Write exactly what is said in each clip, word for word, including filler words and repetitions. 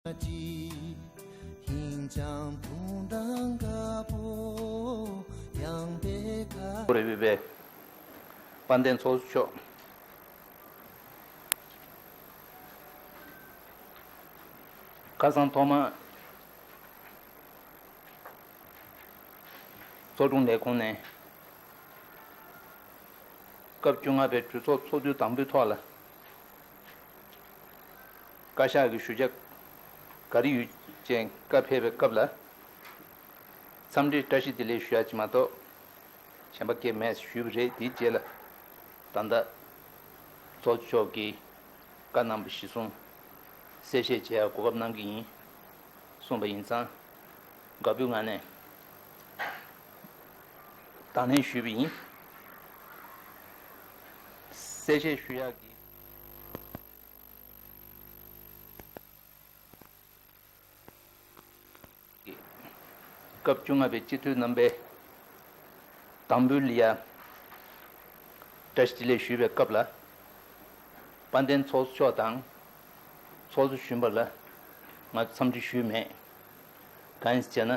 ཅི། ཧིང་ཅང་དུང་དང་དཀར་པོ་ཡངས་པའི་ཁ། རེ་བའི་དཔལ་ལྡན་ཚོགས་གཙོ་མཆོག་ཁ་སང་ཐོག་མ་ཚོགས་དྲུང་ལས་ཁུངས་ནས་སྐབས་བཅོ་ལྔ་པའི་གྲོས་ཚོགས་ཚོགས་དུས་དང་པོའི་ཐོག་ལ། བཀའ་ཤག་གི་ཞུ་བྱ་ག་རེ་ཡོད་ཅེས་བཀའ་ཕེབས་པའི་སྐབས་ལ། འཚམས་འདྲིའི་བཀྲ་ཤིས་བདེ་ལེགས་ཞུ་ཡ་ཅིག་མ་གཏོགས་གཞན་པ་སྐད་མེད་ཞུས་པ་རེད། དེའི་རྗེས་ལ་ད་ལྟ་ཚོགས་གཙོ་མཆོག་གིས་བཀའ་གནང་བ་གཞིར་བཟུང་གསལ་བཤད་བྱེད་ཡ་གོ་སྐབས་གནང་གི་ཡིན་གསུངས་པ་ཡིན་ཙང་དགའ་པོའི་ངང་ནས་དང་ལེན་ཞུས་པ་ཡིན། གསལ་བཤད་ཞུ་ཡག་གི་སྐབས་བཅོ་ལྔ་པའི་སྤྱི་འཐུས་རྣམ་པས་དམ་འབུལ་ལ་ཡ་བཀྲ་ཤིས་བདེ་ལེགས་ཞུས་པའི་སྐབས་ལ། དཔལ་ལྡན་ཚོགས་གཙོ་མཆོག་དང་ཚོགས་གཙོ་གཞོན་པ་ལ་ང་ཚོ་འཚམས་འདྲི་ཞུས་མེད། གང་ཡིན་ཟེར་ན་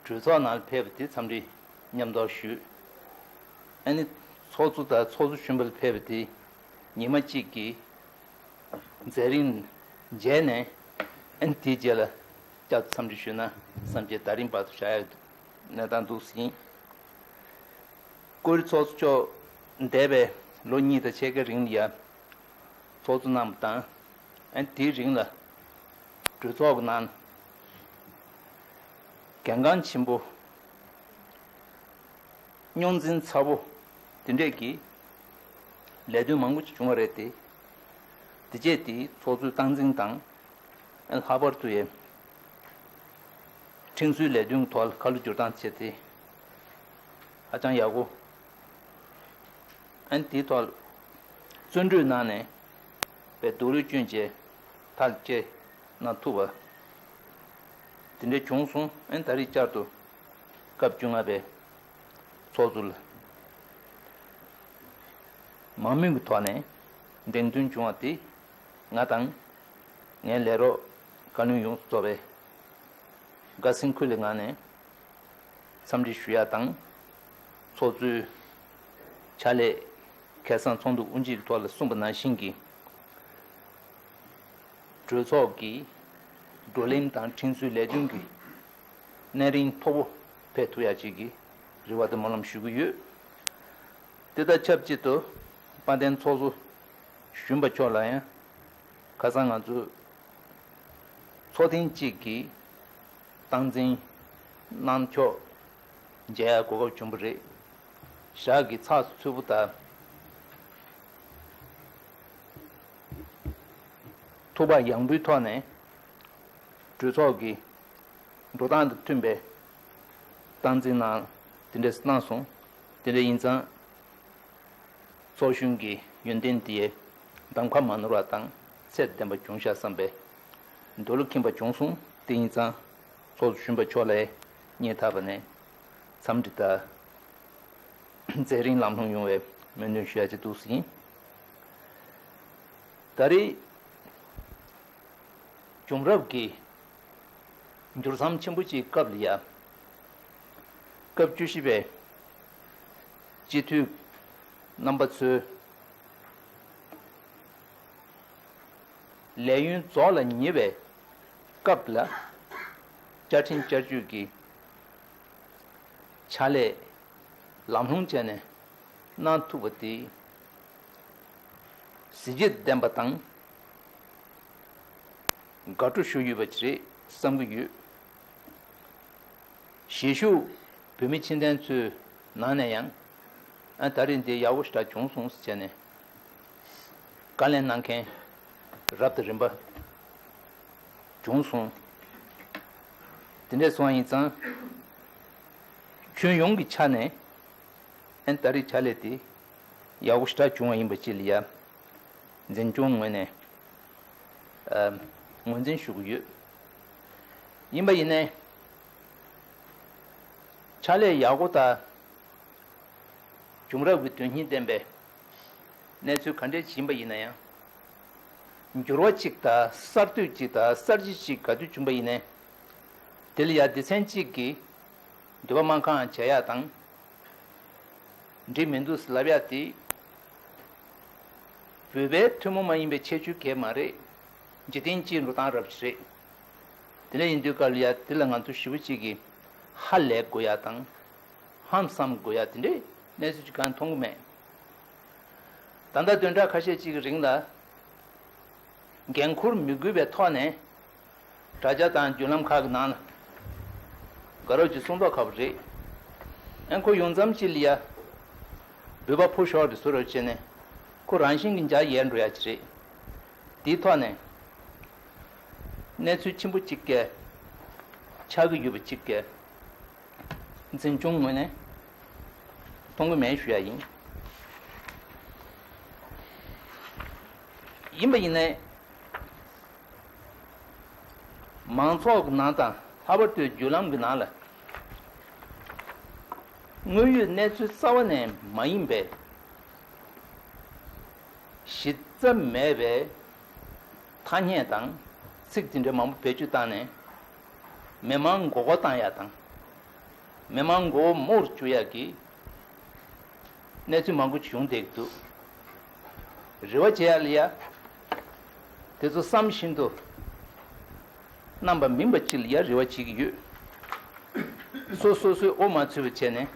གྲོས་ཚོགས་ནང་ལ་ཕེབས་པ་དེ་འཚམས་འདྲི་མཉམ་དུ་ཞུས། ཨ་ནི་ཚོགས་གཙོ་དང་ཚོགས་གཙོ་གཞོན་པ་ལ་ཕེབས་པ་དེ་ཉི་མ་གཅིག་གི་མཛད་རིམ་མཇལ་ནས་ཨ་ནི་དེའི་རྗེས་ལ་བསྐྱར་དུ་འཚམས་འདྲི་ཞུས་ན་བསམ་གྱི་ད་རིང་བར་དུ་བཞག་ཡག་གནས་སྟངས་འདུག་ཟིན། བཀུར་འོས་ཚོགས་གཙོ་མཆོག་འདས་པའི་ལོ་གཉིས་དང་ཕྱེད་ཀའི་རིང་ལ་ཡ་ཚོགས་གཙོ་གནང་བ་དང་ཨ་ནི་དེའི་རིང་ལ་གྲོས་ཚོགས་ཀྱི་ནང་གལ་འགངས་ཆེན་པོ། རྙོག་འཛིང་ཚ་བོ་དེ་འདྲས་ཀྱི་ལས་དོན་མང་པོ་ཅིག་བྱུང་བ་རེད་དེ། དེ་རྗེས་དེའི་ཚོགས་གཙོའི་སྟངས་འཛིན་དང་། ལྷག་པར་དུ་ཡང་ཁྲིམས་བཟོའི་ལས་དོན་གྱི་ཐོག་ལ་ཁ་ལོ་བསྒྱུར་སྟངས་བྱས་ཏེ་ཧ་ཅང་ཡག་པོ། ཨ་ནི་དེའི་ཐོག་ལ་བརྩོན་འགྲུས་གནང་ནས་པའི་རྡོ་རུས་བསྐྱོན་བྱས་ཐག་བཅད་གནང་ཐུབ་པ་དེ་འདྲ་བྱུང་སོང་། ཨ་ནི་ད་རེས་བསྐྱར་དུ་སྐབས་བཅོ་ལྔ་པའི་ཚོགས་གཙོ་ལ་མང་མོས་ཀྱི་ཐོག་ནས་འགྲེམས་སྟོན་བྱུང་བ་དེ་ང་དང་ངའི་ལས་རོགས་བཀའ་བློན་ཡོངས་སུ་རྫོགས་པའི་དགའ་སེམས་འཁོལ་བའི་ངང་ནས་འཚམས་འདྲི་ཞུ་ཡ་དང་། ཚོགས་གཙོའི་ཕྱག་ལས་ཁ་སང་ཚོགས་འདུ་དབུ་འབྱེད་ཀྱི་ཐོག་ལ་གསུངས་པ་ནང་བཞིན་གྱི་གྲོས་ཚོགས་ཀྱི་བགྲོ་གླེང་དང་ཁྲིམས་བཟོའི་ལས་དོན་གྱི་གནད་རིམ་མཐོ་པོ་ཕེབས་ཐུབ་ཡ་ཅིག་གི་རེ་བ་དང་སྨོན་ལམ་ཞུ་གི་ཡོད། དེ་དང་ཆབས་ཅིག་ཏུ་དཔལ་ལྡན་ཚོགས་གཙོ་གཞོན་པ་མཆོག་ལ་ཡང་ཁ་སང་ང་ཚོས་ཚོགས་ཐེངས་གཅིག་གི་སྟངས་འཛིན་གནང་ཕྱོགས་མཇལ་ཡ་གོ་སྐབས་བྱུང་བ་རེད། ཞག་གི་ཚགས་སུ་ཚུད་པོ་དང་ཐུགས་ཕམ་ཡངས་པོའི་ཐོག་ནས་གྲོས་ཚོགས་ཀྱི་འགྲོ་སྟངས་དང་མཐུན་པའི་སྟངས་འཛིན་གནང་དེ་འདྲས་གནང་སོང་། དེ་འདྲ་ཡིན་ཙང་། ཚོགས་གཞོན་གྱི་ཡོན་ཏན་དེ་གདམ་ཁ་མ་ནོར་བ་དང་ཚད་ལྡན་པ་བྱུང་ཤག་བསམ་པའི་འདོད་བློ་ཁེངས་པ་བྱུང་སོང་། དེ་ཡིན་ཙང་ཚོགས་གཞོན་པ་མཆོག་ལ་སྙིང་ཐག་པ་ནས་འཚམས་འདྲི་དང་མཛད་རིམ་ལམ་ལྷོང་ཡོང་བའི་སྨོན་འདུན་ཞུ་ཡ་ཅིག་འདུག་ཟིན། ད་རེས་བྱུང་རབས་ཀྱི་འགྱུར་མཚམས་ཆེན་པོ་གཅིག་སྐབས་ལ་ཡ། སྐབས་བཅུ་བཞི་པའི་སྤྱི་འཐུས་རྣམ་པ་ཚོའི་ལས་ཡུན་རྫོགས་ལ་ཉེ་བའི་སྐབས་ལ་བཅའ་ཁྲིམས་བསྐྱར་བཅོས་ཀྱི་ཕྱག་ལས་ལམ་ལྷོང་བྱས་ནས་གནང་ཐུབ་པ་དེ། གཟི་བརྗིད་ལྡན་པ་དང་དགའ་སྤྲོ་ཞུ་ཡོད་པ་ཅིག་རེད་བསམ་གྱི་ཡོད། གཞིས་བཞུགས་བོད་མི་སྤྱི་མཐུན་ཚོའི་ནང་ནས་ཡང་ཨ་ད་རེས་འདི་ཡག་པོ་ཞེ་དྲག་བྱུང་སོང་ཟེར་བྱས་ནས་བཀའ་ལན་གནང་མཁན་རབ་དང་རིམ་པ་བྱུང་སོང་། དེ་འདྲས་སོང་བ་ཡིན་ཙང་ཁྱོན་ཡོངས་ཀྱི་ཆ་ནས་ཨ་ད་རེས་ཕྱག་ལས་དེ་ཡག་པོ་ཞེ་དྲག་བྱུང་བ་ཡིན་པ་ཅིག་ལ་ཡ། འཛིན་སྐྱོང་ངོས་ནས་ཨ་ངོས་འཛིན་ཞུ་གི་ཡོད། ཡིན་པ་ཡིན་ནའི་ཕྱག་ལས་ཡག་པོ་དང་བྱུང་རབས་ཀྱི་དོན་སྙིང་ལྡན་པའི་གནས་ཚུལ་ག་འདྲས་ཡིན་པ་ཡིན་ན་ཡང་ འགྱུར་བ་གཅིག་དང་གསར་གཏོད་གཅིག་དང་གསར་བརྗེ་གཅིག་ག་དུས་བྱུང་པ་ཡིན་ནའི། དེ་ལ་ཡང་སྡེ་ཚན་གཅིག་གིས་འདོད་པ་སྨྲ་སྒོ་བྱེད་ཡག་དང་། འགྲིག་མི་འདུག་ལབ་ཡག་དེ། བོད་པའི་ཐུན་མོང་མ་ཡིན་པའི་ཁྱད་ཆོས་གང་ཡང་མ་རེད། འཇིག་རྟེན་སྤྱིའི་འགྲོ་སྟངས་རབ་ཅིག་རེད། དེ་འདྲ་ཡིན་དུས་སྐབས་ལ་ཡང་དེ་ལ་ང་ཚོ་ཞེ་པོ་ཅིག་གིས་ཧ་ལས་དགོས་ཡག་དང་། ཧང་སངས་དགོས་ཡག་དེ་འདྲའི་གནས་ཚུལ་ཅིག་གང་མཐོང་གི་མེད། ད་ལྟ་བདུན་ཕྲག་ཁ་ཤས་ཅིག་གི་རིང་ལ། འགན་འཁུར་མི་དགོས་པའི་ཐོག་ནས། དྲ་རྒྱ་དང་བརྒྱུད་ལམ་ཁག་གི་ནང་ལ། དགའ་རབ་ཀྱིས་གསུངས་མདོག་ཁ་པོ་རེད། ཨེ་ཁོ་ཡོང་མཚམས་ཅིག་ལ་ཡ། འབོད་པ་ཕུལ་ཤོག་དེ་བཟོ་རོགས་བྱས་ནས། ཁོ་རང་བཞིན་གྱིས་འཇགས་ཡལ་འགྲོ་ཡག་ཅིག་རེད། དེའི་ཐོག་ནས། གནས་ཚུལ་ཆེན་པོ་གཅིག་གི། ཆགས་ཀྱི་ཡོད་པ་གཅིག་གི། འཛིན་སྐྱོང་ངོས་ནས་གཏོང་གི་མེད་ཞུ་ཡ་ཡིན། ཡིན་པ་ཡིན་ནའི། མང་ཚོགས་ཀྱི་ནང་དང་ལྷག་པར་དུ་བརྒྱུད་ལམ་གྱི་ནང་ལ། དངོས་ཡོད་གནས་ཚུལ་རྩ་བ་ནས་མ་ཡིན་པའི། གཞི་རྩ་མེད་པའི་ཐ་སྙད་དང་ཚིག་དེ་འདྲ་མང་པོ་བེད་སྤྱོད་བཏང་ནས། མི་མང་མགོ་སྐོར་བཏང་ཡག་དང་། མི་མང་མགོ་བོ་རྨོངས་སུ་བཅུག་ཡག་གི་གནས་ཚུལ་མང་པོ་བྱུང་བསྡད་ཀྱི་འདུག་རེ་བ་བྱེད་ཡག་ལ་ཡ། དེ་ཚོ་བསམ་བཞིན་དུ་རྣམ་པ་མིན་པ་ཅིག་ལ་ཡ་རེ་བ་བྱེད་ཀྱི་ཡོད། སོ་སོ་སོའི་དབུ་མ་ཚུད་པ་བྱས་ནས་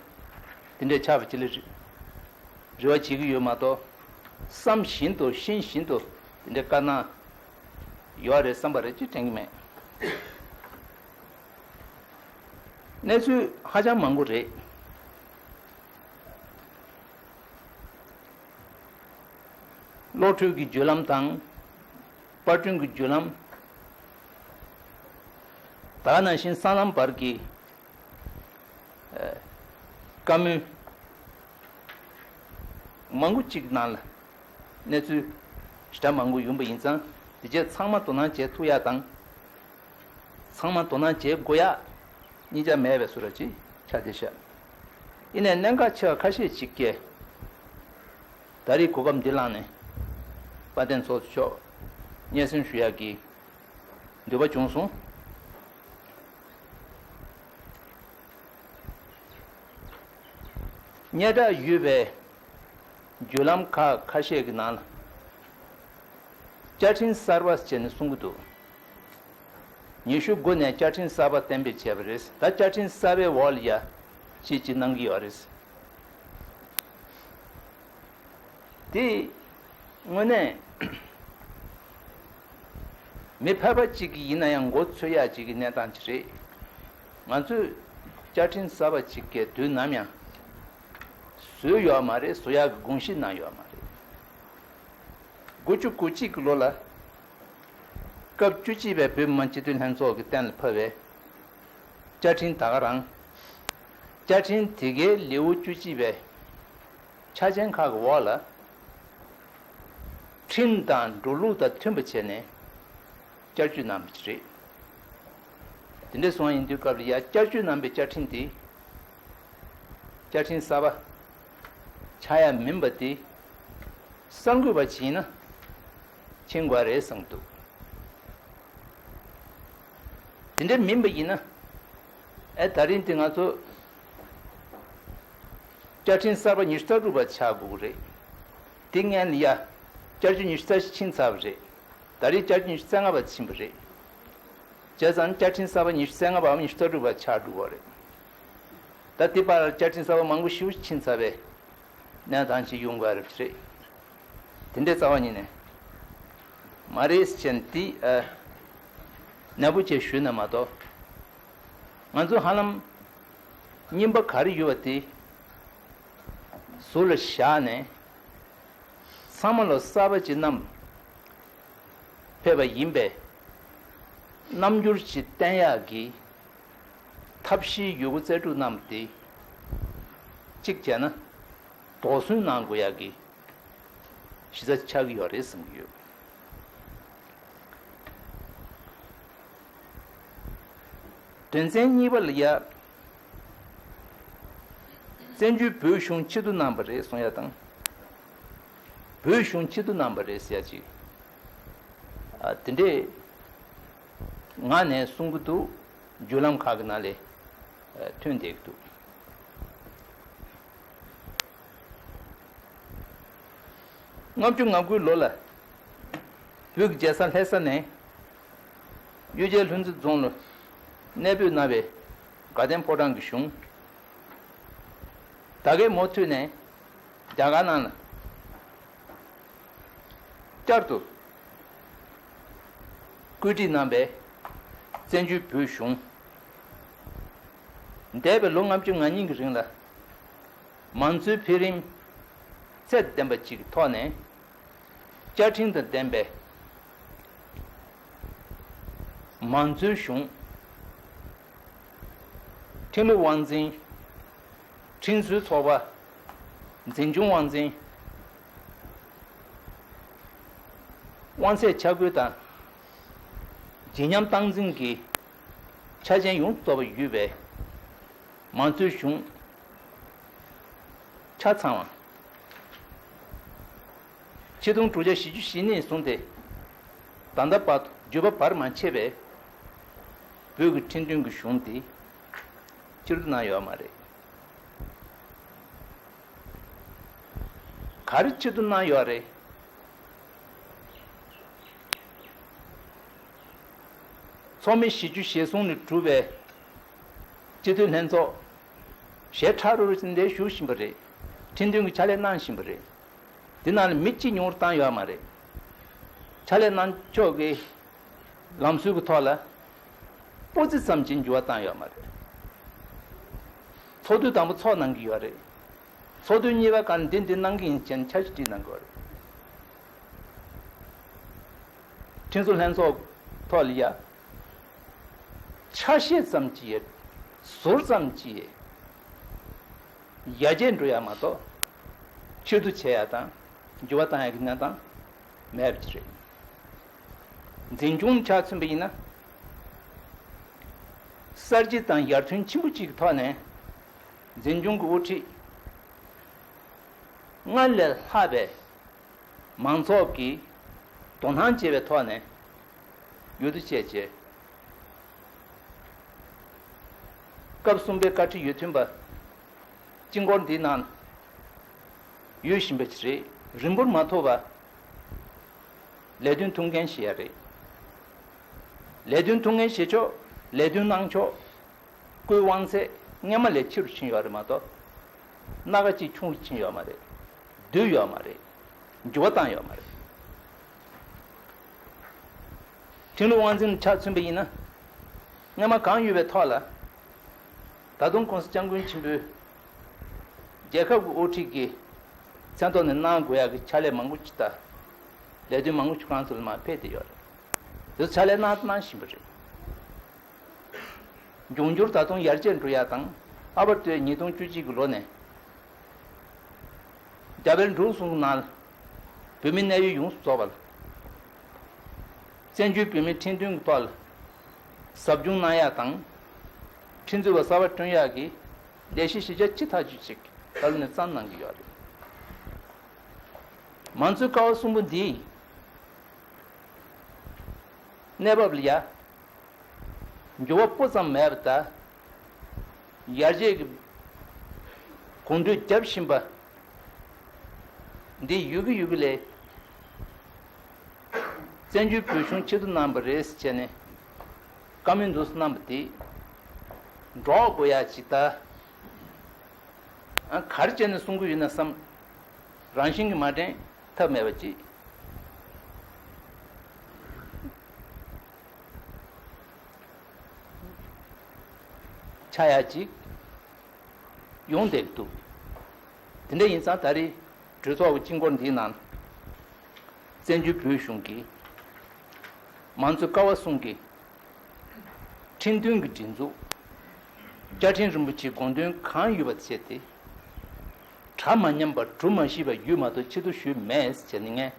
དེ་འདྲའི་ཆགས་པ་ཅིག་ལ་རེ་རེ་བ་བྱེད་ཀྱི་ཡོད་མ་གཏོགས། བསམ་བཞིན་དུ་ཤེས་བཞིན་དུ་དེ་འདྲའི་དཀའ་སྣང་ཡོད་རེད་བསམ་པ་རེད་ཅེས་དྲན་གྱི་མེད། གནས་ཚུལ་ཧ་ཅང་མང་པོ་རེད། གློག་འཕྲུལ་གྱི་བརྒྱུད་ལམ་དང་། པར་སྐྲུན་གྱི་བརྒྱུད་ལམ། ད་ག་ནང་བཞིན་སྲང་ལམ་བར་གྱི། ཨ། བཀའ་མོལ་མང་པོ་གཅིག་ནང་ལ་གནས་ཚུལ་ཞེ་དྲག་མང་པོ་ཡོང་པ་ཡིན་ཙང་། དེ་རྗེས་ཚང་མ་དོ་སྣང་བྱེད་ཐུབ་ཡག་དང་། ཚང་མ་དོ་སྣང་བྱེད་དགོས་ཡག་གཉིས་ཆ་མེད་པའི་བཟོ་འདྲ་ཅིག་ཆགས་བསྡད་ཤག་ཡིན་ནའི་གནད་འགག་ཆེ་བ་ཁ་ཤས་ཅིག་གིས། ད་རེས་གོ་སྐབས་འདི་བླངས་ནས་དཔལ་ལྡན་ཚོགས་གཙོ་མཆོག་སྙན་སེང་ཞུ་ཡག་གི་འདོད་པ་བྱུང་སོང་། སྙན་གྲགས་ཡོད་པའི་བརྒྱུད་ལམ་ཁག་ཁ་ཤས་ཀྱི་ནང་ལ། བཅའ་ཁྲིམས་གསར་པ་ཟེར་ནས་གསུང་གི་འདུག་ཉི་ཤུ་དགུ་ནས་བཅའ་ཁྲིམས་གསར་པ་གཏན་འབེབས་བྱས་པ་རེད། ད་བཅའ་ཁྲིམས་གསར་པའི་འོག་ལ་ཡ་ཅིག་ཅིག་གནང་གི་ཡོད་རེད། དེ་དངོས་གནས་མི་ཕལ་པ་གཅིག་གིས་ཡིན་ན་ཡང་མགོ་ཚོས་ཡག་ཅིག་གི་གནས་སྟངས་ཅིག་རེད། ང་ཚོས་བཅའ་ཁྲིམས་གསར་པ་ཅིག་གི་དུས་ནམ་ཡང་བཟོས་ཡོད་མ་རེད། བཟོ་ཡག་གི་དགོངས་གཞི་གནང་ཡོད་མ་རེད། དགུ་བཅུ་གོ་གཅིག་གི་ལོ་ལ་སྐབས་བཅུ་གཅིག་པའི་བོད་མི་མང་སྤྱི་འཐུས་ལྷན་ཚོགས་ཀྱིས་གཏན་ལ་ཕབ་པའི་བཅའ་ཁྲིམས་ད་ག་རང་། བཅའ་ཁྲིམས་དེ་གའི་ལེའུ་བཅུ་གཅིག་པའི་ཆ་ཅན་ཁག་གི་འོག་ལ། ཁྲིམས་དང་འགྲོ་ལུགས་དང་མཐུན་པ་བྱས་ནས་བསྐྱར་བཅོས་གནང་བ་ཞིག་རེད། དེ་འདྲ་སོང་ཡིན་དུས་སྐབས་ལ་ཡ་བསྐྱར་བཅོས་གནང་པའི་བཅའ་ཁྲིམས་དེ། བཅའ་ཁྲིམས་གསར་པ་ཆགས་ཡ་མིན་པ་དེ་གསར་འགོད་པ་ཅིག་ཡིན་ན་མཁྱེན་དགོས་རེད་བསམ་གྱི་འདུག་དེ་འདྲ་མིན་པ་ཡིན་ན། ཨེ་ད་རིང་དེ་ང་ཚོ་བཅའ་ཁྲིམས་གསར་པ་ཉི་ཤུ་རྩ་དྲུག་པ་ཆགས་དགོས་ཀྱི་རེད། དེ་སྔོན་ལ་ཡ་བསྐྱར་བཅོས་ཉི་ཤུ་རྩ་བཞི་ཕྱིན་ཚར་བ་རེད། ད་རེས་བསྐྱར་བཅོས་ཉི་ཤུ་རྩ་ལྔ་པ་ཕྱིན་པ་རེད། བྱས་ཙང་བཅའ་ཁྲིམས་གསར་པ་ཉི་ཤུ་རྩ་ལྔ་པའམ་ཉི་ཤུ་རྩ་དྲུག་པ་ཆགས་འགྲོ་གི་རེད། ད་དེ་བར་བཅའ་ཁྲིམས་གསར་པ་མང་པོ་ཞེ་པོ་ཕྱིན་ཚར་བའི་གནས་སྟངས་ཅིག་ཡོང་གི་རེད། དེ་འདྲའི་རྩ་བ་ཉིད་ནས་མ་རེད་ཟེར་ནས་དེ་ཨ་ནན་པོ་བྱས་ཞུས་ན་མ་གཏོགས། ང་ཚོ་ཧ་ལམ་རྙིང་པ་ག་རེ་ཡོད་པ་དེ་ཟུར་ལ་བཞག་ནས། ཚང་མ་ལ་གསར་པ་ཅིག་བསྣམས། ཕེབས་པ་ཡིན་པས། རྣམ་འགྱུར་ཅིག་བསྟན་ཡག་གི་ཐབས་ཤེས་ཡོད་རྒུ་རྩལ་སྤྲུགས་གནང་བ་དེ་གཅིག་བྱས་ན་དོགས་ཟོན་གནང་དགོས་ཡག་གི་གཞི་རྩ་ཆགས་ཀྱི་ཡོད་རེད་བསམ་གྱི་ཡོད། དོན་ཚན་གཉིས་པ་ལ་ཡ། བཙན་བྱོལ་བོད་གཞུང་ཕྱིར་བསྡུ་གནང་བ་རེད་གསུང་ཡ་དང་། བོད་གཞུང་ཕྱིར་བསྡུ་གནང་བ་རེད་ཟེར་ཡ་གཅིག་དེ་འདྲའི་ངག་ནས་གསུང་གི་འདུག་བརྒྱུད་ལམ་ཁག་གི་ནང་ལས་ཐོན་བསྡད་ཀྱི་འདུག་ལྔ་བཅུ་ང་དགུའི་ལོ་ལ་བོད་ཀྱི་རྒྱལ་ས་ལྷ་ས་ནས་གཡུལ་རྒྱལ་ལྷུན་རྩེ་རྫོང་ལ་གནས་སྤོས་གནང་བའི་དགའ་ལྡན་ཕོ་བྲང་གི་གཞུང་། ད་གའི་མུ་མཐུད་ནས་རྒྱ་གར་ནང་ལ་བསྐྱར་དུ་བཀོད་སྒྲིག་གནང་བའི་བཙན་བྱོལ་བོད་གཞུང་། འདས་པའི་ལོ་ལྔ་བཅུ་ང་གཉིས་ཀྱི་རིང་ལ་མང་གཙོའི་འཕེལ་རིམ་ཚད་ལྡན་པ་ཅིག་གི་ཐོག་ནས། བཅའ་ཁྲིམས་དང་ལྡན་པའི་མང་གཙོའི་གཞུང་། ཁྲིམས་ལུགས་དབང་འཛིན། ཁྲིམས་བཟོའི་ཚོགས་པ། འཛིན་སྐྱོང་དབང་འཛིན། དབང་ཚད་ཆ་བགོས་དང་། བརྗིད་ཉམས་སྟངས་འཛིན་གྱི་ཆ་རྐྱེན་ཡོངས་སུ་རྫོགས་པ་ཡོད་པའི་མང་གཙོའི་གཞུང་ཆ་ཚང་བ། ཆིག་སྟོང་དྲུག་བརྒྱ་བཞི་བཅུ་ཞེ་གཉིས་ནས་བཟུང་སྟེ་ད་ལྟ་བར་དུ་བརྒྱུད་པ་བར་མ་ཆད་པའི་བོད་ཀྱི་ཁྲིམས་མཐུན་གྱི་གཞུང་འདི་ཕྱིར་བསྡུ་གནང་ཡོད་མ་རེད། ག་རེ་ཕྱིར་བསྡུ་གནང་ཡོད་རེད། ཚོགས་མི་བཞི་བཅུ་ཞེ་གསུམ་ནས་གྲུབ་པའི་སྤྱི་འཐུས་ལྷན་ཚོགས་ཞལ་ཁྲ་རུ་རུ་ཞིག་འདིར་བཞུགས་བཞིན་པ་རེད། ཁྲིམས་མཐུན་གྱི་ཕྱག་ལས་གནང་བཞིན་པ་རེད། འདི་ནང་ལ་མི་གཅིག་ཉུང་རུ་བཏང་ཡོད་མ་རེད། ཕྱག་ལས་གནང་ཕྱོགས་ཀྱི་ལམ་སྲོལ་གྱི་ཐོག་ལ་སྤུ་རྩེ་ཙམ་གྱིས་འགྱུར་བ་བཏང་ཡོད་མ་རེད། ཚོགས་དུས་དང་པོ་ཚོགས་གནང་གི་ཡོད་རེད། ཚོགས་དུས་གཉིས་པ་སྒང་འདི་འདི་གནང་གི་ཡིན་ཟེར་ནས་འཆར་གཞི་བསྒྲིགས་གནང་དགོས་རེད། ཁྲིམས་བཟོ་ལྷན་ཚོགས་ཐོག་ལ་ཡ། ཆ་ཤས་ཙམ་གྱིས་ཟུར་ཙམ་གྱིས་ཡར་རྒྱས་འགྲོ་ཡ་མ་གཏོགས་ཕྱིར་བསྡུ་བྱེད་ཡ་དང་འགྱུར་བ་བཏང་ཡ་གི་གནས་སྟངས་མེད་པ་ཅིག་རེད། འཛིན་སྐྱོང་ཆ་མཚོན་པ་ཡིན་ན། གསར་བརྗེ་དང་ཡར་ཐོན་ཆེན་པོ་གཅིག་གི་ཐོག་ནས་འཛིན་སྐྱོང་གི་དབུ་ཁྲིད་སྔར་ལས་ལྷག་པའི་མང་ཚོགས་ཀྱིས་དོ་སྣང་བྱེད་པའི་ཐོག་ནས་ཡུལ་དུ་བཅད་རྗེས། སྐབས་གསུམ་པའི་བཀའ་ཁྲི་ཡོད་ཐོན་པ་སྤྱི་འཁོར་འདིའི་ནང་ཡོད་བཞིན་པ་ཞིག་རེད། རིང་པོར་མ་ཐོགས་པ་ལས་དོན་ཐུགས་འགན་བཞེས་ཡ་རེད། ལས་དོན་ཐུགས་འགན་བཞེས་ཕྱོགས། ལས་དོན་གནང་ཕྱོགས། སྐུའི་དབང་ཚད་སྔོན་མ་ལས་ཆེ་རུ་ཕྱིན་ཡོད་རེད་མ་གཏོགས། སྣ་ཁ་གཅིག་ཆུང་རུ་ཕྱིན་ཡོད་མ་རེད། བསྡུས་ཡོད་མ་རེད། འགྱུར་བ་བཏང་ཡོད་མ་རེད། ཁྲིམས་ལུགས་དབང་འཛིན་ཆ་མཚོན་པ་ཡིན་ན། སྔོན་མ་གང་ཡོད་པའི་ཐོག་ལ། ད་དུང་༸གོང་ས་༸སྐྱབས་མགོན་ཆེན་པོས་རྒྱལ་ཁབ་ཀྱི་དབུ་ཁྲིད་ཀྱི་མཚན་ཐོག་ནས་གནང་དགོས་ཡག་གི་ཕྱག་ལས་མང་པོ་ཅིག་དང་། ལས་དོན་མང་པོ་ཅིག་ཁོ་རང་ཚོ་ལ་མར་ཕེབས་བསྡད་ཡོད་རེད། དེ་ཚོ་ཕྱག་ལས་གནང་གནང་བཞིན་པ་རེད། འབྱུང་འགྱུར་ད་དུང་ཡར་རྒྱས་འགྲོ་ཡག་དང་། ཨ་བར་དུ་ཉིས་སྟོང་བཅུ་གཅིག་གི་ལོ་ནས་རྒྱ་བལ་འབྲུག་གསུམ་གྱི་ནང་བོད་མིའི་གནས་ཡུལ་ཡོངས་སུ་རྫོགས་པར་བཙན་བྱོལ་བོད་མིའི་ཁྲིམས་མཐུན་གྱི་ཐོག་ལ་ཟབ་སྦྱོང་གནང་ཡག་དང་། ཁྲིམས་རྩོད་པ་གསར་པ་བསྐྲུན་ཡག་གི་ལས་གཞི་གཞི་རྒྱ་ཆེ་ཐག་ཆོད་ཅིག་ད་ལོ་ནས་བརྩམས་གནང་གི་ཡོད་རེད། མང་གཙོའི་ཀ་བ་གསུམ་པོ་འདིའི་གནས་བབ་ལ་ཡ། འགྱུར་བ་སྤུ་ཙམ་མེད་པ་དང་། ཡར་རྒྱས་ཀྱི་གོམ་བགྲོད་རྒྱབ་བཞིན་པ་འདི་ཡོད་ཀྱི་ཡོད་ཀྱི་ལས། བཙན་བྱོལ་བོད་གཞུང་ཆེད་དུ་གནང་བ་རེད་ཟེར་བྱས་ནས་བཀའ་མོལ་འདུག་སེ་གནང་བ་དེ་སྒྲོག་དགོས་ཡག་ཅིག་དང་། ཨ། ག་རེ་བྱས་ནས་གསུང་གི་ཡོད་ན་བསམ། རང་བཞིན་གྱིས་མ་དྲན་ཐབས་མེད་པ་ཅིག་ཆགས་ཡག་ཅིག་ཡོང་བསྡད་ཀྱི་འདུག་དེ་འདྲ་ཡིན་ཙང་ད་རེས་གྲོས་ཚོགས་ཀྱི་སྤྱི་འཁོར་འདིའི་ནང་བཙན་བྱོལ་བོད་གཞུང་གི་མང་གཙོའི་ཀ་བ་གསུམ་གྱི་ཁྲིམས་མཐུན་གྱི་སྒྲིག་འཛུགས། བཅའ་ཁྲིམས་རིན་པོ་ཆེའི་དགོངས་དོན་གང་ཡོད་པ་བྱས་ཏེ། གྲ་མ་ཉམས་པ་གྲུ་མ་ཞིག་པ་ཡོད་མ་གཏོགས་ཕྱིར་བསྡུ་ཞུས་མེད་ཟེར་ནས་ངས་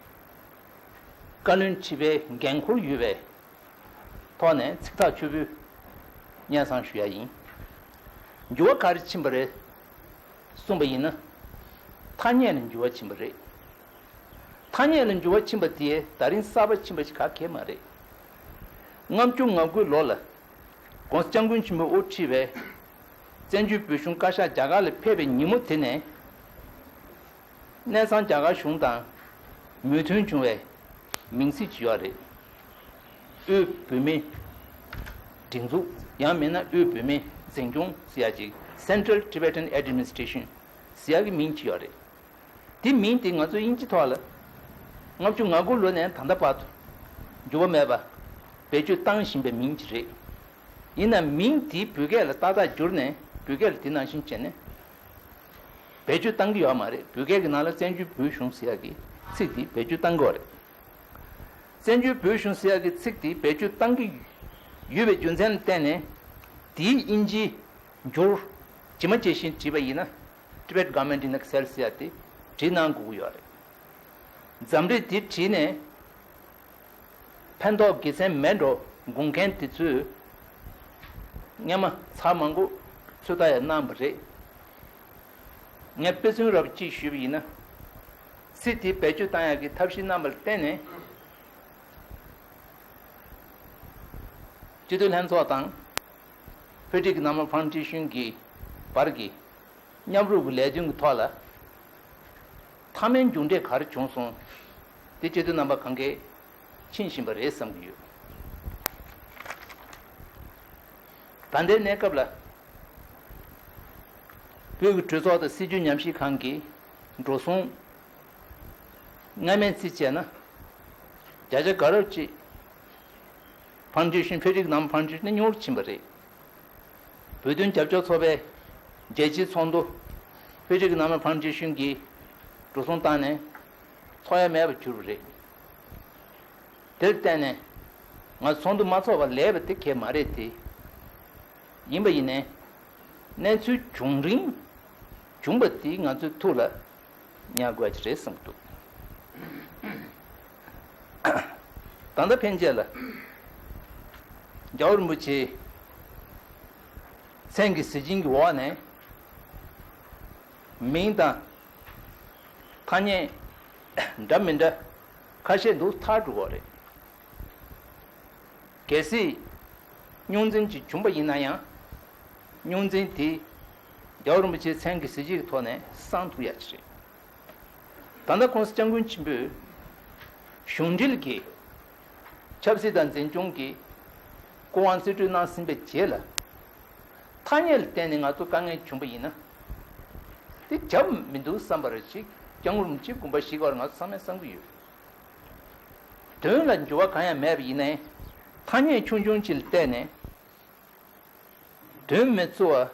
བཀའ་བློན་ཁྲི་པའི་འགན་འཁུར་ཡོད་པའི་ཐོག་ནས་ཚིག་ཐག་ཆོད་པོས་སྙན་སེང་ཞུ་ཡ་ཡིན། འགྱུར་བ་ག་རེ་ཕྱིན་པ་རེད་གསུངས་པ་ཡིན་ན། ཐ་སྙད་ནས་འགྱུར་བ་ཕྱིན་པ་རེད། ཐ་ ཐ་སྙད་ལ་འགྱུར་བ་ཕྱིན་པ་དེས་ད་རིང་གསར་པ་ཕྱིན་པ་ཞིག་ག་གེ་མ་རེད། ལྔ་བཅུ་ང་དགུའི་ལོ་ལ་༸གོང་ས་༸སྐྱབས་མགོན་ཆེན་པོས་དབུ་ཁྲིད་པའི་བཙན་བྱོལ་བོད་གཞུང་བཀའ་ཤག་རྒྱ་གར་ལ་ཕེབས་པའི་ཉིན་མོ་དེ་ནས། གནས་ཚང་རྒྱ་གར་གཞུང་དང་མོས་མཐུན་བྱུང་བའི་མིང་ཚིག་ཅིག་ཡོད་རེད། དབུས་བོད་མིའི་སྒྲིག་འཛུགས། ཡང་མིན་ན་དབུས་བོད་མིའི་འཛིན་སྐྱོང་ཟེར་ཡ་ཅིག Central Tibetan Administration ཟེར་ཡ་གི་མིང་ཅིག་ཡོད་རེད། དེ་མིང་དེ་ང་ཚོ་དབྱིན་ཇི་ཐོག་ལ་ལྔ་བཅུ་ང་དགུ་ལོ་ནས་ད་ལྟ་བར་དུ་འགྱུར་བ་མེད་པ་བེད་སྤྱོད་བཏང་བཞིན་པའི་མིང་ཅིག་རེད། ཡིན་ན་མིང་དེ་བོད་སྐད་ལ་ཏག་ཏག་བསྒྱུར་ནས་བོད་སྐད་ལ་དེ་ནང་བཞིན་བྱས་ནས་བེད་སྤྱོད་བཏང་གི་ཡོད་མ་རེད། བོད་སྐད་ཀྱི་ནང་ལ་བཙན་བྱོལ་བོད་གཞུང་ཟེར་ཡ་གི་ཚིག་དེ་བེད་སྤྱོད་བཏང་གི་ཡོད་རེད། བཙན་བྱོལ་བོད་གཞུང་ཟེར་ཡ་གི་ཚིག་དེ་བེད་སྤྱོད་བཏང་གི་ཡོད་པའི་རྒྱུ་མཚན་ལ་བརྟེན་ནས་དེའི་དབྱིན་ཇིའི་འགྱུར་ཇི་མ་ཇི་བཞིན་བྲིས་པ་ཡིན་ན། Tibet Government in Exile ཟེར་ཡ་དེ་བྲིས་གནང་དགོས་ཀྱི་ཡོད་རེད། འཛམ་རིག་དེ་བྲིས་ནས་ཕན་ཐོགས་དགེ་མཚན་མེད་འགྲོ་དགོངས་མཁན་དེ་ཚོས་སྔོན་མ་ཚར་མང་པོ་ཚོད་ལྟ་ཡང་གནང་བ་རེད། ངས་དཔེ་མཚོན་རབ་ཅིག་ཞུས་པ་ཡིན་ན། ཚིག་དེ་བེད་སྤྱོད་བཏང་ཡག་གི་ཐབས་ཤེས་གནང་བར་བརྟེན་ནས། སྤྱི་འཐུས་ལྷན་ཚོགས་དང་། བོད་རིགས་ཀྱི་ནང་པ་ཕན་ཌི་ཤན་གྱི་བར་གྱི་མཉམ་རུབ་ཀྱི་ལས་དོན་གྱི་ཐོག་ལ། མཐའ་མའི་མཇུག་འབྲས་ག་རེ་བྱུང་སོང་། དེ་སྤྱི་འཐུས་རྣམ་པ་གང་གས་མཁྱེན་བཞིན་པ་རེད་བསམ་གྱི་ཡོད། ད་ལྟའི་གནས་སྐབས་ལ། བོད་ཀྱི་གྲོས་ཚོགས་དང་སྲིད་བྱུས་ཉམས་ཞིབ་ཁང་གི་འགྲོ་སོང་སྔ་མའི་རྩིས་བྱས་ན། བརྒྱ་ཆ་ག་རབ་ཅིག་ཕན་ཌི་ཤན། བོད་རིགས་ནང་པ་ཕན་ཌི་ཤན་ནི་ཉུང་རུ་ཕྱིན་པ་རེད། བོད་དོན་རྒྱབ་སྐྱོར་ཚོགས་པའི་རྒྱལ་སྤྱིའི་ཚོགས་འདུ་བོད་རིགས་ནང་པ་ཕན་ཌི་ཤན་གྱིས་འགྲོ་སོང་བཏང་ནས་ཚོགས་ཡ་མེད་པར་གྱུར་པ་རེད། དེར་བརྟེན་ནས་ང་ཚོ་ཚོགས་འདུ་མ་ཚོགས་པ་ལས་པ་དེ་གལ་མ་རེད་དེ། ཡིན་པ་ཡིན་ནའི། གནས་ཚུལ་བྱུང་རིང་བྱུང་བ་དེ་ང་ཚོའི་ཐུགས་ལ་ཉར་དགོས་ཀྱི་རེད་བསམ་གྱི་འདུག་ད་ལྟ་ཕན་ཆད་ལ་རྒྱལ་བ་རིན་པོ་ཆེའི་མཚན་གྱི་གཟི་བྱིན་གྱི་འོག་ནས་མིང་དང་ཐ་སྙད་འདྲ་མི་འདྲ་ཁ་ཤས་འདུག་ཐར་འགྲོ་གི་རེད། གལ་སྲིད་རྙོག་འཛིང་ཅིག་བྱུང་པ་ཡིན་ན་ཡང་། རྙོག་འཛིང་དེ་རྒྱལ་བ་རིན་པོ་ཆེའི་མཚན་གྱི་གཟི་བརྗིད་ཀྱི་ཐོག་ནས་སངས་ཐུབ་ཡ་ཅིག་རེད། ད་ལྟ་༸གོང་ས་༸སྐྱབས་མགོན་ཆེན་པོས་གཞུང་འབྲེལ་གྱི་ཆབ་སྲིད་དང་འཛིན་སྐྱོང་གི་སྐུ་དབང་རྩིས་སྤྲོད་གནང་ཟིན་པའི་རྗེས་ལ། ཐ་སྙད་ལ་བརྟེན་ནས་ང་ཚོ་དཀའ་ངལ་བྱུང་པ་ཡིན་ན། དེ་བྱབ་མི་འདུག་བསམ་པ་རེ་ཅིག་སྐྱབས་མགོན་རིན་པོ་ཆེའི་དགོངས་པ་བཞེས་སྐོར་ང་ཚོ་ཚང་མས་བསམ་གྱི་ཡོད། དོན་ལ་འགྱུར་བ་གང་ཡང་མེད་པ་ཡིན་ནའི། ཐ་སྙད་ཆུང་ཆུང་ཅིག་ལ་བལྟས་ནས་དོན་མི་གཙོ་བ།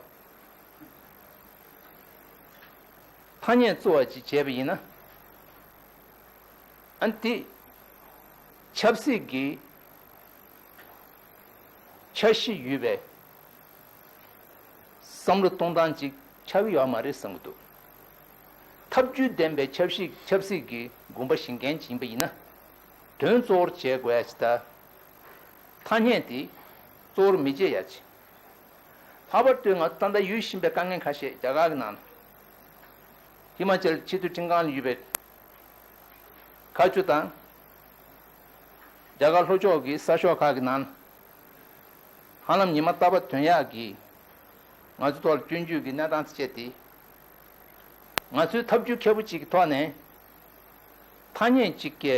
ཐ་སྙད་གཙོ་བ་ཅིག་བྱས་པ་ཡིན་ན། ཨ་ནི་དེ་ཆབ་སྲིད་ཀྱི་འཆར་གཞི་ཡོད་པའི་བསམ་བློ་གཏོང་སྟངས་ཅིག་ཆགས་ཀྱི་ཡོད་མ་རེད་བསམ་གྱི་འདུག་ཐབས་ཇུས་ལྡན་པའི་ཆབ་སྲིད་ཆབ་སྲིད་ཀྱི་དགོངས་པ་བཞེས་མཁན་ཅིག་ཡིན་པ་ཡིན་ན། དོན་གཙོ་བོར་བྱེད་དགོས་ཡ་ཅིག་དང་། ཐ་སྙད་དེ་གཙོ་བོར་མི་བྱེད་ཡ་ཅིག་ལྷག་པར་དུ་ང་ཚོ་ད་ལྟ་ཡོད་བཞིན་པའི་དཀའ་ངལ་ཁ་ཤས་རྒྱ་གར་གྱི་ནང་། ཧི་མ་ཅལ་སྤྱི་འཐུས་ཁྲིམས་ཁང་ལ་ཡོད་པའི་བཀའ་བཅུ་དང་། རྒྱ་གར་ལྷོ་ཕྱོགས་ཀྱི་ས་ཕྱོགས་ཁག་གི་ནང་། ཧ་ལམ་ཉི་མ་རྟག་པར་ཐོན་ཡག་གི་ང་ཚོའི་ཐོག་ལ་སྐྱོན་བརྗོད་ཀྱི་གནས་སྟངས་དེ་སྤྱད་དེ། ང་ཚོའི་ཐབས་ཇུས་མཁས་པོ་གཅིག་གི་ཐོག་ནས་ཐ་སྙད་གཅིག་གི་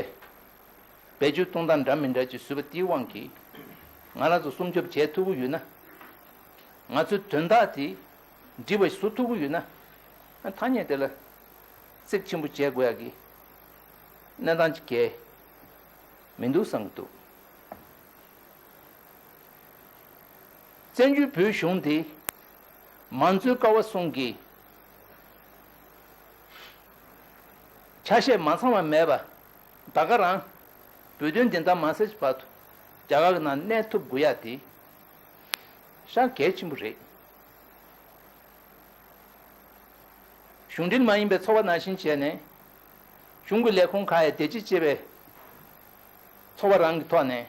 བེད་སྤྱོད་གཏོང་སྟངས་འདྲ་མི་འདྲ་ཅིག་བཟོས་པ་དེའི་དབང་གིས་ང་རང་ཚོ་སྲུང་སྐྱོབ་བྱེད་ཐུབ་ཀྱི་ཡོད་ན། ང་ཚོའི་དོན་དག་དེ་འགྲིག་པ་ཞིག་བཟོ་ཐུབ་ཀྱི་ཡོད་ན། ཐ་སྙད་དེ་ལ་གཙིགས་ཆེན་པོ་བྱེད་དགོས་ཡག་གི་གནས་སྟངས་ཅིག་གལ་མི་འདུག་བསམ་གྱི་འདུག་བཙན་བྱོལ་བོད་གཞུང་འདི་མང་གཙོའི་ཀ་བ་གསུམ་གྱི་ཆ་ཤས་མ་ཚང་བ་མེད་པ། ད་ག་རང་བོད་དོན་བདེན་མཐའ་མ་གསལ་གྱི་བར་དུ་རྒྱ་གར་གྱི་ནང་གནས་ཐུབ་དགོས་ཡ་དེ་ཤ་གལ་ཆེན་པོ་རེད། གཞུང་འབྲེལ་མ་ཡིན་པའི་ཚོགས་པ་ནང་བཞིན་བྱས་ནས་གཞུང་གི་ལས་ཁུངས་ཁག་ཡ་བདེ་སྐྱིད་ཅེས་པའི་ཚོགས་པ་རང་གི་ཐོག་ནས་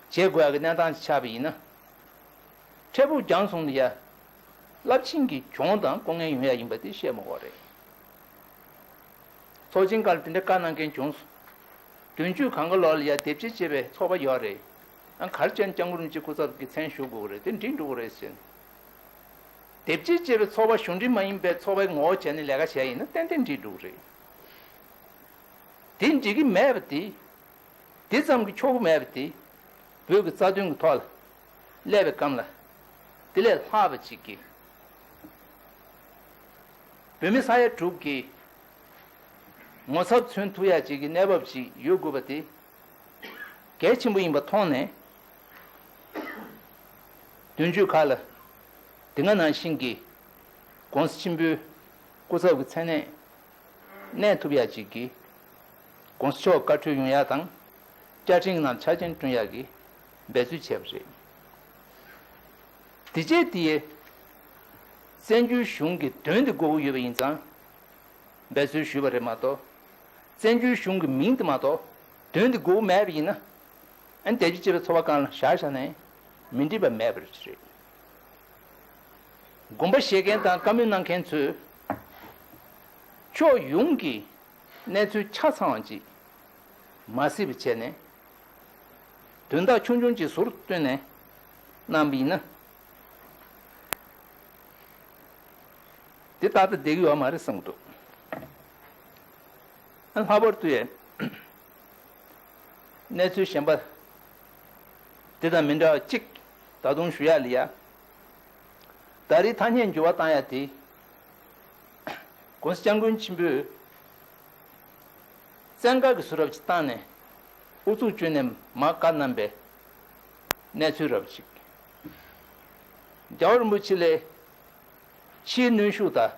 བྱེད་དགོས་ཡ་གི་གནས་སྟངས་ཆགས་པ་ཡིན་ན། འཕྲལ་ཕུགས་རྒྱང་སོང་ལ་ཡ་རླབས་ཆེན་གྱི་གྱོང་དང་ལྐོག་རྔན་ཡོང་ཡ་ཡིན་པ་དེ་བཤད་མ་དགོས་རེད། ཚོགས་ཆེན་སྐབས་ལ་དེ་འདྲ་བཀའ་གནང་མཁན་བྱུང་སོང་། བདུན་ཅུ་གང་ག་ལོ་ལ་ཡ་དེབ་སྐྱེལ་བྱེད་པའི་ཚོགས་པ་ཡོད་རེད། ཨ་ག་རེ་བྱས་ནས་སྐྱབས་མགོན་རིན་པོ་ཆེ་སྐུ་ཚབ་ཀྱི་མཚན་ཞུ་དགོས་རེད། དེ་འགྲིག་འགྲོ་གི་རེད་ཟེར་ནས། དེབ་སྐྱེལ་བྱེད་པའི་ཚོགས་པ་གཞུང་འབྲེལ་མ་ཡིན་པའི་ཚོགས་པའི་ངོ་བོ་བྱས་ནས་ལས་ཀ་བྱས་ཡིན་ན་ཏན་ཏན་འགྲིག་འགྲོ་གི་རེད། དེ་འགྲིག་གི་མེད་པ་དེ། དེ་ཙམ་གྱིས་ཆོག་གི་མེད་པ་དེ། བོད་ཀྱི་རྩ་དོན་གྱི་ཐོག་ལ་སླེབས་པའི་སྐབས་ལ། དེ་ལས་ལྷག་པ་ཅིག་གིས། བོད་མི་ས་ཡ་དྲུག་གི་ངོ་ཚབ་མཚོན་ཐུབ་ཡ་ཅིག་གི་གནས་བབ་ཅིག་ཡོད་དགོས་པ་དེ། གལ་ཆེན་པོ་ཡིན་པ་མཐོང་ནས། བདུན་ཅུ་ཁ་ལ། དེ་སྔ་ནང་བཞིན་གྱི། ༸གོང་ས་ཆེན་པོའི་སྐུ་ཚབ་ཀྱི་མཚན་གནས། གནས་ཐུབ་ཡ་ཅིག་གིས། ༸གོང་ས་མཆོག་བཀའ་འཁྲོལ་ཡོང་ཡ་དང་། བཅའ་ཁྲིམས་ནང་ཆ་རྐྱེན་བསྐྲུན་ཡ་གི་འབད་རྩོལ་བྱས་པ་རེད། དེ་རྗེས་དེ་ཡས། བཙན་བྱོལ་གཞུང་གི་དོན་དེ་དགོས་ཀྱི་ཡོད་པ་ཡིན་ཙང་། འབད་རྩོལ་ཞུས་པ་རེད་མ་གཏོགས། བཙན་བྱོལ་གཞུང་གི་མིང་དེ་མ་གཏོགས། དོན་དེ་དགོས་ཀྱི་མེད་པ་ཡིན་ན། ཨ་ནི་དེབ་སྐྱེལ་བྱེད་པའི་ཚོགས་པ་སྒང་ལ་བཞག་བཞག་ནས་མི་འགྲིག་པ་མེད་པ་རེད། དགོངས་པ་བཞེས་མཁན་དང་བཀའ་མོལ་གནང་མཁན་ཚོས། ཕྱོགས་ཡོངས་ཀྱི་གནས་ཚུལ་ཆ་ཚང་བ་ཅིག་མ་གཟིགས་པ་བྱས་ནས། དོན་དག་ཆུང་ཆུང་ཅིག་ཟུར་དུ་བཏོན་ནས་གནང་པ་ཡིན་ན། དེ་ཏག་ཏག་བསྡད་ཀྱི་ཡོད་མ་རེད་བསམ་གྱི་འདུག་ཨ་ལྷག་པར་དུ་ཡང་། གནས་ཚུལ་གཞན་པ་དེ་དང་མི་འདྲ་བ་གཅིག་ད་དུང་ཞུ་ཡ་ལ་ཡ། ད་རེས་ཐ་སྙད་འགྱུར་བ་བཏང་ཡ་དེ། ༸གོང་ས་སྐྱབས་མགོན་ཆེན་པོས་བཙན་བཀའ་གི་ཟུར་རབ་ཅིག་བཏང་ནས་ཨུ་ཚུགས་བསྐྱོན་ནས་མར་བཀའ་གནང་པའི་གནས་ཚུལ་རབ་ཅིག་རྒྱལ་བ་རིན་པོ་ཆེ་ལས་ཕྱིའི་གནོན་ཤུགས་དང་།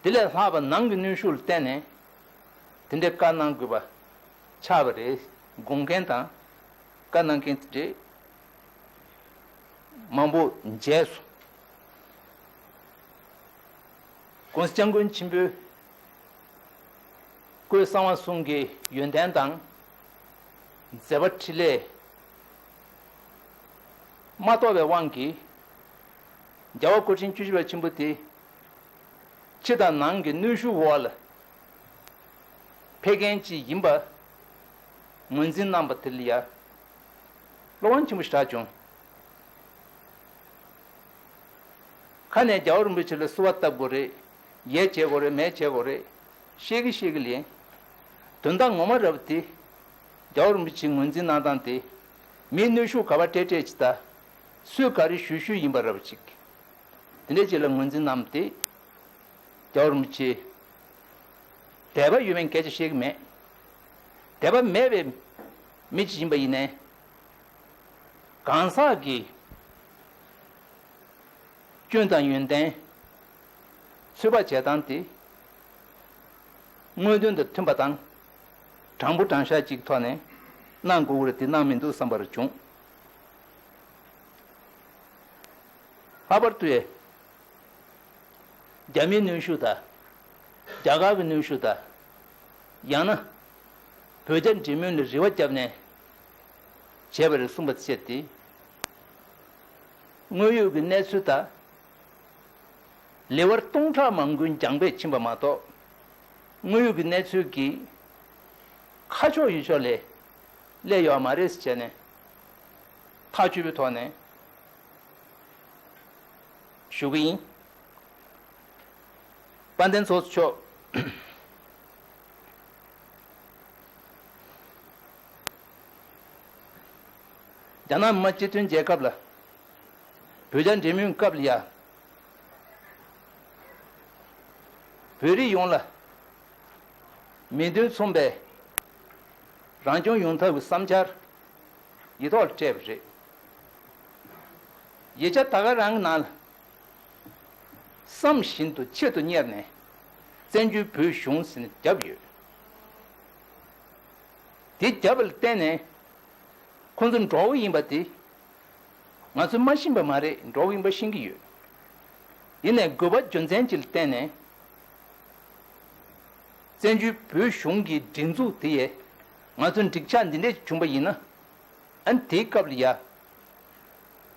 དེ་ལས་ལྷག་པ་ནང་གི་གནོན་ཤུགས་ལ་བརྟེན་ནས་དེ་འདྲའི་བཀའ་གནང་དགོས་པ་ཆགས་པ་རེད་དགོངས་མཁན་དང་བཀའ་གནང་མཁན་དེ་འདྲའི་མང་པོ་མཇལ་སོང་། ༸གོང་ས་སྐྱབས་མགོན་ཆེན་པོའི་སྐུའི་གསང་བ་གསུམ་གྱི་ཡོན་ཏན་དང་མཛད་པ་འཕྲིན་ལས་མ་རྟོགས་པའི་དབང་གིས་རྒྱལ་བ་སྐུ་ཕྲེང་བཅུ་བཞི་པ་ཆེན་པོ་དེ། ཕྱི་དང་ནང་གི་གནོན་ཤུགས་འོག་ལ་ཕེབས་མཁན་ཅིག་ཡིན་པ་ངོས་འཛིན་གནང་པ་དེ་ལ་ཡ་བློ་ཕམ་ཆེན་པོ་ཞེ་དྲག་བྱུང་། ཁ་ནས་རྒྱལ་བ་རིན་པོ་ཆེ་ལ་བསུ་བ་བཏབ་དགོས་རེད། ཡས་བྱེད་དགོས་རེད། མས་བྱེད་དགོས་རེད། བཤད་ཀྱི་བཤད་ཀྱི་ལན། དོན་དག་ངོ་མ་རབ་དེ། རྒྱལ་བ་རིན་པོ་ཆེ་ངོས་འཛིན་གནང་སྟངས་དེ། མིའི་གནོན་ཤུགས་ག་པར་སྤྲད་སྤྲད་ཅིག་དང་། སུས་ག་རེ་ཞུ་ཞུས་ཡིན་པ་རབ་ཅིག་དེ་འདྲ་ཅིག་ལ་ངོས་འཛིན་གནང་སྟེ། རྒྱལ་བ་རིན་པོ་ཆེ་དད་པ་ཡོད་མེད་སྐད་ཆ་བཤད་ཀྱི་མེད། དད་པ་མེད་པའི་མི་ཅིག་ཡིན་པ་ཡིན་ནའི། གང་ཟག་གི་སྐྱོན་དང་ཡོན་ཏན་ཚོད་དཔག་བྱེད་སྟངས་དེ་དངོས་དོན་དང་མཐུན་པ་དང་། དྲང་པོ་དྲང་བཞག་ཅིག་ཐོག་ནས་གནང་དགོས་ཀྱི་རེད། དེ་གནང་མི་འདུག་བསམ་པར་བྱུང་། ལྷག་པར་དུ་ཡང་། རྒྱ་མིའི་གནོན་ཤུགས་དང་། རྒྱ་གར་གྱི་གནོན་ཤུགས་དང་། ཡང་ན། བོད་རྒྱ་འབྲེལ་མོལ་ལ་རེ་བ་བརྒྱབ་ནས་བྱས་པ་རེད་གསུངས་པ་བཅས་ཏེ། དངོས་ཡོད་ཀྱི་གནས་ཚུལ་དང་། ལེ་དབར་སྟོང་ཕྲག་མང་པོའི་རྒྱང་ཕེབས་ཕྱིན་པ་མ་གཏོགས། དངོས་ཡོད་ཀྱི་གནས་ཚུལ་གྱི་ཁ་ཕྱོགས་ཡུལ་ཕྱོགས་ལས་སླེབས་ཡོད་མ་རེད་ཟེར་བྱས་ནས་ཐག་ཆོད་པའི་ཐོག་ནས་ཞུ་གི་ཡིན། དཔལ་ལྡན་ཚོགས་གཙོ་མཆོག་རྒྱ་ནག་མི་དམངས་སྤྱི་མཐུན་རྒྱལ་ཁབ་ལ་བོད་རྒྱ་འབྲེལ་མོལ་སྐབས་ལ་ཡ། བོད་རིགས་ཡོངས་ལ་མིང་དོན་མཚུངས་པའི་རང་སྐྱོང་ཡོང་ཐབས་ཀྱི་བསམ་འཆར་ཡིག་ཐོག་ལ་སྤྲད་པ་རེད། ཡིག་ཆ་ད་ག་རང་གི་ནང་ལ་བསམ་བཞིན་དུ་ཆེད་དུ་གཉེར་ནས་བཙན་བྱོལ་བོད་གཞུང་ཟེར་ནས་བརྒྱབ་ཡོད། དེ་བརྒྱབ་པ་ལ་བརྟེན་ནས་ཁོང་ཚོ་འགྲོ་གི་ཡིན་པ་དེ། ང་ཚོས་མ་ཤེས་པ་མ་རེད། འགྲོ་གི་ཡིན་པ་ཤེས་ཀྱི་ཡོད། ཡིན་ནའི་དགོས་པ་རྒྱུ་མཚན་ཅིག་ལ་བརྟེན་ནས། བཙན་བྱོལ་བོད་གཞུང་གི་སྒྲིག་འཛུགས་དེ་ཡས་ང་ཚོ་འགྲིག་ཆགས་འདི་འདྲས་བྱུང་པ་ཡིན་ན། ཨ་ནི་དེའི་སྐབས་ལ་ཡ།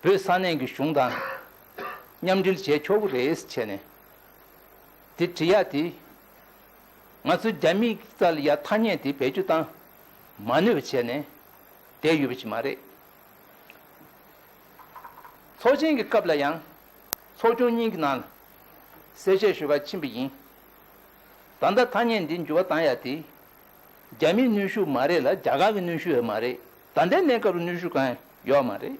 བོད་ས་གནས་ཀྱི་གཞུང་དང་མཉམ་འབྲེལ་བྱས་ཆོག་གི་རེད་བྱས་ནས། དེ་བྲིས་ཡག་དེ་ ང་ཚོའི་རྒྱ་མིའི་རྩ་ལ་ཡ་ཐ་སྙད་དེ་བེད་སྤྱོད་བཏང་མ་ནུས་པ་བྱས་ནས་བསྡད་ཡོད་པ་ཅིག་མ་རེད། ཚོགས་ཆེན་གྱི་སྐབས་ལ་ཡང་ཚོགས་ཆུང་གཉིས་ཀྱི་ནང་ལ་གསལ་བཤད་ཞུ་གར་ཕྱིན་པ་ཡིན། ད་ལྟ་ཐ་སྙད་འདི་འགྱུར་བ་བཏང་ཡ་དེ་རྒྱ་མིའི་གནོན་ཤུགས་མ་རེད་ལ། རྒྱ་གར་གྱི་གནོན་ཤུགས་ཡང་མ་རེད། ད་ལྟའི་གནས་སྐབས་ལ་གནོན་ཤུགས་གང་ཡང་ཡོད་མ་རེད།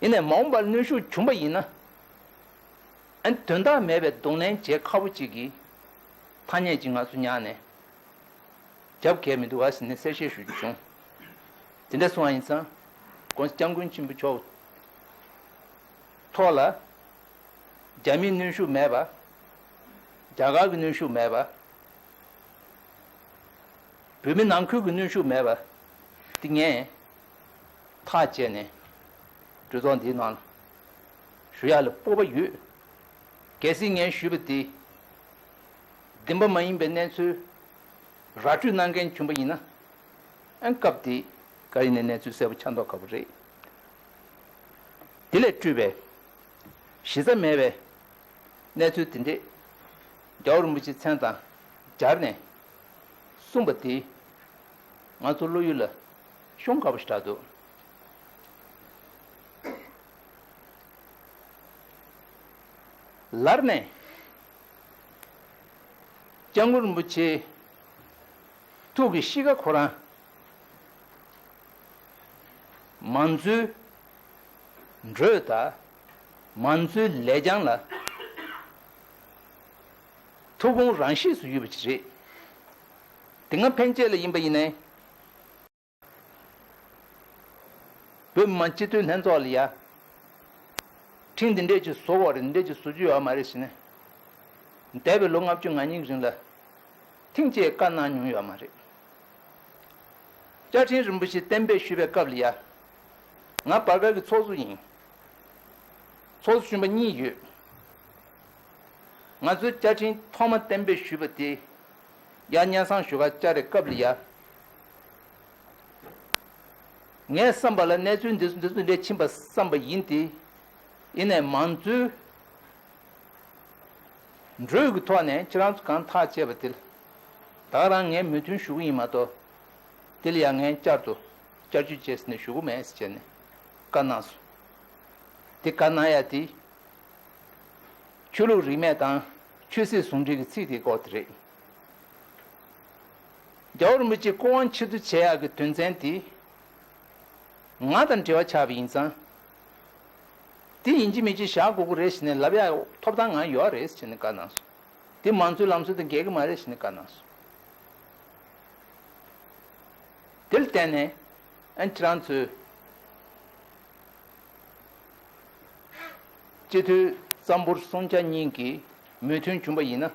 ཡིན་ནའི་མ་འོངས་པར་གནོན་ཤུགས་བྱུང་པ་ཡིན་ན། ཨ་ནི་དོན་དག་མེད་པའི་གདོང་ལེན་བྱེད་ཁག་པོ་ཅིག་གི་ཐ་སྙད་ཅིག་ང་ཚོ་ཉར་ནས་རྒྱབ་འགལ་མི་འདུག་ག་ཟེར་ནས་གསལ་བཤད་ཞུ་རྒྱུ་བྱུང་། དེ་འདྲ་སོང་བ་ཡིན་ཙང་། ༸གོང་ས་༸སྐྱབས་མགོན་ཆེན་པོ་མཆོག་ཐོག་ལ་རྒྱ་མིའི་གནོན་ཤུགས་མེད་པ། རྒྱ་གར་གྱི་གནོན་ཤུགས་མེད་པ། བོད་མི་ནང་ཁུལ་གྱི་གནོན་ཤུགས་མེད་པ་འདི་ངས་ཐག་བཅད་ནས་གྲོས་ཚོགས་འདིའི་ནང་ལ་ཞུ་ཡག་ལ་སྤོབས་པ་ཡོད། གལ་སྲིད་ངས་ཞུས་པ་འདི་བདེན་པ་མ་ཡིན་པའི་གནས་ཚུལ་ར་སྤྲོད་གནང་མཁན་བྱུང་པ་ཡིན་ན། ཨ་ནི་སྐབས་དེ་ག་ཡིན་ནའི་གནས་ཚུལ་གསལ་པོ་ཆགས་མདོག་ཁ་པོ་རེད། དེ་ལས་སྤྲོས་པའི་གཞི་རྩ་མེད་པའི་གནས་ཚུལ་དེ་འདྲས་རྒྱལ་བ་རིན་པོ་ཆེའི་མཚན་དང་སྦྱར་ནས་གསུངས་པ་དེ་ང་ཚོ་བློ་ཡུལ་ལ་ཤོང་དཀའ་པོ་ཞིག་ཆགས་འདུག་ལར་ནས་སྐྱབས་མགོན་རིན་པོ་ཆེའི་ཐུགས་ཀྱི་གཤིས་ཀ་ཁོ་རང་མང་གཙོའི་འགྲོས་དང་མང་གཙོའི་ལེགས་བྱང་ལ་ཐུགས་དགོངས་རང་གཤིས་སུ་ཡོད་པ་ཅིག་རེད། དེ་སྔ་ཕན་ཆད་ལ་ཡིན་པ་ཡིན་ནའི། བོད་མི་མང་སྤྱི་འཐུས་ལྷན་ཚོགས་ལ་ཡ། ཁྲིམས་འདི་འདྲས་ཅིག་བཟོ་དགོས་རེད། འདི་འདྲས་ཅིག་བཟོ་རྒྱུ་ཡོད་མ་རེད་ཟེར་ནས། འདས་པའི་ལོ་ལྔ་བཅུ་ང་གཉིས་ཀྱི་རིང་ལ་ཐེངས་གཅིག་བཀའ་གནང་མྱོང་ཡོད་མ་རེད། བཅའ་ཁྲིམས་རིན་པོ་ཆེ་གཏན་འབེབས་ཞུས་པའི་སྐབས་ལ་ཡ། ང་བར་བཀའ་གི་ཚོགས་གཙོ་ཡིན། ཚོགས་གཙོ་གཞོན་པ་གཉིས་ཡོད། ང་ཚོའི་བཅའ་ཁྲིམས་ཐོག་མ་གཏན་འབེབས་ཞུས་པ་དེ་ཡར་སྙན་སེང་ཞུ་གར་བཅར་བའི་སྐབས་ལ་ཡ། ངའི་བསམ་པ་ལ་གནས་ཚུལ་འདི་ཚོ་འདི་ཚོ་འདྲ་ཕྱིན་པ་བསམ་པ་ཡིན་ཏེ། ཡིན་ནའི་མང་གཙོའི་འགྲོས་ཀྱི་ཐོག་ནས་ཁྱེད་རང་ཚོ་གང་ཐག་བཅད་པ་དེ་ལ་ད་ག་རང་ངས་མོས་མཐུན་ཞུ་གི་ཡིན་མ་གཏོགས། དེ་ལ་ཡང་ངས་བསྐྱར་དུ་བསྐྱར་བཅོས་བྱས་ཟིན་ནས་ཞུ་གི་མེད་ཟེར་བྱས་ནས་བཀའ་གནང་སོང་། དེ་བཀའ་གནང་ཡ་དེ་ཆོས་ལུགས་རིས་མེད་དང་ཆོས་སྲིད་ཟུང་འབྲེལ་གྱི་ཚིག་དེའི་སྐོར་དེ་རེད། རྒྱལ་བ་རིན་པོ་ཆེ་སྐུ་དབང་ཕྱིར་བསྡུ་བྱེད་ཡག་གི་དོན་ཚན་དེ་ང་དང་འབྲེལ་བ་ཆགས་པ་ཡིན་ཙང་། དེ་ཡིན་གཅིག་མིན་གཅིག་བཞག་དགོས་ཀྱི་རེད་ཟེར་ནས་ལབ་ཡག་ཐོབ་ཐང་ང་ཡོད་རེད་ཟེར་ནས་བཀའ་གནང་སོང་། དེ་མང་གཙོའི་ལམ་སྲོལ་དང་འགལ་གྱི་མ་རེད་ཟེར་ནས་བཀའ་གནང་སོང་། དེ་ལ་བརྟེན་ནས་ཨ་ཁྱེད་རང་ཚོས་སྤྱི་འཐུས་གཙང་པོ་སུམ་བརྒྱ་གཉིས་ཀྱིས་མོས་མཐུན་བྱུང་པ་ཡིན་ན།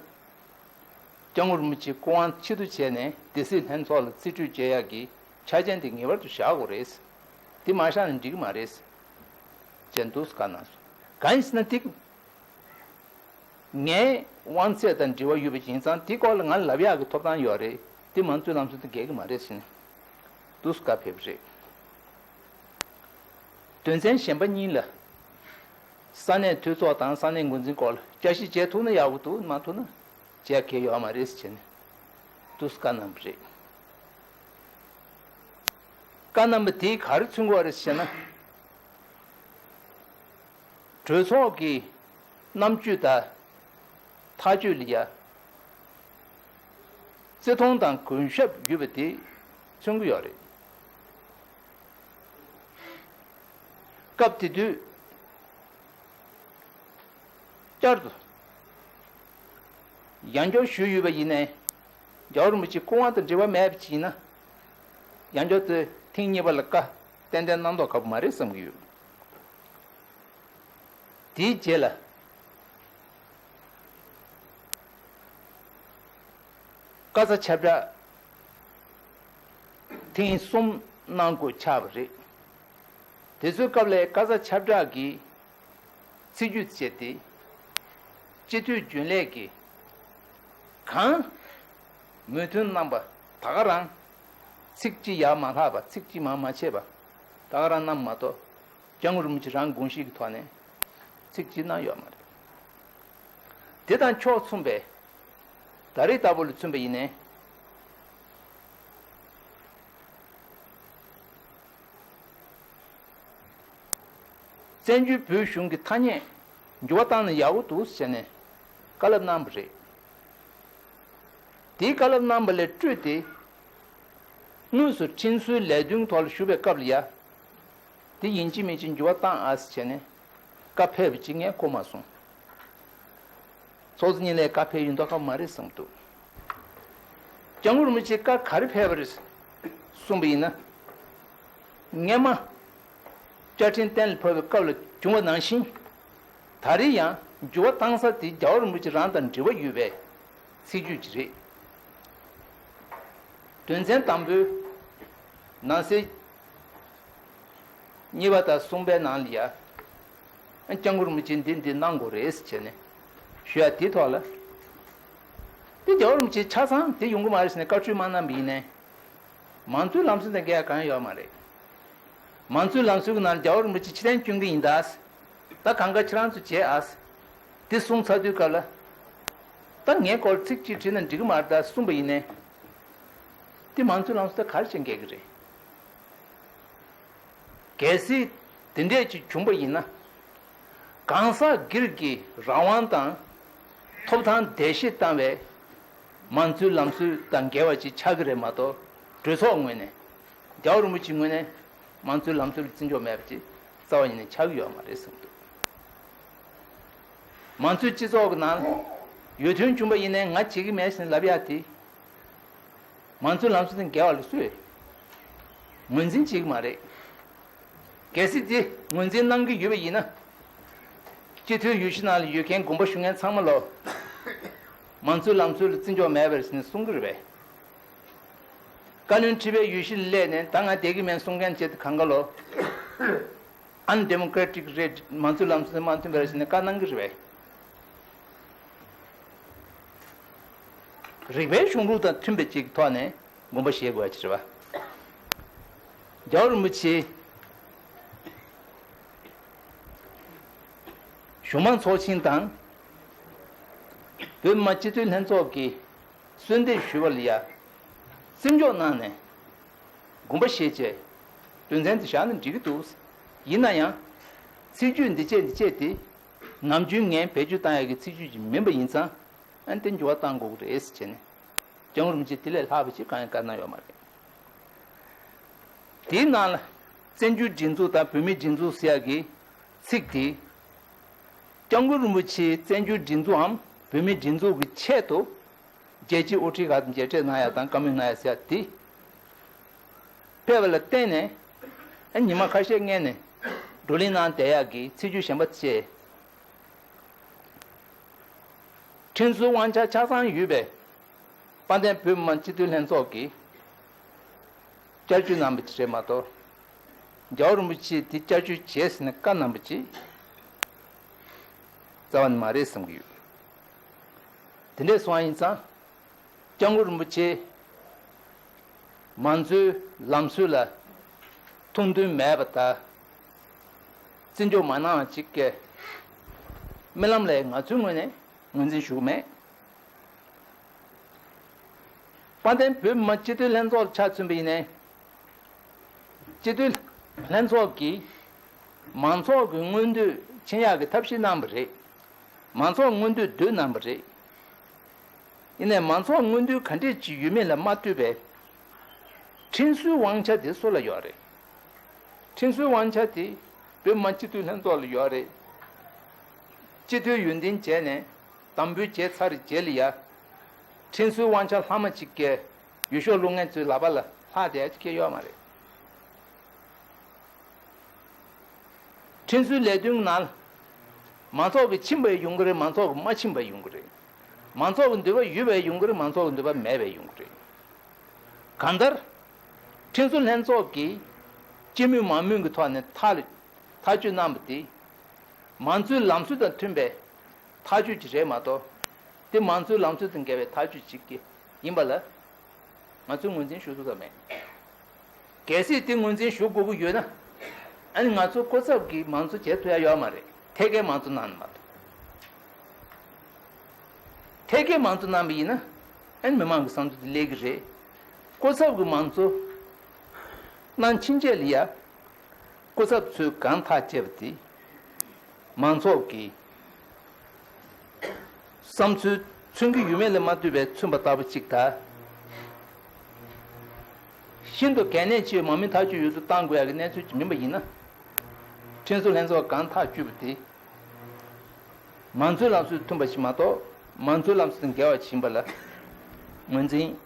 སྐྱབས་མགོན་རིན་པོ་ཆེ་སྐུ་དབང་ཕྱིར་བསྡུ་བྱས་ནས་སྡེ་སྲིད་ལྷན་ཚོགས་ལ་རྩིས་སྤྲོད་བྱེད་ཡག་གི་ཆ་རྐྱེན་དེ་ངེས་པར་དུ་བཞག་དགོས་རེད། དེ་མ་བཞག་ན་འགྲིག་གི་མ་རེད། ཅེས་འདུག་སེ་བཀའ་གནང་སོང་། གང་ཡིན་ཟེར་ན་དེ། ངའི་དབང་ཚད་དང་འབྲེལ་བ་ཡོད་པ་ཡིན་ཙང་དེའི་སྐོར་ལ་ང་ལབ་ཡག་གི་ཐོབ་ཐང་ཡོད་རེད། དེ་མང་གཙོའི་ལམ་སྲོལ་དང་འགལ་གྱི་མ་རེད་ཟེར་ནས་འདུག་སེ་བཀའ་ཕེབས་པ་རེད། དོན་ཚན་གཞན་པ་གཉིས་ལ། ས་གནས་འཐུས་ཚོགས་དང་ས་གནས་འགོ་འཛིན་སྐོར་ལ་བསྐྱར་ཞིབ་བྱེད་ཐུབ་ན་ཡག་པོ་འདུག་མ་ཐུབ་ན་བྱེད་ཡག་གང་ཡང་ཡོད་མ་རེད་ཟེར་བྱས་ནས་འདུག་སེ་བཀའ་གནང་བ་རེད། བཀའ་གནང་བ་དེས་ག་རེ་མཚོན་གྱི་ཡོད་རེད་ཟེར་ན། གྲོས་ཚོགས་ཀྱི་རྣམ་དཔྱོད་དང་ཐག་གཅོད་ལ་ཡ་བརྩི་མཐོང་དང་གུས་ཞབས་ཡོད་པ་དེ་མཚོན་གྱི་ཡོད་རེད། སྐབས་དེ་དུས་བསྐྱར་དུ་ཡང་བསྐྱར་ཞུས་ཡོད་པ་ཡིན་ནའི། རྒྱལ་བ་རིན་པོ་ཆེ་སྐུ་དབང་དང་འབྲེལ་བ་མེད་པ་ཅིག་ཡིན་ན། ཡང་བསྐྱར་དུ་ཐེངས་གཉིས་པ་ལ་བཀའ་ཏན་ཏན་གནང་མདོག་ཁ་པོ་མ་རེད་བསམ་གྱི་ཡོད། དེའི་རྗེས་ལ་བཀའ་སྩལ་ཁྱབ་བསྒྲགས་ཐེངས་གསུམ་གནང་དགོས་ཆགས་པ་རེད། དེ་ཚོའི་སྐབས་ལ་བཀའ་སྩལ་ཁྱབ་བསྒྲགས་ཀྱི་ཚིག་བརྗོད་བྱས་ཏེ། སྤྱི་འཐུས་རྒྱུན་ལས་ཀྱིས་གང་མོས་མཐུན་གནང་པ་ད་ག་རང་ཚིག་གཅིག་ཡར་མ་ལྷག་པ། ཚིག་གཅིག་མར་མ་ཆད་པ་ད་ག་རང་གནང་མ་གཏོགས། སྐྱབས་མགོན་རིན་པོ་ཆེ་རང་དགོངས་གཞི་གི་ཐོག་ནས་ཚིག་གཅིག་གནང་ཡོད་མ་རེད། དེ་དང་ཕྱོགས་མཚུངས་པའི་ད་ ད་རེས་ལྟ་བུ་ལ་མཚོན་པ་ཡིན་ནའི། བཙན་བྱོལ་བོད་གཞུང་གི་ཐ་སྙད་འགྱུར་བ་བཏང་ན་ཡག་པོ་འདུག་ཟེར་ནས་བཀའ་སློབ་གནང་བ་རེད། དེའི་བཀའ་སློབ་གནང་བ་ལས་སྤྲོས་ཏེ། དངོས་སུ་ཁྲིམས་བཟོའི་ལས་དོན་ཐོག་ལ་ཞུགས་པའི་སྐབས་ལ་ཡ། དེ་ཡིན་གཅིག་མིན་གཅིག་འགྱུར་བ་བཏང་ཨ་ཟེར་བྱས་ནས་བཀའ་ཕེབས་པ་ཅིག་ངས་གོ་མ་སོང་། ཚོགས་གཙོ་ཉིད་ལས་བཀའ་ཕེབས་ཡོད་མདོག་ཁ་པོ་མ་རེད་བསམ་འདུག་སྐྱབས་མགོན་རིན་པོ་ཆེ་བཀའ་ག་རེ་ཕེབས་པ་རེད་གསུངས་པ་ཡིན་ན། སྔས་མ་བཅའ་ཁྲིམས་གཏན་ལ་ཕབ་པའི་སྐབས་ལ་བྱུང་བ་ནང་བཞིན། ད་རེས་ཡང་འགྱུར་བ་བཏང་ས་དེ་རྒྱལ་བ་རིན་པོ་ཆེ་རང་དང་འབྲེལ་བ་ཡོད་པའི་ཚིག་བརྗོད་ཅིག་རེད། དོན་ཚན་དང་པོའི་ནང་གསེས་གཉིས་པ་དང་གསུམ་པའི་ནང་ལ་ཡ། སྐྱབས་མགོན་རིན་པོ་ཆེས་འདི་འདི་གནང་དགོས་རེད་ཟེར་བྱས་ནས་ཞུ་ཡ་དེའི་ཐོག་ལ། དེ་རྒྱལ་བ་རིན་པོ་ཆེ་ཆ་ཚང་དེ་ཡོང་གི་མ་རེད་ཟེར་ནས་བཀའ་འཁྲོལ་མ་གནང་བ་ཡིན་ནའི། མང་གཙོའི་ལམ་སྲོལ་དང་འགལ་ཡ་གང་ཡང་ཡོད་མ་རེད། མང་གཙོའི་ལམ་སྲོལ་གྱི་ནང་རྒྱལ་བ་རིན་པོ་ཆེ་ཕྱིར་འཐེན་སྐྱོན་གྱི་ཡིན་ད། ད་གང་ག་ཁྱེད་རང་ཚོ་བྱེད་ཨ། དེ་གསུངས་ཚར་དུས་སྐབས་ལ། ད་ངའི་སྐོར་ཚིག་གཅིག་བྲིས་ན་འགྲིག་གི་མ་རེད་ད་གསུངས་པ་ཡིན་ནའི། དེ་མང་གཙོའི་ལམ་སྲོལ་དང་ག་རེ་བྱེད་འགལ་གྱི་རེད། གལ་སྲིད་དེ་འདྲས་ཅིག་བྱུང་པ་ཡིན་ན། གང་ཟག་སྒེར་གྱི་རང་དབང་དང་ཐོབ་ཐང་བརྡལ་བཤིག་བཏང་བའི་མང་གཙོའི་ལམ་སྲོལ་དང་འགལ་བ་ཅིག་ཆགས་ཀྱི་རེད་མ་གཏོགས། གྲོས་ཚོགས་ངོས་ནས། རྒྱལ་བ་རིན་པོ་ཆེའི་ངོས་ནས་མང་གཙོའི་ལམ་སྲོལ་ལ་བརྩི་འཇོག་མེད་པ་ཅིག་རྩ་བ་ཉིད་ནས་ཆགས་ཀྱི་ཡོད་མ་རེད་གསུངས་འདུག་མང་གཙོའི་སྤྱི་ཚོགས་ཀྱི་ནང་ཡོད་དོན་བྱུང་པ་ཡིན་ནའི་ང་བྱེད་ཀྱི་མེད་ཟེར་ལབ་ཡ་དེ། མང་གཙོའི་ལམ་སྲོལ་དང་འགལ་བ་ལ་སུས་ངོས་འཛིན་བྱེད་ཀྱི་མ་རེད། གལ་སྲིད་དེ་ངོས་འཛིན་གནང་གི་ཡོད་པ་ཡིན་ན། སྤྱི་འཐུས་ཡུལ་ཤུལ་ནང་ལ་ཡོད་མཁན་དགོངས་པ་ཞུ་མཁན་ཚང་མ་ལོ། མང་གཙོའི་ལམ་སྲོལ་ལ་བརྩི་འཇོག་མེད་པ་རེད་ཟེར་ནས་གསུང་གི་རེད་པས། བཀའ་བློན་ཁྲི་པའི་ཡུལ་ཤུལ་ལ་སླེབས་ནས་ད་ང་བསྡད་ཀྱི་མེད་གསུང་མཁན་བྱས་ཏེ་གང་ག་ལོ། ཨན་ཌེ་མོ་ཀ་རེ་ཊིག་རེད། མང་གཙོའི་ལམ་སྲོལ་དང་མ་མཐུན་པ་རེད་ཟེར་ནས་བཀའ་གནང་གི་རེད་པས། རིགས་པའི་གཞུང་ལུགས་དང་མཐུན་པའི་ཅིག་ཐོག་ནས་དགོངས་པ་བཞེས་དགོས་ཡ་ཅིག་རེད་པ། རྒྱལ་བ་རིན་པོ་ཆེ་གཞུང་མང་ཚོགས་ཆེན་དང་བོད་མི་མང་སྤྱི་འཐུས་ལྷན་ཚོགས་ཀྱིས་གསོལ་འདེབས་ཞུ་བ་ལ་ཡ་བརྩི་འཇོག་གནང་ནས་དགོངས་པ་བཞེས་བྱས་དོན་ཚན་དེ་བཞག་ན་འགྲིག་གི་འདུག་ཡིན་ན་ཡང་ཚིག་བརྗོད་འདི་བྱས་འདི་བྱས་དེ་ནམ་རྒྱུན་ངས་བེད་སྤྱོད་བཏང་ཡ་གི་ཚིག་བརྗོད་ཅིག་མིན་པ་ཡིན་ཙང་། ཨ་ནི་དེ་འགྱུར་བ་གཏང་དགོས་ཀྱི་རེད་ཟེར་བྱས་ནས། སྐྱབས་མགོན་རིན་པོ་ཆེས་དེ་ལས་ལྷག་པ་ཅིག་གང་ཡང་བཀའ་གནང་ཡོད་མ་རེད། དེའི་ནང་ལ་བཙན་བྱོལ་སྒྲིག་འཛུགས་དང་བོད་མིའི་སྒྲིག་འཛུགས་ཟེར་ཡག་གི་ཚིག་དེ། སྐྱབས་མགོན་རིན་པོ་ཆེས་བཙན་བྱོལ་སྒྲིག་འཛུགས་འམ་བོད་མིའི་སྒྲིག་འཛུགས་ཀྱི་ཆེད་དུ། རྒྱལ་སྤྱིའི་དབུ་ཁྲིད་ཁག་དང་མཇལ་འཕྲད་གནང་ཡག་དང་བཀའ་མོལ་གནང་ཡག་ཟེར་ཡག་དེ། ཕེབས་པ་ལ་བརྟེན་ནས། ཨ་ཉི་མ་ཁ་ཤས་སྔོན་ནས་བགྲོ་གླེང་གནང་བསྡད་ཡག་གི་ཚིག་བརྗོད་གཞན་པ་བྱས། ཁྲིམས་བཟོའི་དབང་ཆ་ཆ་ཚང་ཡོད་པའི་དཔལ་ལྡན་བོད་མི་མང་སྤྱི་འཐུས་ལྷན་ཚོགས་ཀྱིས་བསྐྱར་བཅོས་གནང་བ་དེ་རེད་མ་གཏོགས། རྒྱལ་བ་རིན་པོ་ཆེས་དེ་བསྐྱར་བཅོས་བྱས་ཟེར་ནས་བཀའ་གནང་བ་ཅིག་རྩ་བ་ནས་མ་རེད་བསམ་གྱི་ཡོད། དེ་འདྲས་སོང་བ་ཡིན་ཙང་། སྐྱབས་མགོན་རིན་པོ་ཆེ་མང་གཙོའི་ལམ་སྲོལ་ལ་ཐུགས་མཐུན་མེད་པ་དང་། བརྩི་འཇོག་མ་གནང་བ་ཅིག་གི་རྨི་ལམ་ལས་ང་ཚོའི་ངོས་ནས་ངོས་འཛིན་ཞུ་གི་མེད། དཔལ་ལྡན་བོད་མི་མང་སྤྱི་འཐུས་ལྷན་ཚོགས་ལ་ཆ་མཚོན་པ་ཡིན་ནའི། སྤྱི་འཐུས་ལྷན་ཚོགས་ཀྱིས་མང་ཚོགས་ཀྱི་མངོན་འདོད་ཕྱིན་ཡག་གི་ཐབས་ཤེས་གནང་བ་རེད། མང་ཚོགས་མངོན་འདོད་བསྡུས་གནང་བ་རེད། ཡིན་ནའི་མང་ཚོགས་མངོན་འདོད་ག་འདྲས་ཅིག་ཡོད་མེད་ལ་མ་ལྟོས་པའི་ཁྲིམས་བཟོའི་དབང་ཆ་དེ་སུ་ལ་ཡོད་རེད། ཁྲིམས་བཟོའི་དབང་ཆ་དེ་བོད་མི་མང་སྤྱི་འཐུས་ལྷན་ཚོགས་ལ་ཡོད་རེད། སྤྱི་འཐུས་ཡོན་ཏན་བྱས་ནས་དམ་འབུལ་བྱས་ཚར་རྗེས་ལ་ཡ། ཁྲིམས་བཟོའི་དབང་ཆ་ལྷག་མ་ཅིག་གིས་འོས་ཤོག་བླུག་མཁན་ཚོའི་ལག་པ་ལ་ལྷག་བསྡད་ཡ་ཅིག་ཡོད་མ་རེད། ཁྲིམས་བཟོའི་ལས་དོན་ནང་མང་ཚོགས་ཀྱིས་ཕྱིན་པ་ཡོང་གི་རེད། མང་ཚོགས་ཀྱིས་མ་ཕྱིན་པ་ཡོང་གི་རེད། མང་ཚོགས་ཀྱི་འདོད་པ་ཡོད་པ་ཡོང་གི་རེད། མང་ཚོགས་ཀྱི་འདོད་པ་མེད་པ་ཡོང་གི་རེད། གང་ལྟར། ཁྲིམས་བཟོ་ལྷན་ཚོགས་ཀྱིས་སྤྱི་མོས་མང་མོས་ཀྱི་ཐོག་ནས་ཐག་ཐག་གཅོད་གནང་བ་དེ། མང་གཙོའི་ལམ་སྲོལ་དང་མཐུན་པའི་ཐག་གཅོད་ཅིག་རེད་མ་གཏོགས། དེ་མང་གཙོའི་ལམ་སྲོལ་དང་འགལ་བའི་ཐག་གཅོད་ཅིག་ཡིན་པ་ལ། ང་ཚོས་ངོས་འཛིན་ཞུ་ཐུབ་ས་མེད། གལ་སྲིད་དེ་ངོས་འཛིན་ཞུ་དགོས་ཀྱི་ཡོད་ན། ཨ་ནི་ང་ཚོ་སྐུ་ཚབ་ཀྱིས་མང་གཙོ་བྱེད་ཐུབ་ཡ་ཡོད་མ་རེད། ཐད་ཀའི་མང་གཙོ་གནང་ནི་མ་གཏོགས། ཐད་ཀའི་མང་གཙོ་གནང་བ་ཡིན་ན། ཨན་མི་མང་གི་བསམ་ཚུལ་དེ་སླེབས་ཀྱི་རེད། སྐུ་ཚབ་ཀྱི་མང་གཙོ་གནང་ཕྱིན་ཆད་ལ་ཡ། སྐུ་ཚབ་ཚོས་གང་ཐག་བཅད་པ་དེ། མང་ཚོགས་ཀྱི་བསམ་ཚུལ་མཚོན་གྱི་ཡོད་མེད་ལ་མ་ལྟོས་པའི་མཚོན་པ་ལྟ་བུ་ཅིག་དང་། ཤིན་ཏུ་གལ་གནད་ཆེ་བའི་མང་མོས་ཐག་གཅོད་ཡོད་དུ་གཏང་དགོས་ཡག་གི་གནས་ཚུལ་ཅིག་མིན་པ་ཡིན་ན། ཁྲིམས་བཟོ་ལྷན་ཚོགས་གང་ཐག་གཅོད་པ་དེ། མང་གཙོའི་ལམ་སྲོལ་མཐུན་པ་ཞིག་མ་གཏོགས་མང་གཙོའི་ལམ་སྲོལ་དང་འགལ་བ་ཞིག་ཡིན་པ་ལ་ངོས་འཛིན་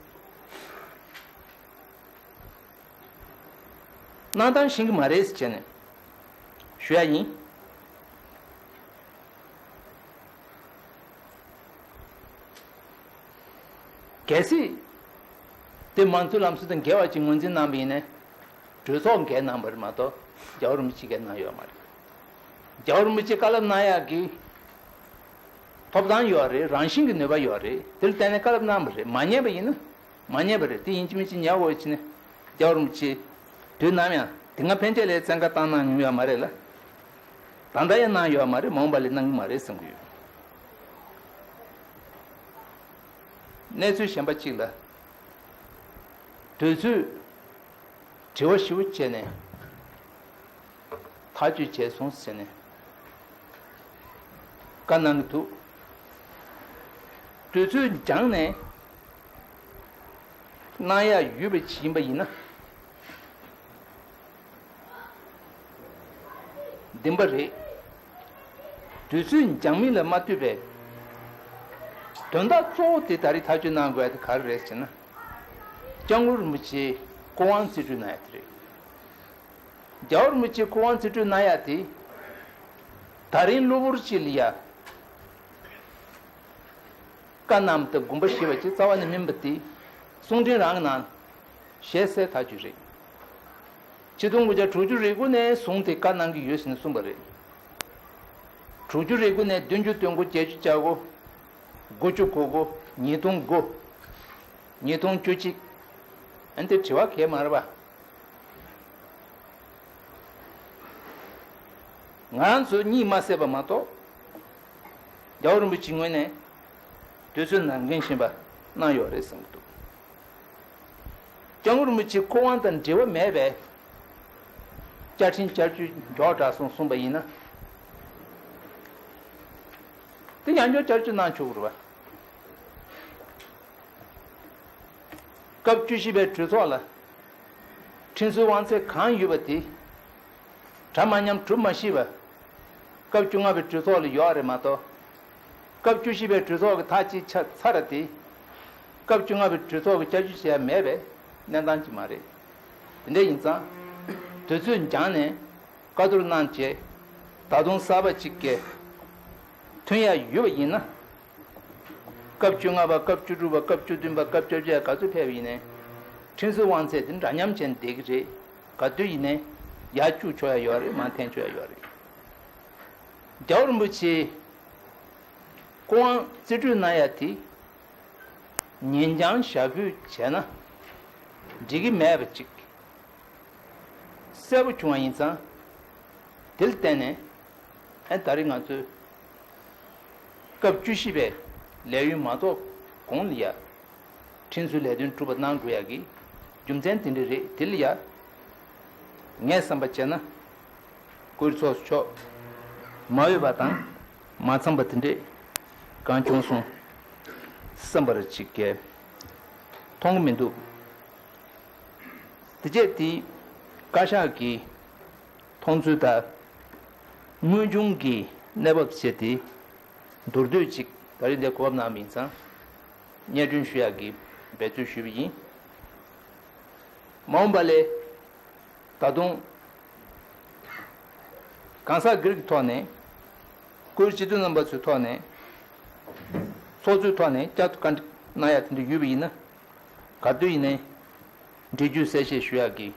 གནང་སྟངས་ཤེས་ཀྱི་མ་རེད་ཟེར་བྱས་ནས་ཞུ་ཡ་ཡིན། གལ་སྲིད་དེ་མང་གཙོའི་ལམ་སྲོལ་དང་འགལ་བ་ཅིག་ངོས་འཛིན་གནང་པ་ཡིན་ན། གྲོས་ཚོགས་འགན་གནང་བ་རེད་མ་གཏོགས་རྒྱལ་བ་རིན་པོ་ཆེ་འགན་གནང་ཡོད་མ་རེད། རྒྱལ་བ་རིན་པོ་ཆེ་བཀའ་སློབ་གནང་ཡག་གི་ཐོབ་ཐང་ཡོད་རེད། རང་བཞིན་གྱི་ནུས་པ་ཡོད་རེད། དེར་བརྟེན་ནས་བཀའ་སློབ་གནང་བ་རེད། མ་ཉན་པ་ཡིན་ན་མ་ཉན་པ་རེད། དེ་ཡིན་གཅིག་མིན་གཅིག་ཉན་དགོས་ཕྱིན་ནས་རྒྱལ་བ་རིན་པོ་ཆེ་དུས་ནམ་ཡང་དེ་སྔ་ཕན་ཆད་ལ་བཙན་བཀའ་བཏང་གནང་མྱོང་ཡོད་མ་རེད་ལ། ད་ལྟ་ཡང་གནང་ཡོད་མ་རེད། མ་འོངས་པ་ལ་གནང་གི་མ་རེད་བསམ་གྱི་ཡོད། གནས་ཚུལ་གཞན་པ་གཅིག་ལ། དུས་ཚོད་དྲི་བ་ཞིབ་པོ་བྱས་ནས་ཐག་གཅོད་བྱས་སོང་ཟེར་ནས་བཀའ་གནང་གི་འདུག་དུས་ཚོད་འགྱངས་ནས་གནང་ཡག་ཡོད་པ་ཞིག་ཡིན་པ་ཡིན་ན། བདེན་པ་རེད། དུས་ཚོད་འགྱངས་མིན་ལ་མ་ལྟོས་པའི་དོན་དག་གཙོ་བོ་དེ་ད་རེས་ཐག་གཅོད་གནང་དགོས་ཡ་དེ་ག་རེ་རེད་ཟེར་ན། སྐྱབས་མགོན་རིན་པོ་ཆེའི་སྐུ་དབང་རྩིས་སྤྲོད་གནང་ཡ་དེ་རེད། རྒྱལ་བ་རིན་པོ་ཆེའི་སྐུ་དབང་རྩིས་སྤྲོད་གནང་ཡ་དེ། ད་རིང་གློ་བུར་ཅིག་ལ་ཡ། བཀའ་གནང་དང་དགོངས་པ་བཞེས་པ་ཅིག་རྩ་བ་ནས་མིན་པ་དེ། གསུང་འཕྲིན་རང་གི་ནང་ཞལ་གསལ་ཐག་ཆོད་རེད། ཆིག་སྟོང་དགུ་བརྒྱ་དྲུག་ཅུ་རེ་དགུ་ནས་བཟུང་སྟེ་བཀའ་གནང་གི་ཡོད་ཟེར་ནས་གསུངས་པ་རེད། དྲུག་ཅུ་རེ་དགུ་ནས་བདུན་ཅུ་དོན་དགུ། བརྒྱད་ཅུ་གྱ་དགུ། དགུ་བཅུ་གོ་དགུ། ཉིས་སྟོང་དགུ། ཉིས་སྟོང་བཅུ་གཅིག་ཨ་ནི་དེ་དྲི་བ་གང་ཡང་མ་རེད་པ། ང་རང་ཚོ་གཉིད་མ་སད་པ་མ་གཏོགས། རྒྱལ་བ་རིན་པོ་ཆེའི་ངོས་ནས་དུས་ཚོད་ནང་འགན་བཞེས་པ་གནང་ཡོད་རེད་བསམ་གྱི་འདུག་སྐྱབས་མགོན་རིན་པོ་ཆེའི་སྐུ་དབང་དང་འབྲེལ་བ་མེད་པའི་བསྐྱར་ཕྲན་བསྐྱར་བཅོས་མགྱོགས་དྲགས་སོང་གསུངས་པ་ཡིན་ན། དེ་ཡང་བསྐྱར་བསྐྱར་བཅོས་གནང་ཆོག་གི་རེད་པ། སྐབས་བཅུ་བཞི་པའི་གྲོས་ཚོགས་ལ་ཁྲིམས་བཟོའི་དབང་ཚད་གང་ཡོད་པ་དེ་གྲ་མ་ཉམས་གྲུབ་མ་ཤེས་པ། སྐབས་བཅོ་ལྔ་པའི་གྲོས་ཚོགས་ལ་ཡོད་རེད་མ་གཏོགས། སྐབས་བཅུ་བཞི་པའི་གྲོས་ཚོགས་ཀྱི་ཐག་གཅིག་ཆ་ཚར་ར་དེ། སྐབས་བཅོ་ལྔ་པའི་གྲོས་ཚོགས་ཀྱིས་བསྐྱར་བཅོས་བྱས་ཡ་མེད་པའི་གནས་སྟངས་ཅིག་མ་རེད། དེ་འདྲ་ཡིན་ཙང་། དུས་ཚོད་འགྱངས་ནས་བཀའ་བསྡུར་གནང་བྱས། ད་དུང་གསར་པ་གཅིག་གི་ཐོན་ཡ་ཡོད་པ་ཡིན་ན། སྐབས་བཅོ་ལྔ་པ། སྐབས་བཅུ་དྲུག་པ། སྐབས་བཅུ་བདུན་པ། སྐབས་བཅོ་བརྒྱད་ག་ཚོད་ཕེབས་པ་ཡིན་ནའི། ཁྲིམས་བཟོའི་དབང་ཚད་དེ་འདྲ་མཉམ་བྱས་ནས་བསྡད་ཀྱི་རེད། ག་དུས་ཡིན་ནའི་ཡར་བཅུག་ཆོག་ཡ་ཡོད་རེད། མར་འཐེན་ཆོག་ཡ་ཡོད་རེད། རྒྱལ་བ་རིན་པོ་ཆེའི་སྐུ་དབང་རྩིས་སྤྲོད་གནང་ཡ་དེ་ཉིན་འགྱངས་ཞག་འཕུད་བྱས་ན་འགྲིག་གི་མེད་པ་ཅིག་གསལ་པོ་བྱུང་བ་ཡིན་ཙང་། དེ་ལ་བརྟེན་ནས་ཨ་ད་རེས་ང་ཚོས་སྐབས་བཅུ་བཞི་པའི་ལས་ཡུན་མ་རྫོགས་གོང་ལ་ཡ། ཁྲིམས་བཟོའི་ལས་དོན་གྲུབ་པ་གནང་དགོས་ཡག་གི་རྒྱུ་མཚན་དེ་འདྲ་རེད། དེ་ལ་ཡ། ངས་བསམ་པ་བྱས་ན། སྐུ་ཚབ་མཆོག་མ་འོས་པ་དང་མ་འཚམས་པ་དེ་འདྲས་གང་བྱུང་སོང་བསམ་པར་ཅིག་གས་མཐོང་གི་མི་འདུག་དེ་རྗེས་དེའི་བཀའ་ཤག་གི་མཐོང་ཚུལ་དང་། དངོས་བྱུང་གི་གནས་བབ་བྱས་ཏེ་མདོར་བསྡུས་ཅིག་ད་རེས་འདིར་གོ་སྐབས་གནང་བ་ཡིན་ཙང་། སྙན་སྒྲོན་ཞུ་ཡག་གི་འབད་རྩོལ་ཞུས་པ་ཡིན། མ་འོངས་པ་ལ་ད་དུང་གང་ཟག་སྒེར་གྱི་ཐོག་ནས། སྐུའི་སྤྱི་འཐུས་རྣམ་པ་ཚོའི་ཐོག་ནས། ཚོགས་གཙོའི་ཐོག་ནས་བསྐྱར་དུ་བཀའ་འདྲི་གནང་ཡག་དེ་འདྲ་ཡོད་པ་ཡིན་ན། ག་དུས་ཡིན་ནའི་འགྲེལ་བརྗོད་གསལ་བཤད་ཞུ་ཡག་གི་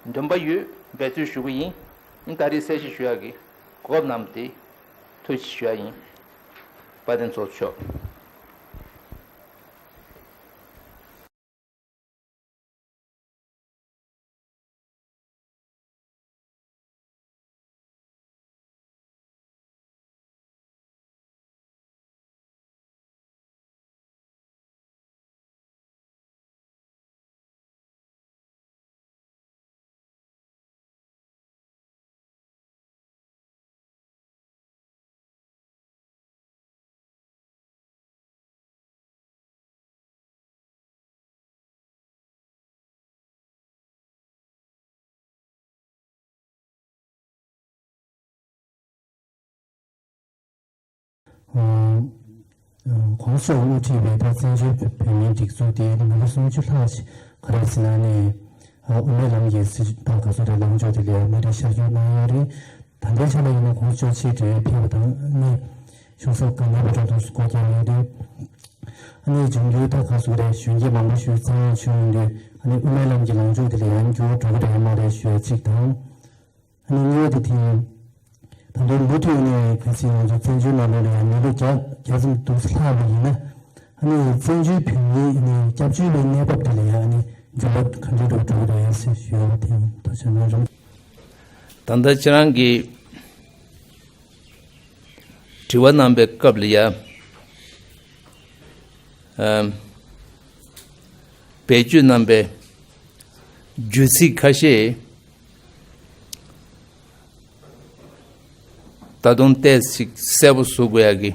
འདུན་པ་ཡོད། འབད་རྩོལ་ཞུ་གི་ཡིན། ད་རེས་གསལ་བཤད་ཞུ་ཡག་གི་གོ་སྐབས་གནང་བ་དེ་ཐུགས་རྗེ་ཆེ་ཞུ་ཡག་ཡིན། དཔལ་ལྡན་ཚོགས་གཙོ་མཆོག་ཨ་ཨ་གོང་ས་མཆོག་དབུ་ཁྲིད་པའི་ད་བཙན་བྱོལ་བོད་མིའི་སྒྲིག་འཛུགས་དེ་མི་ལོ་སུམ་ཅུ་ལྷག་ཅིག་ག་རེ་ཟེར་ན་ནི་ཨ་དབུ་མའི་ལམ་གྱི་སྲིད་ད་ག་ཚོད་རེད་ལངས་ཕྱོགས་དེ་ལ་སྨ་རེ་ཤར་སྐྱོད་གནང་ཡོད་རེད། ད་ལྟའི་ཆ་ལ་ཡིན་ན་གོང་ས་མཆོག་ཕྱིར་འབྲེལ་ཡོད་ཕེབས་པ་དང་ནི་གཞུང་ཚབ་ཀྱི་ནད་པ་འགྲོ་དུས་སུ་སྒོ་བརྒྱབ་ཡོད་དུས། ཨ་ནི་འབྱུང་འགྱུར་ད་ག་ཚོད་རེད་གཞོན་སྐྱེས་མང་པོ་ཞིག་བཙན་བྱོལ་ཡོང་དུས་ཨ་ནི་དབུ་མའི་ལམ་གྱི་ལངས་ཕྱོགས་དེ་ལ་ཡང་འགྱུར་བ་འགྲོ་གི་རེད་སྨ་རེ་ཞུ་ཡ་གཅིག་དང་། ཨ་ནི་གཉིས་པ་དེ་དེ་ཡིན། ད་དུང་མུ་མཐུད་ནས་གལ་སྲིད་ང་ཚོ་བཙན་བྱོལ་ནང་ལོགས་ལ་ཡང་མི་ལོ་བརྒྱ་བརྒྱ་ཙམ་འདུག་ལྷག་པ་ཡིན་ན། ཨ་ནི་བཙན་བྱོལ་བོད་མིའི་ཨ་ནི་སྐྱབས་བཅོལ་བའི་གནས་བབ་དེ་ལ་ཡང་ཨ་ནི་འགྱུར་བ་ག་འདྲ་འགྲོ་འགྲོ་གི་རེད་ཟེར་ཞུ་ཡ་དེ་ཡིན། ཐུགས་རྗེ་གནང་། ད་ལྟ་ཁྱེད་རང་གིས་དྲི་བ་གནང་པའི་སྐབས་ལ་ཡ། ཨམ། བེད་སྤྱོད་གནང་པའི་བརྗོད་ཚིག་ཁ་ཤས་ད་དུང་ཏོག་ཙམ་གསལ་པོ་བཟོ་དགོས་ཡག་གི་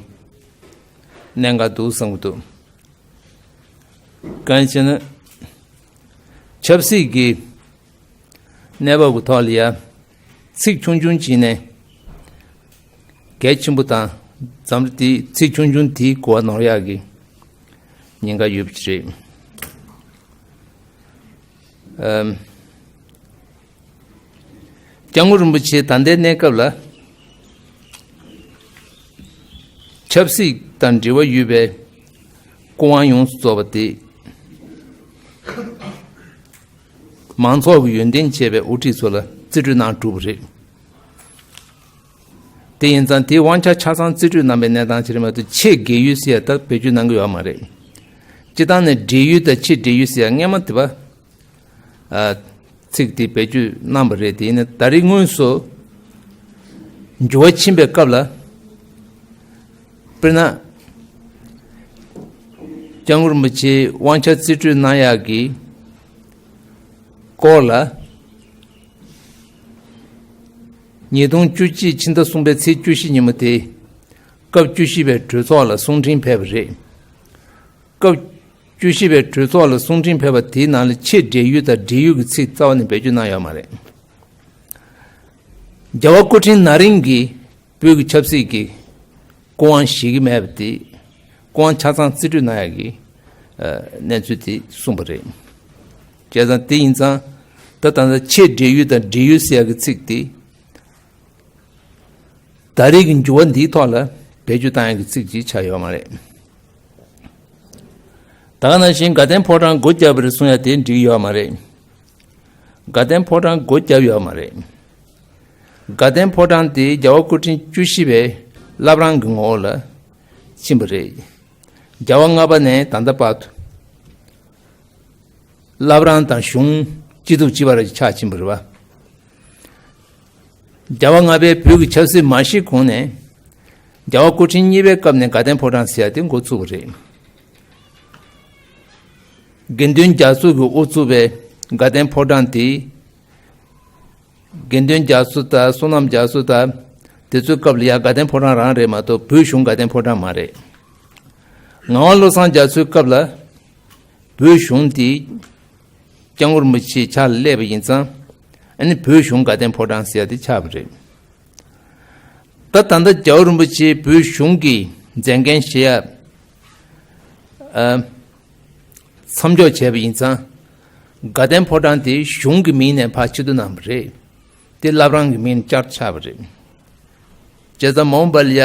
གནད་འགག་འདུག་བསམ་གྱི་འདུག་གང་ཡིན་ཟེར་ན། ཆབ་སྲིད་ཀྱི་གནས་བབ་ཀྱི་ཐོག་ལ་ཡ་ཚིག་ཆུང་ཆུང་བྱས་ནས་གལ་ཆེན་པོ་དང་འཛམ་གླིང་དེ་ཚིག་ཆུང་ཆུང་དེའི་གོ་བ་ནོར་ཡག་གི་ཉེན་ཁ་ཡོད་པ་ཅིག་རེད། ཨམ། སྐྱབས་མགོན་རིན་པོ་ཆེ་ད་ལྟའི་གནས་སྐབས་ལ་ཆབ་སྲིད་དང་འབྲེལ་བ་ཡོད་པའི་སྐུ་དབང་ཡོངས་སུ་རྫོགས་པ་དེ། མང་ཚོགས་ཀྱི་ཡོན་ཏན་བྱས་པའི་དབུ་ཁྲིད་ཚོ་ལ་རྩིས་སྤྲོད་གནང་གྲུབ་པ་རེད། དེ་ཡིན་ཙང་དེའི་དབང་ཆ་ཆ་ཚང་རྩིས་སྤྲོད་གནང་པའི་གནས་སྟངས་ཅིག་རེད་མ་གཏོགས་ཆེད་རྒྱས་ཡོལ་ཟེར་ཡ་ད་བེད་སྤྱོད་གནང་གི་ཡོད་མ་རེད། སྤྱིར་བཏང་ནས་རྒྱས་ཡོལ་དང་ཆེད་རྒྱས་ཡོལ་ཟེར་ཡ་སྔས་མ་དེ་བ། ཨ། ཚིག་དེ་བེད་སྤྱོད་གནང་པ་རེད། དེ་ཡིན་ན་ད་རེས་དངོས་སུ་འགྱུར་བ་ཕྱིན་པའི་སྐབས་ལ། དཔེར་ན། སྐྱབས་མགོན་རིན་པོ་ཆེའི་དབང་ཆ་རྩིས་སྤྲོད་གནང་ཡག་གི་སྐོར་ལ། ཉིས་སྟོང་བཅུ་གཅིག་ཕྱི་ཟླ་གསུམ་པའི་ཚེས་བཅུ་བཞི་ཉིན་མོ་དེ། སྐབས་བཅུ་བཞི་པའི་གྲོས་ཚོགས་ལ་གསུང་འཕྲིན་ཕེབས་པ་རེད། སྐབས་བཅུ་བཞི་པའི་གྲོས་ཚོགས་ལ་གསུང་འཕྲིན་ཕེབས་པ་དེའི་ནང་ལ་ཆེད་རྒྱས་ཡོལ་དང་རྒྱས་ཡོལ་གྱི་ཚིག་རྩ་བ་ནས་བེད་སྤྱོད་གནང་ཡོད་མ་རེད། རྒྱལ་བ་སྐུ་ཕྲེང་ན་རིམ་གྱིས་བོད་ཀྱི་ཆབ་སྲིད་ཀྱི་སྐུ་དབང་བཞེས་ཀྱི་མེད་པ་དེ་སྐུ་དབང་ཆ་ཚང་རྩིས་སྤྲོད་གནང་ཡག་གི་ཨ་གནས་ཚུལ་དེ་གསུངས་པ་རེད། བྱས་ཙང་དེ་ཡིན་ཙང་ད་ད་ལྟ་ཆེད་རྒྱས་ཡོལ་དང་རྒྱས་ཡོལ་ཟེར་ཡག་གི་ཚིག་དེ། ད་རེས་ཀྱི་འགྱུར་བ་འདིའི་ཐོག་ལ་བེད་སྤྱོད་བཏང་ཡག་གི་ཚིག་ཅིག་ཆགས་ཡོད་མ་རེད། ད་ག་ནང་བཞིན་དགའ་ལྡན་ཕོ་བྲང་སྒོ་བརྒྱབ་པ་རེད་གསུང་ཡག་དེ་འགྲིག་ཡོད་མ་རེད། དགའ་ལྡན་ཕོ་བྲང་སྒོ་བརྒྱབ་ཡོད་མ་རེད། དགའ་ལྡན་ཕོ་བྲང་དེ་རྒྱལ་བ་སྐུ་ཕྲེང་བཅུ་བཞི་པའི་བླ་བྲང་གི་ངོ་བོ་ལ་ཕྱིན་པ་རེད། རྒྱལ་བ་ལྔ་པ་ནས་ད་ལྟ་བར་དུ། བླ་བྲང་དང་གཞུང་སྐྱིད་སྡུག་སྤྱི་བར་ཆགས་ཕྱིན་པ་རེད་བ། རྒྱལ་བ་ལྔ་པས་བོད་ཀྱི་ཆབ་སྲིད་མ་ཤེས་གོང་ནས། རྒྱལ་བ་སྐུ་ཕྲེང་གཉིས་པའི་སྐབས་ནས་དགའ་ལྡན་ཕོ་བྲང་ཟེར་ཡ་དེ་འགོ་བཙུགས་པ་རེད། དགེ་འདུན་རྒྱ་མཚོ་གིས་དབུ་བཙུགས་པའི་དགའ་ལྡན་ཕོ་བྲང་དེ། དགེ་འདུན་རྒྱ་མཚོ་དང་བསོད་ནམས་རྒྱ་མཚོ་དང་། དེ་ཚོའི་སྐབས་ལ་ཡང་དགའ་ལྡན་ཕོ་བྲང་རང་རེད་མ་གཏོགས་བོད་གཞུང་དགའ་ལྡན་ཕོ་བྲང་མ་རེད། ངག་དབང་བློ་བཟང་རྒྱ་མཚོའི་སྐབས་ལ། བོད་གཞུང་དེ་སྐྱབས་མགོན་རིན་པོ་ཆེའི་ཕྱག་ལ་སླེབས་པ་ཡིན་ཙང་། ཨ་ནི་བོད་གཞུང་དགའ་ལྡན་ཕོ་བྲང་ཟེར་ཡ་དེ་ཆགས་པ་རེད། ད་ད་ལྟ་རྒྱལ་བ་རིན་པོ་ཆེ་བོད་གཞུང་གི་མཛད་འགན་བཞེས་ཡ། ཨ། མཚམས་འཇོག་བྱས་པ་ཡིན་ཙང་། དགའ་ལྡན་ཕོ་བྲང་དེ་གཞུང་གི་མིང་ནས་ཕར་ཕྱིར་བསྡུ་གནང་བ་རེད། དེ་བླ་བྲང་གི་མིང་བསྐྱར་ཆགས་པ་རེད། བྱས་ཙང་མ་འོངས་པ་ལ་ཡ།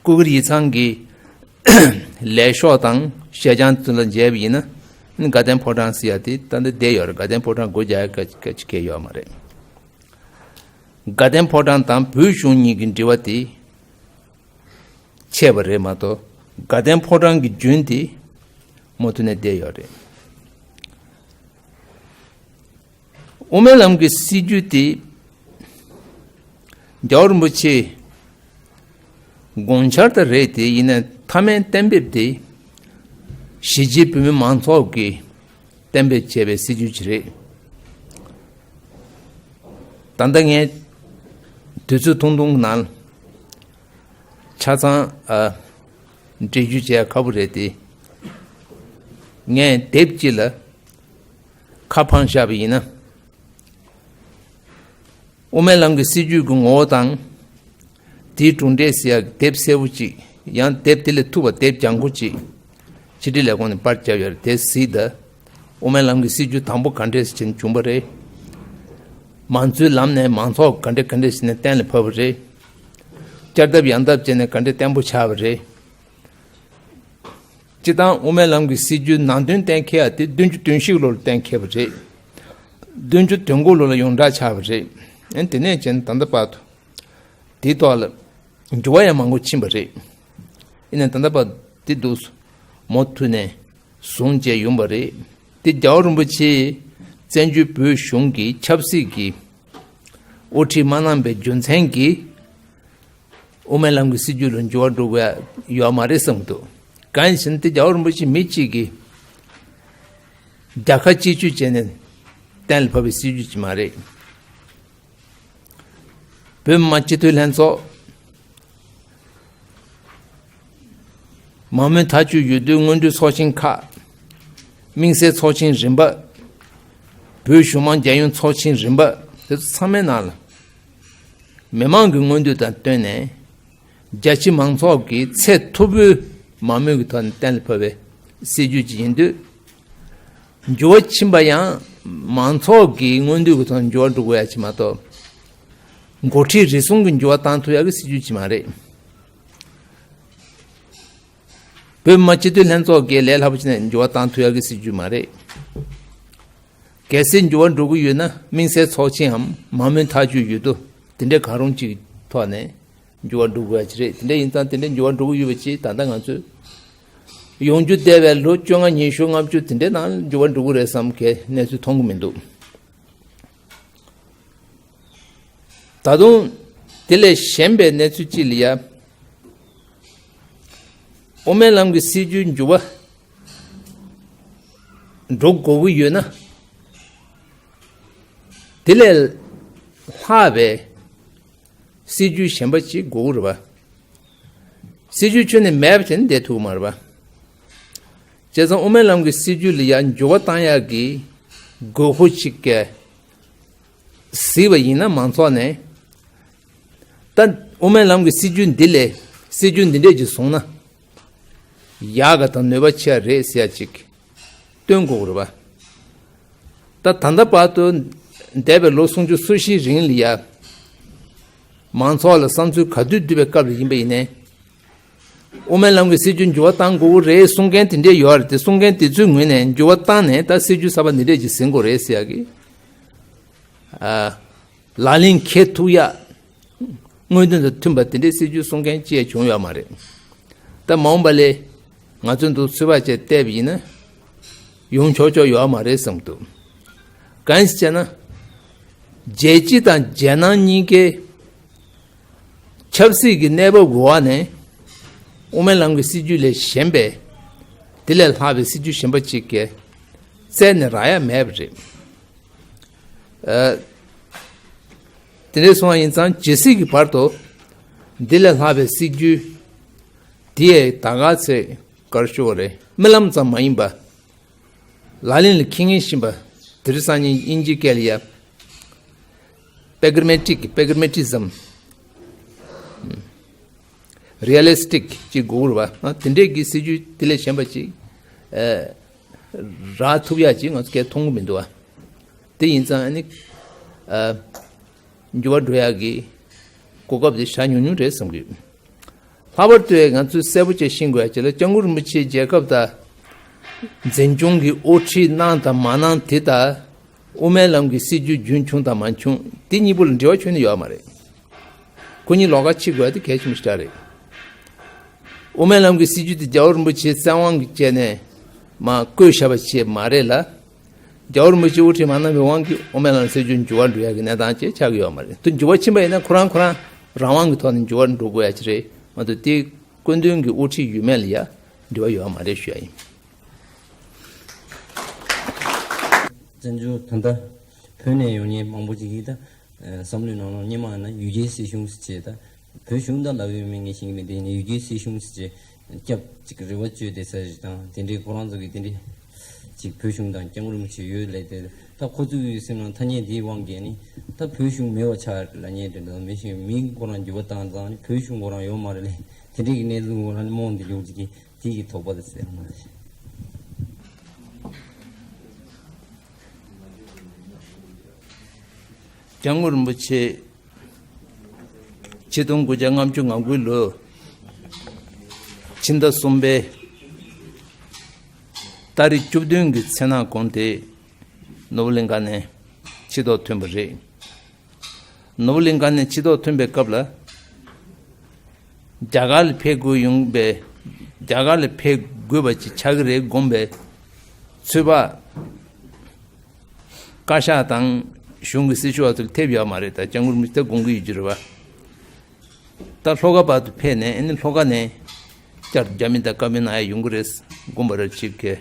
སྐུ་སྒེར་ཡིག་ཚང་གི་ལས་ཤོག་དང་ཞལ་བྱང་དེ་ཚོ་ལ་མཇལ་བ་ཡིན་ན། དགའ་ལྡན་ཕོ་བྲང་ཟེར་ཡ་དེ་ད་ལྟ་བསྡད་ཡོད་རེད། དགའ་ལྡན་ཕོ་བྲང་སྒོ་རྒྱག་ཡ་སྐད་ཆ་སྐད་ཆ་གང་ཡང་ཡོད་མ་རེད། དགའ་ལྡན་ཕོ་བྲང་དང་བོད་གཞུང་གཉིས་ཀྱི་འབྲེལ་བ་དེ་ཆད་པ་རེད་མ་གཏོགས། དགའ་ལྡན་ཕོ་བྲང་གི་རྒྱུན་དེ་མུ་མཐུད་ནས་བསྡད་ཡོད་རེད། དབུ་མའི་ལམ་གྱི་སྲིད་བྱུས་དེ་རྒྱལ་བ་རིན་པོ་ཆེ་དགོངས་འཆར་དེ་རེད་དེ། ཡིན་ནའི་མཐའ་མའི་གཏན་འབེབས་དེ་གཞིས་བྱེས་བོད་མི་མང་ཚོགས་ཀྱིས་གཏན་འབེབས་བྱས་པའི་སྲིད་བྱུས་ཅིག་རེད། ད་ལྟ་ངས་དུས་ཚོད་ཐུང་ཐུང་གི་ནང་ཆ་ཚང་ཨ་འགྲེལ་བརྗོད་བྱས་ཁག་པོ་རེད་དེ། ངས་དེབ་ཅིག་ལ་ཁ་འཕངས་བཞག་པ་ཡིན་ན། དབུ་མའི་ལམ་གྱི་སྲིད་བྱུས་ཀྱི་ངོ་བོ་དང་། དེའི་གྲུབ་འབྲས་ཟེར་ཡག་དེབ་གསལ་པོ་ཅིག་ ཡང་དེབ་དེ་ལས་ཐུབ་པ་དེབ་ལྗང་ཁུ་ཅིག་ཕྱི་དྲིལ་ལས་ཁུངས་ནས་པར་བརྒྱབ་ཡོད་རེད། དེ་གཟིགས་དང་། དབུ་མའི་ལམ་གྱི་སྲིད་བྱུས་དང་པོ་ག་འདྲས་ཟེར་བྱས་ནས་བྱུང་བ་རེད། མང་གཙོའི་ལམ་ནས་མང་ཚོགས་ག་འདྲས་ག་འདྲས་ཟེར་ནས་གཏན་ལ་ཕབ་པ་རེད། བསྐྱར་ལྡབ་ཡང་ལྡབ་བྱས་ནས་ག་འདྲས་བརྟན་པོ་ཆགས་པ་རེད། སྤྱིར་བཏང་དབུ་མའི་ལམ་གྱི་སྲིད་བྱུས་ནང་དོན་གཏན་འཁེལ་བ་དེ་བདུན་ཅུ་དོན་བཞི་ལོ་ལ་གཏན་འཁེལ་བ་རེད། བདུན་ཅུ་དོན་དགུ་ལོ་ལ་ཡོངས་བསྒྲགས་ཆགས་པ་རེད། ཨ་ནི་དེ་ནས་བྱས་ནས་ད་ལྟ་བར་དུ་དེའི་ཐོག་ལ་འགྱུར་བ་ཡང་མང་པོ་ཕྱིན་པ་རེད། ཡིན་ནའི་ད་ལྟ་བར་དུ་དེ་འདུག་མུ་མཐུད་ནས་བཟུང་བྱས་ཡོང་བ་རེད། དེ་རྒྱལ་བ་རིན་པོ་ཆེས་བཙན་བྱོལ་བོད་གཞུང་གི་ཆབ་སྲིད་ཀྱི་དབུ་ཁྲིད་མ་གནང་པའི་རྒྱུ་མཚན་གྱིས། དབུ་མའི་ལམ་གྱི་སྲིད་བྱུས་ལ་འགྱུར་བ་འགྲོ་དགོས་ཡ་ཡོད་མ་རེད་བསམ་གྱི་འདུག་གང་ཡིན་ཟེར་ན་དེ་རྒྱལ་བ་རིན་པོ་ཆེ་མི་གཅིག་གིས་རྒྱལ་ཁ་གཅིག་གྱུར་བྱས་ནས་གཏན་ལ་ཕབ་པའི་སྲིད་བྱུས་ཅིག་མ་རེད། བོད་མི་མང་སྤྱི་འཐུས་ལྷན་ཚོགས། མང་མོས་ཐག་གཅོད་ཡོད་དུས་སྔོན་འགྲོའི་ཚོགས་ཆེན་ཁག་དམིགས་བསལ་ཚོགས་ཆེན་རིམ་པ། བོད་གཞུང་མང་རྒྱལ་ཡོངས་ཚོགས་ཆེན་རིམ་པ། དེ་ཚོ་ཚང་མའི་ནང་ལ། མི་མང་གི་མངོན་འདོད་དང་བསྟུན་ནས། རྒྱ་ཆེ་མང་ཚོགས་ཀྱི་ཚད་མཐོ་པོའི་མང་མོས་ཀྱི་ཐོག་ནས་གཏན་ལ་ཕབ་པའི་སྲིད་བྱུས་ཅིག་ཡིན་དུས། འགྱུར་བ་ཕྱིན་པ་ཡང་མང་ཚོགས་ཀྱི་མངོན་འདོད་ཀྱི་ཐོག་ནས་འགྱུར་བ་འགྲོ་དགོས་ཡ་ཅིག་མ་གཏོགས། འགོ་ཁྲིད་རེ་ཟུང་གིས་འགྱུར་བ་བཏང་ཐུབ་ཡ་གི་སྲིད་བྱུས་ཅིག་མ་རེད། བོད་མི་སྤྱི་འཐུས་ལྷན་ཚོགས་ཀྱིས་ལས་སླ་པོ་བྱས་ནས་འགྱུར་བ་བཏང་ཐུབ་ཡ་གི་སྲིད་བྱུས་མ་རེད། གལ་སྲིད་འགྱུར་བ་འགྲོ་གི་ཡོད་ན་དམིགས་བསལ་ཚོགས་ཆེན་འམ་མང་མོས་ཐག་གཅོད་ཡོད་དོ། དེ་འདྲའི་གང་རུང་ཅིག་ཐོག་ནས་འགྱུར་བ་འགྲོ་དགོས་ཡ་ཅིག་རེད། དེ་འདྲ་ཡིན་ཙང་དེ་འདྲའི་འགྱུར་བ་འགྲོ་གི་ཡོད་པ་ཅིག་ད་ལྟ་ང་ཚོས་ཡོང་རྒྱུ་བསྡད་པའི་ལོ་བཅོ་ལྔ་ཉི་ཤུ་ལྔ་བཅུ་དེ་འདྲའི་ནང་འགྱུར་བ་འགྲོ་གི་རེད་བསམ་གྱི་གནས་ཚུལ་མཐོང་གི་མི་འདུག་ད་དུང་དེ་ལས་གཞན་པའི་གནས་ཚུལ་གཅིག་ལ་ཡ། དབུ་མའི་ལམ་གྱི་སྲིད་བྱུས་འགྱུར་བ་འགྲོ་དགོས་ཀྱི་ཡོད་ན། དེ་ལས་ལྷག་པའི་སྲིད་བྱུས་གཞན་པ་ཅིག་དགོས་ཀྱི་རེད་པ། སྲིད་བྱུས་ཁྱོན་ནས་མེད་པ་བྱས་ནས་བསྡད་ཐུབ་ཀྱི་མ་རེད་པ། བྱས་ཙང་དབུ་མའི་ལམ་གྱི་སྲིད་བྱུས་ལ་ཡང་འགྱུར་བ་བཏང་ཡག་གི་དགོས་མཁོ་ཅིག་གིས་གཟིགས་པ་ཡིན་ན་མང་ཚོགས་ནས། ད་དབུ་མའི་ལམ་གྱི་སྲིད་བྱུས་འདི་ལས་སྲིད་བྱུས་འདི་འདྲས་ཅིག་བཟུང་ན་ཡག་ག་དང་ནུས་པ་ཆེ་བ་རེད་ཟེར་ཡ་ཅིག་སྟོན་དགོས་ཀྱི་རེད་པ། ད་ད་ལྟ་བར་དུ་འདས་པའི་ལོ་སུམ་ཅུ་སོ་བཞིའི་རིང་ལ་ཡ། མང་ཚོགས་ལ་བསམ་ཚུལ་ག་དུས་བསྡུས་པའི་སྐབས་ལ་ཡིན་པ་ཡིན་ནའི། དབུ་མའི་ལམ་གྱི་སྲིད་བྱུས་འགྱུར་བ་གཏང་དགོས་ཀྱི་རེད་གསུང་མཁན་དེ་འདྲས་ཡོད་རེད་དེ། གསུང་མཁན་དེ་ཚོའི་ངོས་ནས་འགྱུར་བ་བཏང་ནས་ད་སྲིད་བྱུས་གསར་པ་འདི་འདྲས་ཅིག་ཟིན་དགོས་རེད་ཟེར་ཡ་གི། ཨ། ལག་ལེན་འཁེལ་ཐུབ་ཡ། དངོས་དོན་དང་མཐུན་པ་དེ་འདྲའི་སྲིད་བྱུས་གསུང་མཁན་ཅིག་བྱུང་ཡོད་མ་རེད། ད་མ་འོངས་པ་ལས་ང་ཚོས་འདུག་ཚོད་དཔག་བྱས་བལྟས་པ་ཡིན་ན་ཡོང་ཆོག་ཆོག་ཡོད་མ་རེད་བསམ་འདུག་གང་ཡིན་ཟེར་ན། རྒྱལ་སྤྱི་དང་རྒྱལ་ནང་གཉིས་ཀའི་ཆབ་སྲིད་ཀྱི་གནས་བབ་འོག་ནས་དབུ་མའི་ལམ་གྱི་སྲིད་བྱུས་ལས་གཞན་པའི་དེ་ལས་ལྷག་པའི་སྲིད་བྱུས་གཞན་པ་ཅིག་གི་རྩལ་ནས་རག་ཡ་མེད་པ་རེད། ཨ། དེ་འདྲའི་སོང་བ་ཡིན་ཙང་ཇི་སྲིད་ཀྱི་བར་དུ་འདི་ལས་ལྷག་པའི་སྲིད་བྱུས་དེ་ཡས་ད་ག་ཚོད་ག་རེ་ཞུ་བ་རེད། རྨི་ལམ་ཙམ་མ་ཡིན་པ། ལག་ལེན་ལ་འཁྱེར་ངེས་བཞིན་པ། དེ་རིང་སང་ཉིན་དབྱིན་ཇིའི་སྐད་ལ་ཡ། པེ་གི་ར་མེ་ཊིག་པེ་གི་ར་མེ་ཊི་ཛམ། རི་ཡ་ལི་སི་ཊིག་ཅིག་དགོས་རེད་པ། དེ་འདྲས་ཀྱི་སྲིད་བྱུས་དེ་ལས་གཞན་པ་ཅིག་ཨ། རག་ཐུབ་ཡ་ཅིག་ང་ཚོ་གས་མཐོང་གི་མི་འདུག་པ། དེ་ཡིན་ཙང་ཨ་ནི། ཨ། འགྱུར་བ་འགྲོ་ཡག་གི་གོ་སྐབས་དེ་ཞེ་དྲག་ཉུང་ཉུང་རེད་བསམ་གི་ཡོད། ལྷག་པར་དུ་ང་ཚོས་གསལ་པོ་བྱས་ཤེས་དགོས་ཡ་ཅིག་ལ་སྐྱབས་མགོན་རིན་པོ་ཆེའི་རྒྱལ་ཁབ་དང་། འཛིན་སྐྱོང་གི་དབུ་ཁྲིད་གནང་དང་མ་གནང་དེ་དང་། དབུ་མའི་ལམ་གྱི་སྲིད་བྱུས་རྒྱུན་བྱུང་དང་མ་བྱུང་དེ་གཉིས་པོ་ལ་འབྲེལ་བ་ཁྱོན་ནས་ཡོད་མ་རེད། ཁོ་གཉིས་ལོགས་ཀ་ཕྱེ་དགོས་ཡ་དེ་གལ་ཆེན་པོ་ཞེ་དྲག་རེད། དབུ་མའི་ལམ་གྱི་སྲིད་བྱུས་དེ་རྒྱལ་བ་རིན་པོ་ཆེའི་བཙན་དབང་གིས་བྱས་ནས་མར་བཀོད་བཞག་པ་ཞིག་མ་རེད་ལ། རྒྱལ་བ་རིན་པོ་ཆེ་དབུ་ཁྲིད་མ་གནང་བའི་དབང་གིས་དབུ་མའི་ལམ་སྲིད་བྱུས་འགྱུར་བ་འགྲོ་ཡ་གི་གནས་སྟངས་ཅིག་ཆགས་ཀྱི་ཡོད་མ་རེད། དེ་འགྱུར་བ་ཕྱིན་པ་ཡིན་ན་ཁོ་རང་ཁོ་རང་རང་དབང་གི་ཐོག་ནས་འགྱུར་བ་འགྲོ་དགོས་ཡ་ཅིག་རེད་མ་གཏོགས་དེ་སྐུ་མདུན་གྱི་དབུ་ཁྲིད་ཡོད་མེད་ལ་ཡ་འབྲེལ་བ་ཡོད་མ་རེད་ཞུ་ཡ་ཡིན། བཙན་བྱོལ་ད་ལྟ་བོད་ནས་ཡོང་མཁན་མང་པོ་ཅིག་གིས་ད་བསམ་བློའི་ནང་ལ་སྔོན་མ་ན་ཡུལ་གྱར་སྲིད་གཞུང་ཟེར་བྱས་ད། བོད་གཞུང་དང་ལབ་ཡོད་མེད་ངས་ཤེས་ཀྱི་མེད། དེ་ནས་ཡུལ་གྱར་སྲིད་གཞུང་ཟེར་བྱས་སྐྱབས་ཅིག་རེ་བ་བཅོལ་བསྡད་ས་ཞིག་དང་དེ་འདྲའི་ཁོ་རང་ཚོ་གིས་དེ་འདྲའི་ཅིག་བོད་གཞུང་དང་སྐྱབས་མགོན་རིན་པོ་ཆེ་ཡོད་ལབ་དེ་ད་ཁོ་ཚོའི་སེམས་ནང་ཐ་སྙད་དེའི་དབང་གིས་ནི་ད་བོད་གཞུང་མེད་པ་ཆགས་ལབ་མཁན་དེ་འདྲ་མི་ཤེས། མིང་ཁོ་རང་འགྱུར་བ་བཏང་ཙང་ནི་བོད་གཞུང་ཁོ་རང་ཡོད་མ་རེད་ལབ། དེ་འདྲའི་གི་གནས་ཚུལ་ངོ་ལ་རྨོངས་ཏེ་ཡོང་གི་དེ་གི་དོགས་པ་དེ་སེལ་མ་རེད། སྐྱབས་མགོན་རིན་པོ་ཆེ་ཆིག་སྟོང་དགུ་བརྒྱ་ལྔ་བཅུ་ང་དགུའི་ལོའི་ཕྱི་ཟླ་གསུམ་པའི་ཏ་རིག་བཅུ་བདུན་གྱི་ཚེ་ནང་གོང་དེ་ནོར་བུ་གླིང་ཁ་ནས་ཕྱི་ཐོག་ཐོན་པ་རེད། ནོར་བུ་གླིང་ཁ་ནས་ཕྱི་ཐོག་ཐོན་པའི་སྐབས་ལ། རྒྱ་གར་ལ་ཕེབས་དགོས་ཡོང་པའི། རྒྱ་གར་ལ་ཕེབས་དགོས་པ་ཅིག་ཆགས་ཀྱི་རེད་དགོངས་པའི་ཚོད་དཔག་བཀའ་ཤག་དང་གཞུང་གི་སྲི་ཞུ་བ་ཚོར་ཐེབས་ཡོད་མ་རེད། ད་སྐྱབས་མགོན་རིན་པོ་ཆེ་དགོངས་ཀྱི་ཡོད་རྒྱུ་རེད་བ། ད་ལྷོ་ཁ་བར་དུ་ཕེབས་ནས་ཨ་ནི་ལྷོ་ཁ་ནས་བསྐྱར་དུ་རྒྱ་མི་དང་བཀའ་མོལ་གནང་ཡ་ཡོང་གི་རེད་དགོངས་པ་རེད་ཅིག་གི།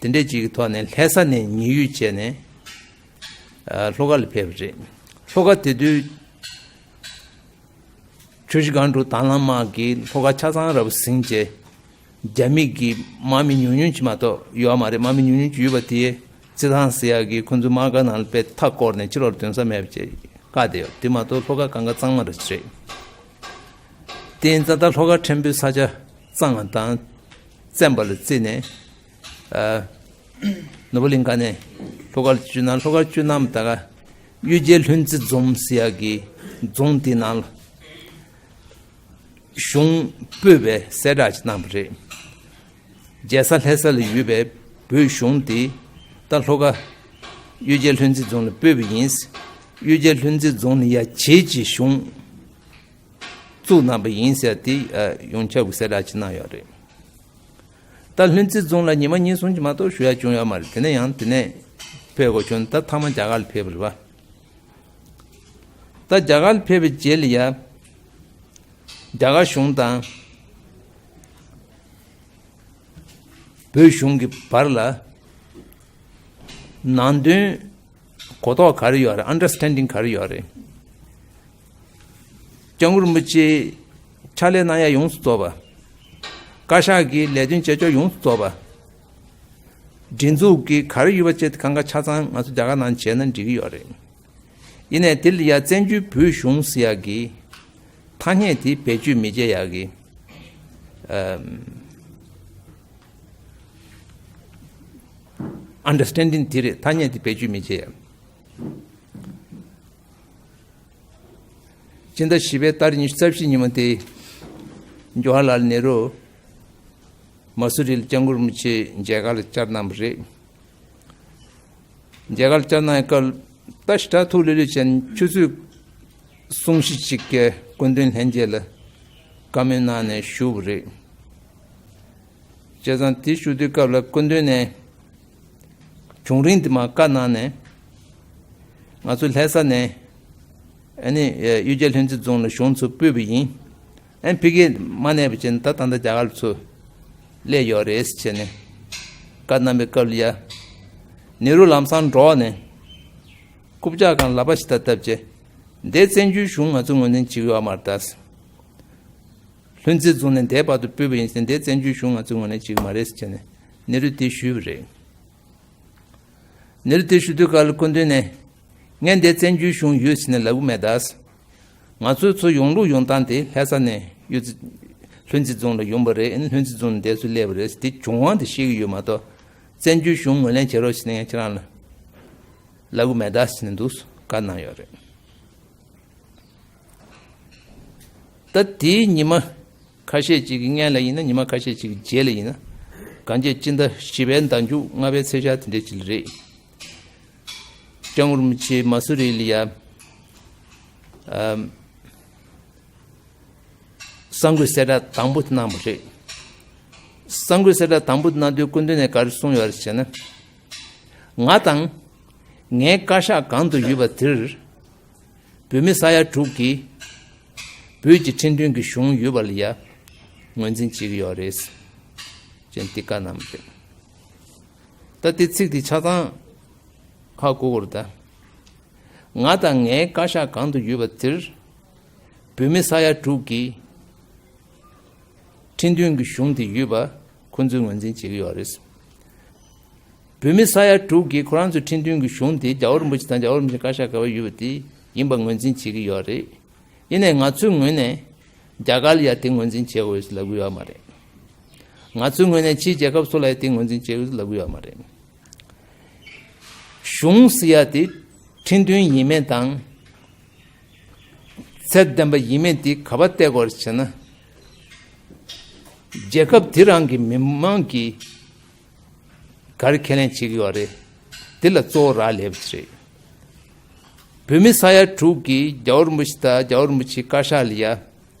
དེ་འདྲས་ཅིག་གི་ཐོག་ནས་ལྷ་ས་ནས་ཉེ་བར་བྱས་ནས་ཨ་ལྷོ་ཁ་ལ་ཕེབས་པ་རེད། ལྷོ་ཁ་དེ་དུས་ཆུ་བཞི་སྒང་དྲུག་དྭང་བླངས་དམག་གིས་ལྷོ་ཁ་ཆ་ཚང་ར་བ་ཟིན་བྱས། རྒྱ་མི་གི་དམག་མི་ཉུང་ཉུང་ཅིག་མ་གཏོགས་ཡོད་མ་རེད། དམག་མི་ཉུང་ཉུང་ཅིག་ཡོད་པ་དེ་རྩེད་ཐང་ཟེར་ཡག་གི་ཁོང་ཚོའི་དམག་སྒར་ནང་ལ་དཔེ་མཐའ་བསྐོར་ནས་ཕྱི་ལོགས་ལ་ཐོན་ས་མེད་པ་བྱས་བཀག་བསྡད་ཡོད། དེ་མ་གཏོགས་ལྷོ་ཁ་གང་ག་གཙང་མ་རེད་རེད། དེ་ཡིན་ཙང་ད་ལྷོ་ཁ་ཕྲན་བུ་ས་ཆ་གཙང་བ་དང་བཙན་པ་ལ་བརྩིས་ནས་ཨ་ནོར་བུ་གླིང་ཁ་ནས་ལྷོ་ཁར་བསྐྱོད་ན། ལྷོ་ཁར་བསྐྱོད་ན་ད་ག་གཡུལ་རྒྱལ་ལྷུན་རྩེ་རྫོང་ཟེར་ཡག་གི་རྫོང་དེ་ནང་ལ་གཞུང་སྤོས་པའི་གསལ་བསྒྲགས་ཅིག་གནང་བ་རེད། རྒྱལ་ས་ལྷ་ས་ལ་ཡོད་པའི་བོད་གཞུང་དེ་ད་ལྷོ་ཁ་གཡུལ་རྒྱལ་ལྷུན་རྩེ་རྫོང་ལ་སྤོས་པ་ཡིན། གཡུལ་རྒྱལ་ལྷུན་རྩེ་རྫོང་ནས་ཡར་བྱེས་ཀྱི་གཞུང་བཙུགས་གནང་པ་ཡིན་ཟེར་དེ་ཡོངས་ཁྱབ་ཀྱི་གསལ་བསྒྲགས་ཅིག་གནང་ཡོད་རེད། ད་ལྷུན་རྩེ་རྫོང་ལ་ཉི་མ་གཉིས་གསུམ་གྱི་མ་གཏོགས་བཞུགས་ཡ་བྱུང་ཡོད་མ་རེད། དེ་ནས་ཡང་དེ་ནས་ཕེབས་དགོས་བྱུང་། ད་མཐའ་མ་རྒྱ་གར་ལ་ཕེབས་པ་རེད་བ། ད་རྒྱ་གར་ལ་ཕེབས་པའི་རྗེས་ལ་ཡ་རྒྱ་གར་གཞུང་དང་བོད་གཞུང་གི་བར་ལ་ནང་དོན་གོ་རྟོགས་ག་རེ་ཡོད་རེད། ཨན་ཌར་སི་ཊན་ཌིང་ག་རེ་ཡོད་རེད། སྐྱབས་མགོན་རིན་པོ་ཆེ་ཕྱག་ལས་གནང་ཡ་ཡོངས་སུ་རྫོགས་པ། བཀའ་ཤག་གི་ལས་དོན་བྱེད་ཕྱོགས་ཡོངས་སུ་རྫོགས་པ། སྒྲིག་འཛུགས་ཀྱི་ག་རེ་ཡོད་པ་བྱས་ཏེ་གང་ག་ཆ་ཚང་ང་ཚོ་རྒྱ་གར་ནང་བྱས་ན་འགྲིག་གི་ཡོད་རེད། ཡིན་ནའི་དེ་ལ་ཡ་བཙན་བྱོལ་བོད་གཞུང་ཟེར་ཡ་གི་ཐ་སྙད་དེ་བེད་སྤྱོད་མི་བྱེད་ཡ་གི་ཨམ་ཨན་ཌར་སི་ཊན་ཌིང་དེ་རེད། ཐ་སྙད་དེ་བེད་སྤྱོད་མི་བྱེད་ཡ། སྤྱི་ཟླ་བཞི་པའི་ཏ་རིག་ཉི་ཤུ་རྩ་བཞི་ཉིན་མོ་དེ་ཇོ་ཧར་ལཱལ་ནེ་རུ་མ་སུ་རི་ལ་སྐྱབས་མགོན་རིན་པོ་ཆེ་མཇལ་ཁ་ལ་བཅར་གནང་བ་རེད། མཇལ་ཁ་ལ་བཅར་གནང་བའི་སྐབས་ད་ཞེ་དྲག་ཐུགས་ལྷོད་ལྷོད་བྱས་ནས་ཆུ་ཚོད་གསུམ་བཞི་ཅིག་གི་སྐུ་མདུན་ལྷན་རྒྱས་ལ་བཀའ་མོལ་གནང་ནས་བཞུགས་པ་རེད། བྱས་ཙང་དེ་ཞུ་དུས་སྐབས་ལ་སྐུ་མདུན་ནས་བྱུང་རིམ་དེ་མར་བཀའ་གནང་ནས། ང་ཚོ་ལྷ་ས་ནས་ཨ་ནི་གཡུལ་རྒྱལ་ལྷུན་རྩེ་རྫོང་ལ་གཞུང་ཚུར་སྤོས་པ་ཡིན། ཨ་ནི་ཕ་གིར་མ་གནས་པ་བྱས་ན་ད་ད་ལྟ་རྒྱ་གར་ལ་ཚུར་སླེབས་ཡོད་རེད་ཟེར་བྱས་ནས་བཀའ་གནང་པའི་སྐབས་ལ་ཡ། ནེ་རུ་ལམ་སང་འགྲོ་ནས་རྐུབ་བཀྱག་སྒང་ལག་པ་ཞིག་ད་བཏབ་བྱས། འདི་བཙན་བྱོལ་གཞུང་ང་ཚོ་ངོས་འཛིན་བྱེད་ཀྱི་ཡོད་མ་རེད་ད། ལྷུན་རྩེ་རྫོང་ནས་འདས་བར་དུ་སྤོས་པ་ཡིན་ཟེར། འདི་བཙན་བྱོལ་གཞུང་ང་ཚོས་ངོས་ལེན་བྱེད་ཀྱི་མ་རེད་ཟེར་བྱས་ནས་ནེ་རུ་དེ་ཞུས་པ་རེད། ནེ་རུ་དེ་ཞུ་དུས་སྐབས་ལ་སྐུ་མདུན་ནས་ངས་འདི་བཙན་བྱོལ་གཞུང་ཡོད་ཟེར་ནས་ལབ་ཀྱི་མེད་ད། ང་ཚོའི་ཚུར་ཡོང་ལུགས་ཡོང་སྟངས་དེ་ལྷ་ས་ནས་གཡུ་རྩེ་ལྷུན་རྩེ་རྫོང་ལ་ཡོང་པ་རེད། ལྷུན་རྩེ་རྫོང་ནས་འདས་ཚུར་སླེབས་པ་རེད། དེ་བྱུང་དབང་དེ་ཤེས་ཀྱི་ཡོད་མ་གཏོགས་བཙན་བྱོལ་གཞུང་ངོས་ལེན་བྱེད་རོགས་ཟེར་ནས་ངས་ཁྱེད་རང་ལ་ལབ་ཀྱི་མེད་ད་ཟེར་ནས་འདུག་བཀའ་གནང་ཡོད་རེད། ད་དེའི་ཉི་མ་ཁ་ཤས་ཅིག་གི་སྔོན་ལ་ཡིན་ན། ཉི་མ་ཁ་ཤས་ཅིག་གི་རྗེས་ལ་ཡིན་ན། གང་ཅི་སྤྱི་ཟླ་བཞི་པའི་ཟླ་མཇུག་ལྔ་པའི་ཚེས་ཤར་དེ་འདྲ་ཅིག་ལ་རེད། སྐྱབས་མགོན་རིན་པོ་ཆེ་མ་སུ་རི་ལ་ཡ་ཨམ་གསར་འགོད་གསལ་བསྒྲགས་དང་པོ་དེ་གནང་བ་རེད། གསར་འགོད་གསལ་བསྒྲགས་དང་པོ་དེ་གནང་དུས་སྐུ་མདུན་ནས་ག་རེ་གསུངས་ཡོད་རེད་ཟེར་ན། ང་དང་ངའི་བཀའ་ཤག་སྒང་དུ་ཡོད་པ་དེར། བོད་མི་ས་ཡ་དྲུག་གིས་བོད་ཀྱི་ཁྲིམས་མཐུན་གྱི་གཞུང་ཡོད་པ་ལ་ཡ་ངོས་འཛིན་བྱེད་ཀྱི་ཡོད་རེད་ཅེས་འདི་བཀའ་གནང་བ་རེད། ད་དེ་ཚིག་དེ་ཆ་ཚང་ཧ་གོ་དགོས་རེད་ད། ང་དང་ངའི་བཀའ་ཤག་སྒང་དུ་ཡོད་པ་དེར་བོད་མི་ས་ཡ་དྲུག་གིས་ཁྲིམས་མཐུན་གྱི་གཞུང་དེ་ཡོད་པ་ཁོང་ཚོས་ངོས་འཛིན་བྱེད་ཀྱི་ཡོད་རེད། བོད་མི་ས་ཡ་དྲུག་གིས་ཁོ་རང་ཚོའི་ཁྲིམས་མཐུན་གྱི་གཞུང་དེ་རྒྱལ་བ་རིན་པོ་ཆེ་དང་རྒྱལ་བ་རིན་པོ་ཆེའི་བཀའ་ཤག་ག་པར་ཡོད་པ་དེ་ཡིན་པ་ངོས་འཛིན་བྱེད་ཀྱི་ཡོད་རེད། ཡིན་ནའི་ང་ཚོའི་ངོས་ནས་ རྒྱ་གར་ལ་ཡ་དེ་ངོས་འཛིན་བྱེད་དགོས་ལབ་ཀྱི་ཡོད་མ་རེད། ང་ཚོའི་ངོས་ནས་ཕྱིའི་རྒྱལ་ཁབ་ཚོ་ལ་ཡ་དེ་ངོས་འཛིན་བྱེད་དགོས་ལབ་ཀྱི་ཡོད་མ་རེད། གཞུང་ཟེར་ཡ་དེ་ཁྲིམས་མཐུན་ཡིན་མིན་དང་། ཚད་ལྡན་པ་ཡིན་མིན་དེ་ག་པར་བལྟ་དགོས་རེད་ཟེར་ན། རྒྱལ་ཁབ་དེ་རང་གི་མི་མང་གིས་ག་རེ་ཁས་ལེན་བྱེད་ཀྱི་ཡོད་རེད། དེ་ལ་གཙོ་བོ་རག་ལས་པ་རེད། བོད་མི་ས་ཡ་དྲུག་གིས་རྒྱལ་བ་རིན་པོ་ཆེ་དང་རྒྱལ་བ་རིན་པོ་ཆེའི་བཀའ་ཤག་ལ་ཡ།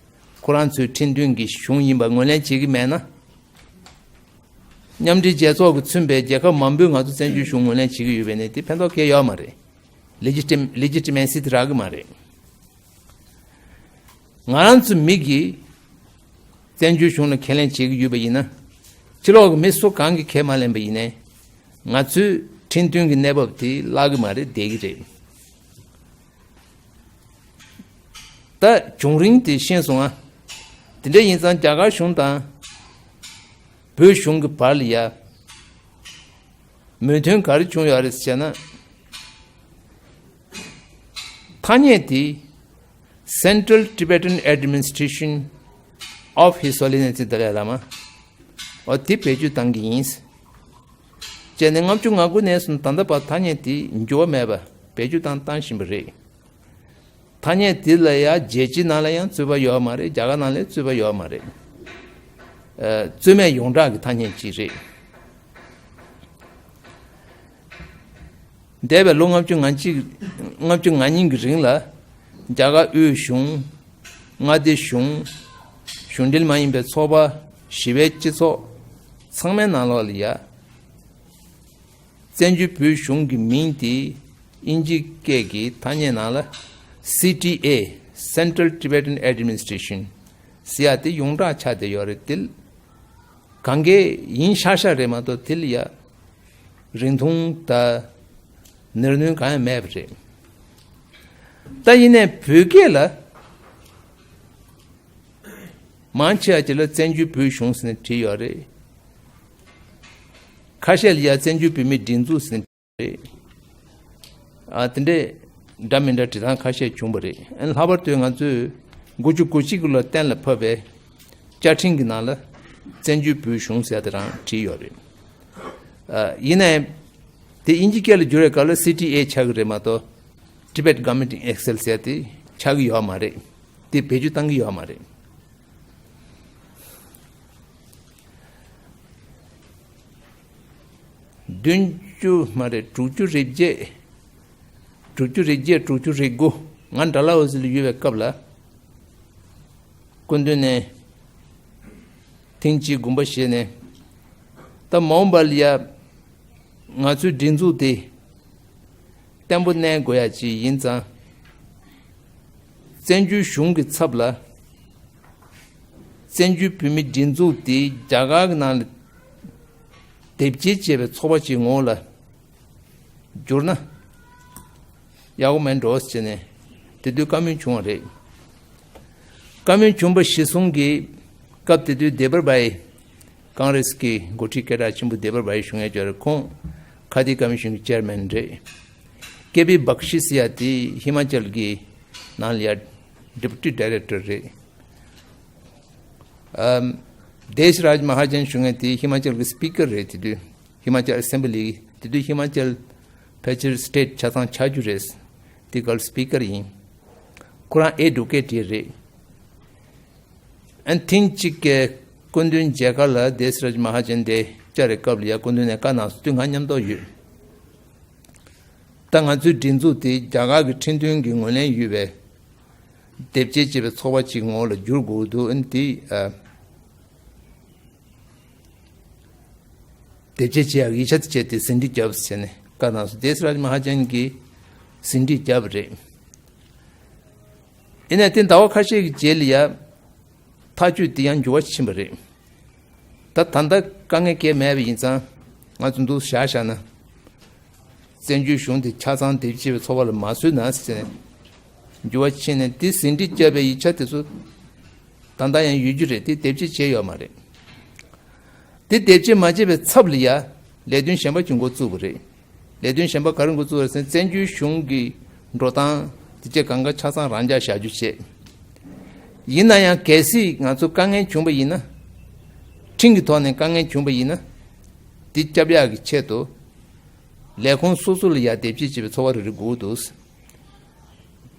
ཁོ་རང་ཚོའི་ཁྲིམས་མཐུན་གྱི་གཞུང་ཡིན་པ་ངོས་ལེན་བྱེད་ཀྱི་མེད་ན། མཉམ་འབྲེལ་རྒྱལ་ཚོགས་ཀྱིས་མཚོན་པའི་རྒྱལ་ཁབ་མང་པོས་ང་ཚོ་བཙན་བྱོལ་གཞུང་ངོས་ལེན་བྱེད་ཀྱི་ཡོད་པས་ནི་དེ་ཕན་ཐོགས་གང་ཡང་ཡོད་མ་རེད། ལེ་ཇི་ཊི་ལེ་ཇི་ཊི་མེ་སི་དེ་རག་གི་མ་རེད། ང་རང་ཚོ་མི་གིས་བཙན་བྱོལ་གཞུང་ལ་ཁས་ལེན་བྱེད་ཀྱི་ཡོད་པ་ཡིན་ན། ཕྱི་ལོགས་ཀྱི་མི་སུ་གང་གིས་ཁས་མ་ལེན་པ་ཡིན་ནའི། ང་ཚོའི་ཁྲིམས་མཐུན་གྱི་གནས་བབ་དེ་བརླག་གི་མ་རེད། བསྡད་ཀྱི་རེད། ད་བྱུང་རིམ་དེ་ཤེས་སོང་ང་། དེ་འདྲ་ཡིན་ཙང་རྒྱ་གར་གཞུང་དང་བོད་གཞུང་གི་བར་ལ་ཡ་མོས་མཐུན་ག་རེ་བྱུང་ཡོད་རེད་ཟེར་ན། ཐ་སྙད་དེ་Central Tibetan Administration of His Holiness Dalai Lama འོ་དེ་བེད་སྤྱོད་གཏང་གི་ཡིན། བྱས་ནས་ལྔ་བཅུ་ང་དགུ་ནས་བཟུང་ད་ལྟ་བར་ཐ་སྙད་དེ་འགྱུར་བ་མེད་པ་བེད་སྤྱོད་བཏང་བཏང་བཞིན་པ་རེད། ཐ་སྙད་དེ་ལ་ཡང་རྒྱལ་སྤྱིའི་ནང་ལ་ཡང་རྩོད་པ་ཡོད་མ་རེད། རྒྱ་གར་ནང་ལ་རྩོད་པ་ཡོད་མ་རེད། ཨ། རྩོད་མེད་ཡོངས་གྲགས་ཀྱི་ཐ་སྙད་ཅིག་རེད། འདས་པའི་ལོ་ལྔ་བཅུ་ང་གཅིག་ལྔ་བཅུ་ང་གཉིས་ཀྱི་རིང་ལ་རྒྱ་གར་དབུས་གཞུང་། མངའ་སྡེ་གཞུང་། གཞུང་འབྲེལ་མ་ཡིན་པའི་ཚོགས་པ། ཞི་བའི་སྤྱི་ཚོགས་ཚང་མའི་ནང་ལོགས་ལ་ཡ། བཙན་བྱོལ་བོད་གཞུང་གི་མིང་དེ་དབྱིན་ཇི་སྐད་ཀྱི་ཐ་སྙད་ནང་ལ་སི་ཊི་ཨེ། Central Tibetan Administration ཟེར་ཡ་དེ་ཡོངས་གྲགས་ཆགས་བསྡད་ཡོད་རེད། དེ་གང་གའི་ཡིན་ཤག་ཤག་རེད་མ་གཏོགས་དེ་ལ་ཡ་རིང་ཐུང་དང་ནོར་འཁྲུལ་གང་ཡང་མེད་པ་རེད། ད་ཡིན་ནའི་བོད་སྐད་ལ་མང་ཆེ་བ་ཅིག་ལ་བཙན་བྱོལ་བོད་གཞུང་ཟེར་ནས་བྲིས་ཡོད་རེད། ཁ་ཤས་ལ་ཡ་བཙན་བྱོལ་བོད་མིའི་སྒྲིག་འཛུགས་ཟེར་ནས་བྲིས་རེད། ཨ། དེ་འདྲས་འདྲ་མི་འདྲ་བྲིས་སྟངས་ཁ་ཤས་བྱུང་བ་རེད། ཨ། ལྷག་པར་དུ་ང་ཚོས་དགུ་བཅུ་གོ་གཅིག་ལོ་གཏན་ལ་ཕབ་པའི་བཅའ་ཁྲིམས་ཀྱི་ནང་ལ་བཙན་བྱོལ་བོད་གཞུང་ཟེར་ཡ་དེ་རང་བྲིས་ཡོད་རེད། ཨ། ཡིན་ནའི་དེ་དབྱིན་ཇི་སྐད་ལ་བསྒྱུར་བའི་སྐབས་ལ་སི་ཊི་ཨེ་ཆགས་ཀྱི་རེད་མ་གཏོགས། Tibet Government in Exile ཟེར་ཡ་དེ་ཆགས་ཀྱི་ཡོད་མ་རེད། དེ་བེད་སྤྱོད་བཏང་གི་ཡོད་མ་རེད། བདུན་ཅུ་མ་རེད། དྲུག་ཅུ་རེ་བརྒྱད། དྲུག་ཅུ་རེ་བརྒྱད། དྲུག་ཅུ་རེ་དགུ། ང་ཌལ་ཧོ་སི་ལ་ཡོད་པའི་སྐབས་ལ། སྐུ་མདུན་ནས་ཐེངས་གཅིག་དགོངས་པ་བཞེས་ནས། ད་མ་འོངས་པ་ལ་ཡ་ང་ཚོའི་སྒྲིག་འཛུགས་དེ་བརྟན་པོ་གནས་དགོས་ཡ་ཅིག་ཡིན་ཙང་། བཙན་བྱོལ་གཞུང་གི་ཚབ་ལ་བཙན་བྱོལ་བོད་མིའི་སྒྲིག་འཛུགས་དེ་རྒྱ་གར་གྱི་ནང་ལ་དེབ་སྐྱེལ་བྱས་པའི་ཚོགས་པ་ཅིག་ངོ་ལ་བསྒྱུར་ན་ཡག་པོ་མེད་འགྲོ་ཟེར་ནས་དེ་དུས་བཀའ་མོལ་བྱུང་བ་རེད། བཀའ་མོལ་བྱུང་བ་གཞིར་བཟུང་གིས་སྐབས་དེ་དུས་དེ་བར་བའི་ཀང་རེས་ཀྱི་འགོ་ཁྲིད་སྐད་གྲགས་ཆེན་པོ་དེ་བར་བའི་གཞུང་ཡ་ཅོར་ཁོང་ཁ་ཏི་ཀོ་མི་ཤོན་གྱི་ཅེར་མེན་རེད། ཀེ་པི་བྷག་ཤི་ཟེར་ཡ་དེ་ཧི་མ་ཅལ་གྱི་ནང་ལ་ཡ་ཌེ་པུ་ཊི་ཌའི་རེག་ཊར་རེད། ཨམ། དེཤ་རཱཇ་མ་ཧཱ་ཇན་གཞུང་ཡ་དེ་ཧི་མ་ཅལ་གྱི་སི་པི་ཀར་རེད། དེ་དུས་ཧི་མ་ཅལ་ཨེ་སེམ་བྷ་ལི། དེ་དུས་ཧི་མ་ཅལ་ཕལ་ཆེར་སི་ཊེཊ་ཆ་ཚང་ཆགས་རྒྱུ་རེད། དེ་སྐབས་སི་པི་ཀར་ཡིན། ཁོ་རང་ཨེ་ཌི་བོ་ཀེཊ་རེད། ཨན། ཐེངས་གཅིག་གི་སྐུ་མདུན་མཇལ་ཁ་ལ་དེཤ་རཱཇ་མ་ཧཱ་ཇན་དེ་བཅར་བའི་སྐབས་ལ་ཡ་སྐུ་མདུན་ནས་བཀའ་གནང་སོང་། དུས་ང་མཉམ་དུ་ཡོད། ད་ང་ཚོའི་སྒྲིག་འཛུགས་དེ་རྒྱ་གར་གྱི་ཁྲིམས་མཐུན་གྱི་ངོས་ལེན་ཡོད་པའི་དེབ་སྐྱེལ་བྱས་པའི་ཚོགས་པ་ཅིག་ངོ་ལ་བསྒྱུར་དགོས་འདུག་ཨན། དེ། ཨ། དེབ་སྐྱེལ་བྱེད་ཡག་ཡིག་ཆ་དེ་སྤྱད་དེ་ཟིན་བྲིས་བརྒྱབ་ཟེར་ནས་བཀའ་གནང་སོང་། དེཤ་རཱཇ་མ་ཧཱ་ཇན་གྱིས་ཟིན་བྲིས་བརྒྱབ་པ་རེད། ཡིན་ནའི་དེ་ཟླ་བ་ཁ་ཤས་ཀྱི་རྗེས་ལ་ཡ་ཐག་གཅོད་དེ་ཡང་འགྱུར་བ་ཕྱིན་པ་རེད། ད་ད་ལྟ་དཀའ་ངལ་གང་ཡང་མེད་པ་ཡིན་ཙང་ང་ཚོ་འདུག་བཞག་བཞག་ན། བཙན་བྱོལ་གཞུང་དེ་ཆ་ཚང་དེབ་སྐྱེལ་བའི་ཚོགས་པ་ལ་མ་བཟོས་ན་ཟེར་ནས་འགྱུར་བ་ཕྱིན་ནས། དེ་ཟིན་བྲིས་བརྒྱབ་པའི་ཡིག་ཆ་དེ་ཚོ་ད་ལྟ་ཡང་ཡོད་རྒྱུ་རེད། དེ་དེབ་སྐྱེལ་བྱས་ཡོད་མ་རེད། དེ་དེབ་སྐྱེལ་མ་བྱས་པའི་ཚབ་ལ་ཡ་ལས་དོན་གཞན་པ་ཅིག་འགོ་བཙུགས་པ་རེད། ལས་དོན་གཞན་པ་ག་རེ་འགོ་བཙུགས་རེད་ཟེར་ན། བཙན་བྱོལ་གཞུང་གི་འགྲོ་སྟངས་དེ་ཚོ་གང་ག་ཆ་ཚང་རང་འཇགས་བཞག་རྒྱུ་བྱས། ཡིན་ན་ཡང་གལ་སྲིད་ང་ཚོ་དཀའ་ངལ་བྱུང་པ་ཡིན་ན། ཁྲིམས་ཀྱི་ཐོག་ནས་དཀའ་ངལ་བྱུང་པ་ཡིན་ན། འདི་སྐྱོབ་ཡག་གི་ཆེད་དུ། ལས་ཁུངས་སོ་སོ་ལ་ཡ་སྡེབ་སྐྱེལ་བྱེད་པའི་ཚོགས་པ་རེ་རེ་དགོས་འདུག་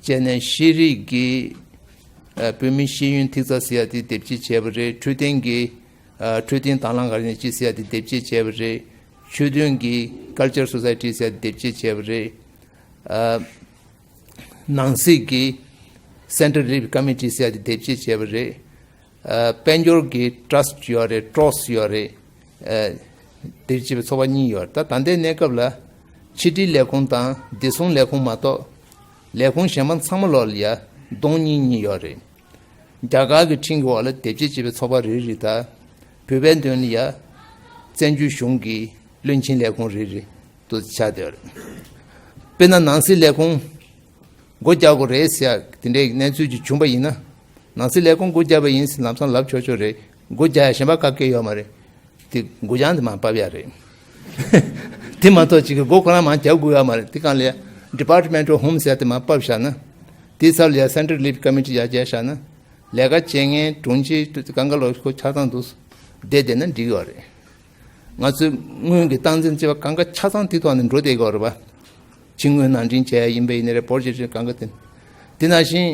བྱས་ནས་ཤེས་རིག་གི་ཨ་བོད་མི་ཤེས་ཡོན་ཐིག་རྩ་ཟེར་ཡ་དེ་སྡེབ་སྐྱེལ་བྱས་པ་རེད། འཕྲོད་བསྟེན་གྱི་ཨ་འཕྲོད་བསྟེན་དང་བླངས་ག་རེ་ནས་ཅི་ཟེར་ཡ་དེ་སྡེབ་སྐྱེལ་བྱས་པ་རེད། ཆོས་དོན་གྱི་Culture Society ཟེར་ཡ་དེ་སྡེབ་སྐྱེལ་བྱས་པ་རེད། ཨ་ནང་སྲིད་ཀྱི་Central Relief Committee ཟེར་ཡ་དེ་སྡེབ་སྐྱེལ་བྱས་པ་རེད། ཨ་དཔལ་འབྱོར་གྱི་Trust ཡོད་རེད། Trust ཡོད་རེད། ཨ་དེ་བྱས་པའི་ཚོགས་པ་གཉིས་ཡོད་རེད། ད་ད་ལྟའི་གནས་སྐབས་ལ་ཕྱི་དྲིལ་ལས་ཁུངས་དང་བདེ་སྲུང་ལས་ཁུངས་མ་གཏོགས་ལས་ཁུངས་གཞན་པ་ཚང་མ་ལོག་ལ་ཡ་གདོང་གཉིས་གཉིས་ཡོད་རེད། རྒྱ་གར་གྱི་ཁྲིམས་ཀྱི་འོག་ལ་སྡེབ་སྐྱེལ་བྱས་པའི་ཚོགས་པ་རེ་རེ་དང་བོད་པའི་དོན་ལ་ཡ་བཙན་བྱོལ་གཞུང་གི་བློན་ཆེན་ལས་ཁུངས་རེ་རེ་དུ་ཆགས་བསྡད་ཡོད་རེད། དཔེར་ན་ནང་སྲིད་ལས་ཁུངས་སྒོ་རྒྱག་དགོས་རེད་ཟེར་ཡ་དེ་འདྲའི་གནས་ཚུལ་ཅིག་བྱུང་པ་ཡིན་ན། ནང་སྲིད་ལས་ཁུངས་སྒོ་བརྒྱབ་པ་ཡིན་ཟེར་ལམ་སང་ལབ་ཆོག་ཆོག་རེད། སྒོ་རྒྱག་ཡ་གཞན་པ་ག་གེ་ཡོད་མ་རེད། དེ་སྒོ་བྱང་དེ་མར་ཕབ་ཡ་རེད། དེ་མ་གཏོགས་ཅིག་གི་སྒོ་ཁོ་རང་མར་རྒྱག་དགོས་ཡ་མ་རེད། དེ་གང་ལ་ཡ་Department of Home ཟེར་ཡ་དེ་མར་ཕབ་བཞག་ན། དེའི་ཚབ་ལ་ཡ་Central Relief Committee ཡར་རྒྱག་བཞག་ན། ལས་ཀ་བྱེད་མཁན་དྲུང་ཆེ་གང་ག་ལོ་ཁོ་ཆ་ཚང་འདུག་བསྡད་བསྡད་ན་འགྲིག་ཡོད་རེད། ང་ཚོའི་སྔོན་གྱི་སྟངས་འཛིན་བྱས་པ་གང་ག་ཆ་ཚང་དེ་ཐོག་ནས་འགྲོ་བསྡད་ཀྱི་ཡོད་རེད་པ། ཕྱི་དངུལ་ནང་འདྲེན་བྱས་ཡ་ཡིན་པ་ཡིན་ན་རེད། བོར་ཇེ་ཊི་གང་ག་དེ། དེ་ནང་བཞིན་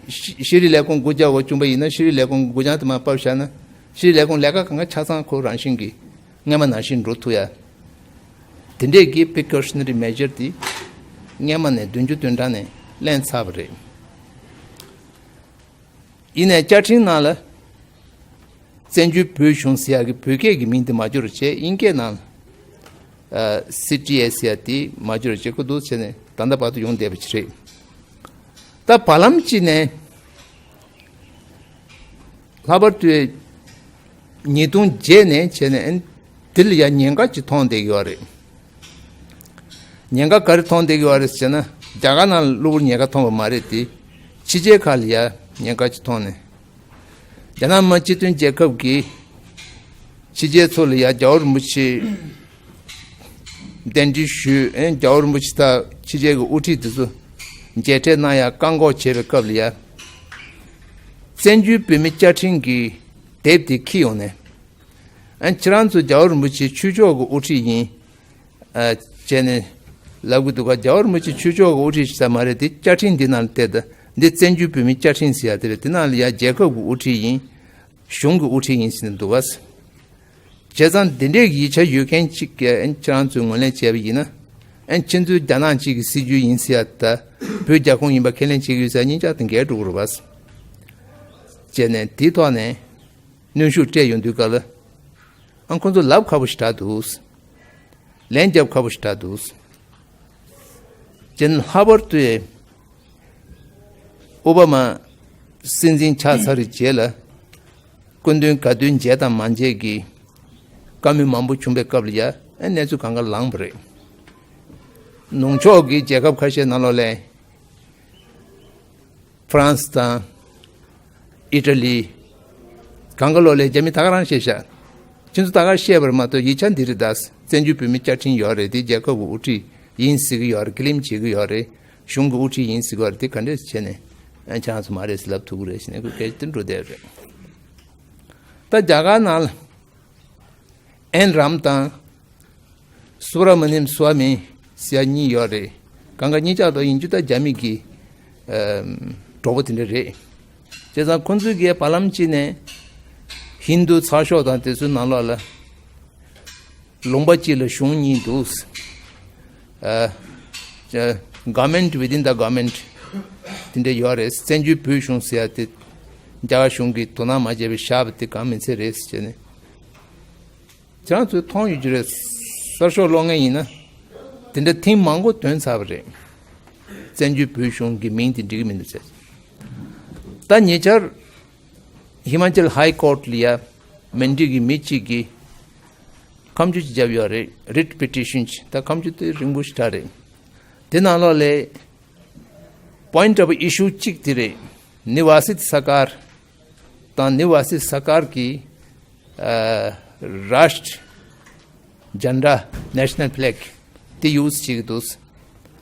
ཤེས་ཤེས་རིག་ལས་ཁུངས་སྒོ་རྒྱག་དགོས་བྱུང་པ་ཡིན་ན། ཤེས་རིག་ལས་ཁུངས་སྒོ་བྱང་དེ་མར་ཕབ་བཞག་ན། ཤེས་རིག་ལས་ཁུངས་ལས་ཀ་གང་ག་ཆ་ཚང་ཁོ་རང་བཞིན་གྱིས་སྔོན་མ་ནང་བཞིན་འགྲོ་ཐུབ་ཡ། དེ་འདྲས་ཀྱི་precautionary measure དེ་སྔོན་མ་ནས་བདུན་ཅུ་དོན་གྲངས་ནས་ལེན་ཚར་བ་རེད། ཡིན་ནའི་བཅའ་ཁྲིམས་ནང་ལ་བཙན་བྱོལ་བོད་གཞུང་ཟེར་ཡག་གི་བོད་སྐད་ཀྱི་མིང་དེ་མ་འབྱོར་བྱས། དབྱིན་སྐད་ནང་ཨ་སི་ཊི་ཨེ་ཟེར་ཡག་དེ་མ་འབྱོར་བྱས་ཁོ་འདུག་བྱས་ནས་ད་ལྟ་བར་དུ་ཡོང་བསྡད་པ་ཅིག་རེད། ད་བར་ལམ་གཅིག་ནས་ལྷག་པར་དུ་ཉིས་སྟོང་བརྒྱད་ནས་བྱས་ནས་དེ་ལ་ཡ་ཉེན་ཁ་ཅིག་མཐོང་བསྡད་ཀྱི་ཡོད་རེད། ཉེན་ཁ་ག་རེ་མཐོང་བསྡད་ཀྱི་ཡོད་རེད་ཟེར་ན། རྒྱ་གར་ནང་གློ་བུར་ཉེན་ཁ་མཐོང་བ་མ་རེད་དེ། ཕྱི་རྒྱལ་ཁག་ལ་ཡ་ཉེན་ཁ་ཅིག་མཐོང་ནས། རྒྱ་ནག་མི་དམངས་སྤྱི་མཐུན་རྒྱལ་ཁབ་ཀྱི་ཕྱི་རྒྱལ་ཚོ་ལ་ཡ་རྒྱལ་བ་རིན་པོ་ཆེ་གདན་འདྲེན་ཞུས། ཨེ་རྒྱལ་བ་རིན་པོ་ཆེ་དང་ཕྱི་རྒྱལ་གྱི་དབུ་ཁྲིད་དེ་ཚོ་མཇལ་འཕྲད་གནང་ཡ་བཀག་འགོག་བྱེད་པའི་སྐབས་ལ་ཡ། བཙན་བྱོལ་བོད་མིའི་བཅའ་ཁྲིམས་ཀྱི་དེབ་དེ་འཁྱེར་ཡོང་ནས། ཨ་ཁྱེད་རང་ཚོ་རྒྱལ་བ་རིན་པོ་ཆེ་ཆོས་ཕྱོགས་ཀྱི་དབུ་ཁྲིད་ཡིན། ཨ་བྱས་ནས་ལབ་གི་འདུག་ག་རྒྱལ་བ་རིན་པོ་ཆེ་ཆོས་ཕྱོགས་ཀྱི་དབུ་ཁྲིད་ཞིག་ས་མ་རེད། དེ་བཅའ་ཁྲིམས་འདི་ནང་ལ་བལྟས་ད། འདི་བཙན་བྱོལ་བོད་མིའི་བཅའ་ཁྲིམས་ཟེར་ཡ་དེ་རེད། དེ་ནང་ལ་ཡ་རྒྱལ་ཁབ་ཀྱི་དབུ་ཁྲིད་ཡིན། གཞུང་གི་དབུ་ཁྲིད་ཡིན་ཟེར་ནས་འདུག་ག་བྱས་ཙང་འདི་འདྲའི་ཡིག་ཆ་ཡོད་མཁན་གཅིག་གིས་ཨ་ཁྱེད་རང་ཚོས་ངོས་ལེན་བྱས་པ་ཡིན་ན། ཨ་ཁྱེད་ཚོའི་རྒྱ་ནག་གཅིག་གི་སྲིད་བྱུས་ཡིན་ཟེར་ཡ་ད། བོད་རྒྱ་ཁོངས་ཡིན་པ་ཁས་ལེན་བྱེད་ཀྱི་ཡོད་ཟེར་ཡ་གཉིས་ཆ་དེ་འགལ་འགྲོ་གི་རེད་པ། བྱས་ནས་དེའི་ཐོག་ནས་གནོན་ཤུགས་སྤྲད་ཡོང་དུས་སྐབས་ལ། ཨང་ཁོང་ཚོ་ལབ་ཁག་པོ་ཞིག་དྲག་འདུག་ལན་རྒྱབ་ཁག་པོ་ཞིག་དྲག་འདུག་ཅན་ལྷག་པར་དུ་ཨོ་བྷ་མ་སྲིད་འཛིན་ཆགས་ཚར་བའི་རྗེས་ལ་སྐུ་མདུན་ག་དུས་མཇལ་དང་མ་མཇལ་གྱི་བཀའ་མོལ་མང་པོ་བྱུང་བའི་སྐབས་ལ་ཡ་ཨེ་གནས་ཚུལ་གང་ག་ལངས་པ་རེད། ནུབ་ཕྱོགས་ཀྱི་རྒྱལ་ཁབ་ཁ་ཤས་ནང་ལོགས་ལ། ཧྥ་རན་སི་དང་ཨི་ཊ་ལི། གང་ག་ལོག་ལས་རྒྱ་མི་ད་ག་རང་བཤད་ཤག་ཁྱེད་ཚོ་ད་ག་བཤད་པར་མ་གཏོགས་ཡིག་ཆ་འདི་རེད་ད། བཙན་བྱོལ་བོད་མི་བཅའ་ཁྲིམས་ཡོད་རེད། དེ་རྒྱལ་ཁབ་ཀྱི་དབུ་ཁྲིད་ཡིན་ཟེར་གྱི་ཡོད་རེད། ཀི་ལིམ་བྱེད་ཀྱི་ཡོད་རེད། གཞུང་གི་དབུ་ཁྲིད་ཡིན་ཟེར་གྱི་ཡོད་རེད། དེ་ག་འདྲས་བྱས་ནས་ཨ་ཁྱེད་རང་ཚོ་མ་རེད་ཟེར་ལབ་ཐུབ་ཀྱི་རེད་ཟེར་ནས་ཁོས་སྐད་ཆ་དེ་འགྲོ་བསྡད་རེད། ད་རྒྱ་གར་ནང་ལ། ཨེན་རམ་དང་སུབ་ར་མ་ནིམ་སུ་ཝ་མི་ཟེར་ཡ་གཉིས་ཡོད་རེད། གང་ག་གཉིས་ཆ་དོ་ཡིན་རྒྱུ་ད་རྒྱ་མི་གི་ཨམ་གྲོགས་པོ་དེ་འདྲ་རེད། བྱས་ཙང་ཁོ་ཚོས་གི་བར་ལམ་གཅིག་ནས་ཧིན་རྡུ་ཚགས་ཤོག་དང་དེ་ཚོའི་ནང་ལོགས་ལ་ལུང་པ་གཅིག་ལ་གཞུང་གཉིས་འདུག་ཨ་ཨ་government within the government དེ་འདྲ་ཡོད་རེད། བཙན་བྱོལ་བོད་གཞུང་ཟེར་ཡ་དེ་རྒྱ་གར་གཞུང་གིས་དོ་སྣང་མ་བྱས་པའི་བཞག་པ་དེ་གང་མིན་ཚད་རེད་ཟེར་བྱས་ནས། ཁྱེད་རང་ཚོས་མཐོང་ཡོད་རྒྱུ་རེད། གསར་ཤོག་ཀློག་མཁན་ཡིན་ན། དེ་འདྲ་ཐེངས་མང་པོ་ཐོན་ཚར་བ་རེད། བཙན་བྱོལ་བོད་གཞུང་གི་མིང་དེ་འགྲིག་གི་མི་འདུག་ཟེར། ད་ཉེ་ཆར་ཧི་མ་ཅལ་ཧའི་ཀོར་ཊ་ལ་ཡ་མན་ཌི་གི་མི་གཅིག་གིས་ཁ་མཆུ་ཅིག་བརྒྱབ་ཡོད་རེད། རིཊ་པི་ཊི་ཤན་ཅིག་ད་ཁ་མཆུ་དེ་རིང་པོ་ཞིག་དྲག་རེད། དེ་ནང་ལོགས་ལས་point of issue གཅིག་དེ་རེད། ནི་ཝ་སི་ཏི་ས་ཀར་དང་ནི་ཝ་སི་ཏི་ས་ཀར་གྱི་ཨ་Rashtra Jhanda, National Flag དེ་ཡུ་སི་བྱེད་ཀྱི་འདུག་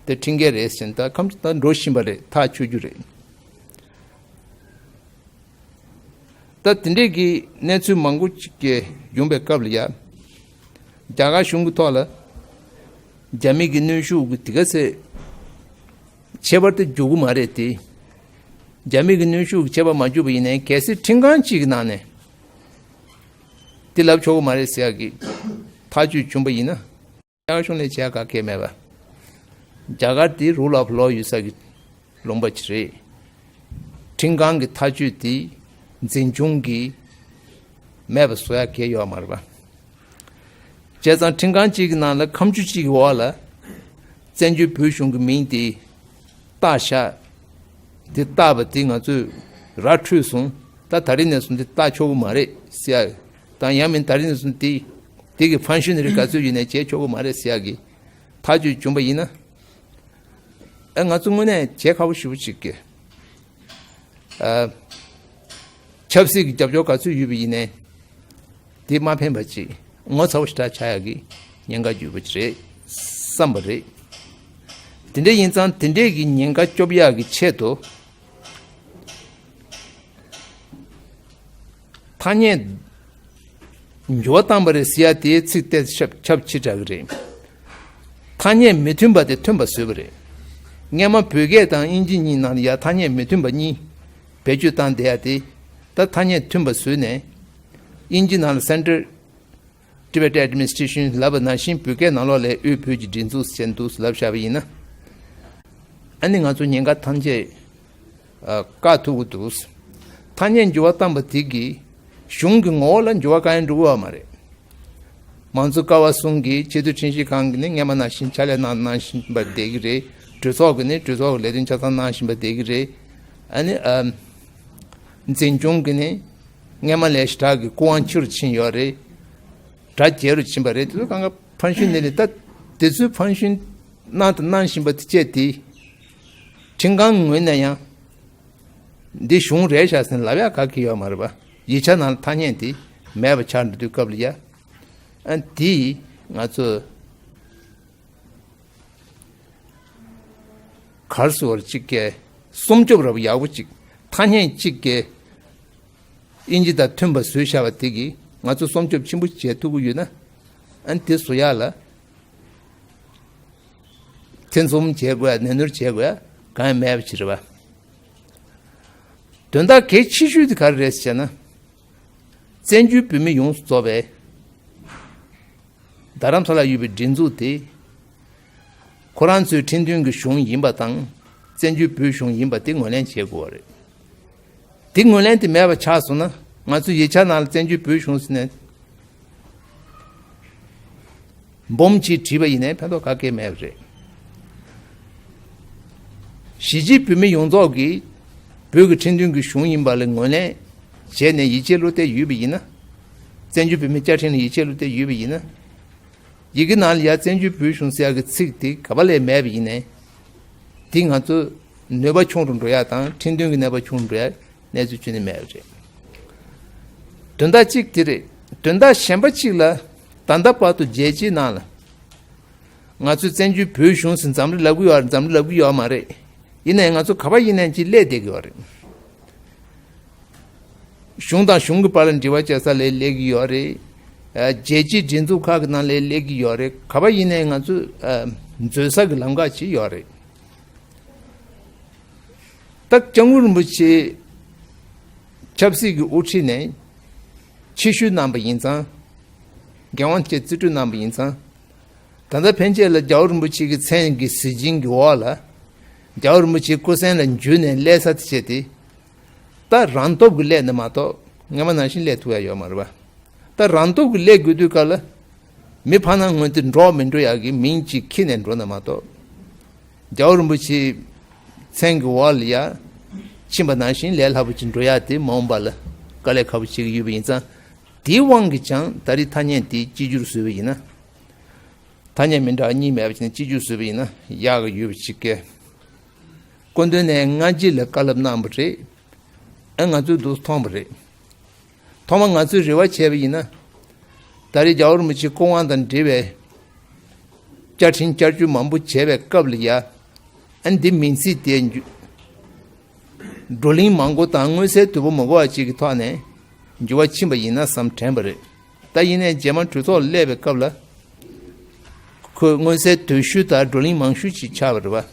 དེ་ཁྲིམས་འགལ་རེད་ཟེར་ནས་ད་ཁ་མཆུ་ད་འགྲོ་བཞིན་པ་རེད། ཐག་ཆོད་རྒྱུ་རེད། ད་དེ་འདྲས་ཀྱི་གནས་ཚུལ་མང་པོ་ཅིག་གི་ཡོང་པའི་སྐབས་ལ་ཡ། རྒྱ་གར་གཞུང་གི་ཐོག་ལ་རྒྱ་མི་གི་གནོན་ཤུགས་ཀྱི་དེ་ག་ཚད་ཁྱད་པར་དེ་འཇུག་གི་མ་རེད་དེ། རྒྱ་མི་གི་གནོན་ཤུགས་ཀྱི་ཁྱད་པར་མ་འཇུག་པ་ཡིན་ནའི་གལ་སྲིད་ཁྲིམས་ཁང་གཅིག་གི་ནང་ནས་དེ་ལབ་ཆོག་གི་མ་རེད་ཟེར་ཡག་གི་ཐག་གཅོད་བྱུང་པ་ཡིན་ན། རྒྱ་གར་གཞུང་ལ་བྱེད་ཡག་ག་གེ་མེད་པ། རྒྱ་གར་དེ་རུ་ལ་ཕུ་ལོ་ཡོད་ས་གི་ལུང་པ་ཅིག་རེད། ཁྲིམས་ཁང་གི་ཐག་གཅོད་དེ་འཛིན་སྐྱོང་གི་མེད་པ་བཟོ་ཡག་གི་ཡོད་མ་རེད་པ། བྱས་ཙང་ཁྲིམས་ཁང་གཅིག་གི་ནང་ལ་ཁ་མཆུ་གཅིག་གི་འོག་ལ་བཙན་བྱོལ་བོད་གཞུང་གི་མིང་དེ་བཏགས་ཤག་དེ་བཏགས་པ་དེ་ང་ཚོས་ར་འཕྲོད་སོང་། ད་ད་རེས་ནས་བཟུང་དེ་བཏགས་ཆོག་གི་མ་རེད་ཟེར་ཡག་དང་། ཡང་མིན་ད་རེས་ནས་བཟུང་དེ་དེ་གི་ཕན་ཤུན་རིགས་ག་ཚོད་ཡོད་ནའི་བྱེད་ཆོག་གི་མ་རེད་ཟེར་ཡག་གི་ཐག་གཅོད་བྱུང་པ་ཡིན་ན། ཨ། ང་ཚོ་དངོས་གནས་བྱེད་ཁག་པོ་ཞེ་པོ་ཅིག་གི། ཨ། ཆབ་སྲིད་ཀྱི་རྒྱབ་སྐྱོར་ག་ཚོད་ཡོད་པ་ཡིན་ནའི། དེ་མ་ཕན་པ་ཅིག་ངོ་ཚ་པོ་ཞེ་དྲག་ཆགས་ཡག་གི་ཉེན་ཁ་ཡོད་པ་ཅིག་རེད་བསམ་པ་རེད། དེ་འདྲ་ཡིན་ཙང་དེ་འདྲས་ཀྱི་ཉེན་ཁ་སྐྱོབ་ཡག་གི་ཆེད་དུ། ཐ་སྙད་འགྱུར་བ་བཏང་པ་རེད་ཟེར་ཡ་དེའི་ཚིག་ཏོག་ཙམ་ཁྱབ་ཁྱབ་ཆེ་དྲགས་ཀྱི་རེད། ཐ་སྙད་མི་མཐུན་པ་དེ་མཐུན་པ་བཟོས་པ་རེད། སྔན་མ་བོད་སྐད་དང་དབྱིན་ཇི་གཉིས་ནང་ལ་ཡ་ཐ་སྙད་མི་མཐུན་པ་གཉིས་བེད་སྤྱོད་བཏང་བསྡད་ཡ་དེ། ད་ཐ་སྙད་མཐུན་པ་བཟོས་ནས་དབྱིན་ཇི་ནང་ལ་Central Tibet Administration ལབ་པ་ནང་བཞིན་བོད་སྐད་ནང་ལོགས་ལ་དབུས་བོད་ཀྱི་སྒྲིག་འཛུགས་ཟེར་འདུག་ལབ་བཞག་པ་ཡིན་ན། ཨ་ནི་ང་ཚོ་ཉེན་ཁ་ཐམས་ཅད་ཨ། བཀག་ཐུབ་ཀྱི་འདུག་ཐ་སྙད་འགྱུར་བ་བཏང་པ་དེ་གིས་གཞུང་གི་ངོ་བོ་ལ་འགྱུར་བ་གང་ཡང་འགྲོ་གི་ཡོད་མ་རེད། མང་གཙོ་ཀ་བ་གསུམ་གྱི་ཆེས་མཐོའི་ཁྲིམས་ཞིབ་ཁང་གིས་ནི་སྔན་མ་ནང་བཞིན་ཕྱག་ལས་གནང་གནང་བཞིན་པ་བསྡད་ཀྱི་རེད། གྲོས་ཚོགས་ཀྱིས་ནི་གྲོས་ཚོགས་ཀྱི་ལས་དོན་ཆ་ཚང་གནང་བཞིན་པ་བསྡད་ཀྱི་རེད། ཨ་ནི་ཨ། འཛིན་སྐྱོང་གིས་ནི་སྔན་མ་ལས་ཞེ་དྲག་གི་སྐུ་དབང་ཆེ་རུ་ཕྱིན་ཡོད་རེད། གྲ་རྒྱས་རུ་ཕྱིན་པ་རེད། དེ་ཚོ་གང་ག་ཕན་ཤུན་ནི་རེད། ད་དེ་ཚོའི་ཕན་ཤུན་གནང་དང་གནང་བཞིན་པ་དེ་བཅས་དེ་ཁྲིམས་ཁང་ངོས་ནས་ཡང་འདི་གཞུང་རེད་ཤག་ཟེར་ལབ་ཡག་ག་གི་ཡོད་མ་རེད་པ། ཡིག་ཆ་ནང་ལ་ཐ་སྙད་དེ་མེད་པ་ཆགས་འགྲོ་དུས་སྐབས་ལ་ཡ། ཨ། དེ་ང་ཚོ་གར་སོར་གཅིག་གི་སྲུང་སྐྱོབ་རབ་ཡག་པོ་གཅིག་ཐ་སྙད་གཅིག་གི་དབྱིན་ཇི་དང་མཐུན་པ་བཟོས་བཞག་པ་དེ་གིས་ང་ཚོ་སྲུང་སྐྱོབ་ཆེན་པོ་བྱེད་ཐུབ་ཀྱི་ཡོད་ན། ཨ་ནི་དེ་བཟོ་ཡག་ལ་ཐེ་ཚོམ་བྱེད་དགོས་ཡ། ནན་ནོར་བྱེད་དགོས་ཡ་གང་ཡང་མེད་པ་ཅིག་རེད་པ། དོན་དག་གལ་ཆེ་ཤོས་དེ་ག་རེ་རེད་ཟེར་ན། བཙན་བྱོལ་བོད་མི་ཡོངས་སུ་རྫོགས་པའི་རྡ་རམ་ས་ལ་ཡོད་པའི་སྒྲིག་འཛུགས་དེ་ཁོ་རང་ཚོའི་ཁྲིམས་མཐུན་གྱི་གཞུང་ཡིན་པ་དང་། བཙན་བྱོལ་བོད་གཞུང་ཡིན་པ་དེ་ངོས་ལེན་བྱེད་དགོས་པ་རེད། དེ་ངོས་ལེན་དེ་མེད་པ་ཆགས་སོང་ན། ང་ཚོའི་ཡིག་ཆ་ནང་ལ་བཙན་བྱོལ་བོད་གཞུང་ཟེར་ནས་འབུམ་གཅིག་བྲིས་པ་ཡིན་ནའི་ཕན་ཐོགས་ག་གེ་མེད་པ་རེད། གཞིས་བྱེས་བོད་མི་ཡོངས་རྫོགས་ཀྱིས་བོད་ཀྱི་ཁྲིམས་མཐུན་གྱི་གཞུང་ཡིན་པ་ལ་ངོས་ལེན་བྱས་ནས་ཡིད་ཆེས་བློ་གཏད་ཡོད་པ་ཡིན་ན། བཙན་བྱོལ་བོད་མིའི་བཅའ་ཁྲིམས་ལ་ཡིད་ཆེས་བློ་གཏད་ཡོད་པ་ཡིན་ན། ཡི་གེ་ནང་ལ་ཡ་བཙན་བྱོལ་བོད་གཞུང་ཟེར་ཡག་གི་ཚིག་དེ་ག་པ་ལས་མེད་པ་ཡིན་ནའི། དེ་ང་ཚོ་ནུས་པ་ཆུང་རུ་འགྲོ་ཡག་དང་ཁྲིམས་མཐུན་གྱི་ནུས་པ་ཆུང་རུ་འགྲོ་ཡག་གནས་ཚུལ་ཁྱོན་ནས་མེད་པ་རེད། དོན་དག་གཅིག་དེ་རེད། དོན་དག་གཞན་པ་གཅིག་ལ། ད་ལྟ་བར་དུ་རྒྱལ་སྤྱིའི་ནང་ལ་ང་ཚོས་བཙན་བྱོལ་བོད་གཞུང་ཟེར་འཛམ་གླིང་ལབ་ཀྱི་ཡོད་རེད། འཛམ་གླིང་ལབ་ཀྱི་ཡོད་མ་རེད། ཡིན་ནའི་ང་ཚོ་ག་པ་ཡིན་ནའི་ཅིག་སླེབས་བསྡད་ཀྱི་ཡོད་རེད། གཞུང་དང་གཞུང་གི་བར་ལ་འབྲེལ་བ་བྱེད་ས་ལ་སླེབས་ཀྱི་ཡོད་རེད། ཨ། རྒྱལ་སྤྱིའི་སྒྲིག་འཛུགས་ཁག་གི་ནང་ལ་སླེབས་ཀྱི་ཡོད་རེད། ག་པ་ཡིན་ནའི་ང་ཚོ། ཨ། འཛུལ་ས་གི་ལམ་ཁ་ཅིག་ཡོད་རེད། ད་སྐྱབས་མགོན་རིན་པོ་ཆེ་ཆབ་སྲིད་ཀྱི་དབུ་ཁྲིད་ནས་ཆེ་ཤོས་གནང་པ་ཡིན་ཙང་། འགན་དབང་བཅས་རྩིས་སྤྲོད་གནང་པ་ཡིན་ཙང་། ད་ལྟ་ཕན་ཆད་ལ་རྒྱལ་བ་རིན་པོ་ཆེ་གི་མཚན་གྱི་གཟི་བྱིན་གྱི་འོག་ལ་རྒྱལ་བ་རིན་པོ་ཆེའི་སྐུ་མཚན་ལ་འཇུས་ནས་སླེབས་ས་དེ་བྱས་ཏེ། ད་རང་སྟོབས་ཀྱིས་སླེབས་ནི་མ་གཏོགས་སྔོན་མ་ནང་བཞིན་སླེབས་ཐུབ་ཡ་ཡོད་མ་རེད་པ། ད་རང་སྟོབས་ཀྱིས་སླེབས་དགོས་དུས་སྐབས་ལ། མི་ཕར་ནང་ངོས་ཏེ་འགྲོ་མི་འགྲོ་ཡག་གི་མིང་གཅིག་འཁྱེར་ནས་འགྲོ་ན་མ་གཏོགས། རྒྱལ་བ་རིན་པོ་ཆེའི་མཚན་གྱི་འོག་ལ་ཡ་ཕྱིན་པ་ནང་བཞིན་ལས་སླ་པོ་ཅིག་འགྲོ་ཡག་དེ་མ་འོངས་པ་ལ་དཀའ་ལས་ཁག་པོ་བྱེད་ཀྱི་ཡོད་པ་ཡིན་ཙང་། དེའི་དབང་གིས་ཀྱང་ད་རེས་ཐ་སྙད་དེ་གཅིག་གྱུར་བཟོས་པ་ཡིན་ན། ཐ་སྙད་མི་འདྲ་གཉིས་མེད་པ་བྱས་ནས་གཅིག་གྱུར་བཟོས་པ་ཡིན་ན་ཡག་གི་ཡོད་པ་ཅིག་གི། སྐུ་མདུན་ནས་སྔ་རྗེས་ལ་བཀའ་སློབ་གནང་བ་རེད། ཨ། ང་ཚོས་འདུག་མཐོང་བ་རེད། ཐོག་མར་ང་ཚོས་རེ་བ་བྱས་པ་ཡིན་ན། ད་རེས་རྒྱལ་བ་རིན་པོ་ཆེའི་སྐུ་དབང་དང་འབྲེལ་བའི་བཅའ་ཁྲིམས་བསྐྱར་བཅོས་མང་པོ་བྱས་པའི་སྐབས་ལ་ཡ། ཨ། འདི་མིང་ཚིག་དེ་འགྱུ- བགྲོ་གླེང་མང་པོ་དང་མངོན་གསལ་དོད་པོ་མ་གོ་བ་ཅིག་གི་ཐོག་ནས། འགྱུར་བ་ཕྱིན་པ་ཡིན་ན་བསམ་དྲན་པ་རེད། ད་ཡིན་ནའི་རྗེས་མ་གྲོས་ཚོགས་སླེབས་པའི་སྐབས་ལ། ཁོས་མངོན་གསལ་དོད་ཤོས་དང་བགྲོ་གླེང་མང་ཤོས་ཅིག་ཆགས་པ་རེད་བ།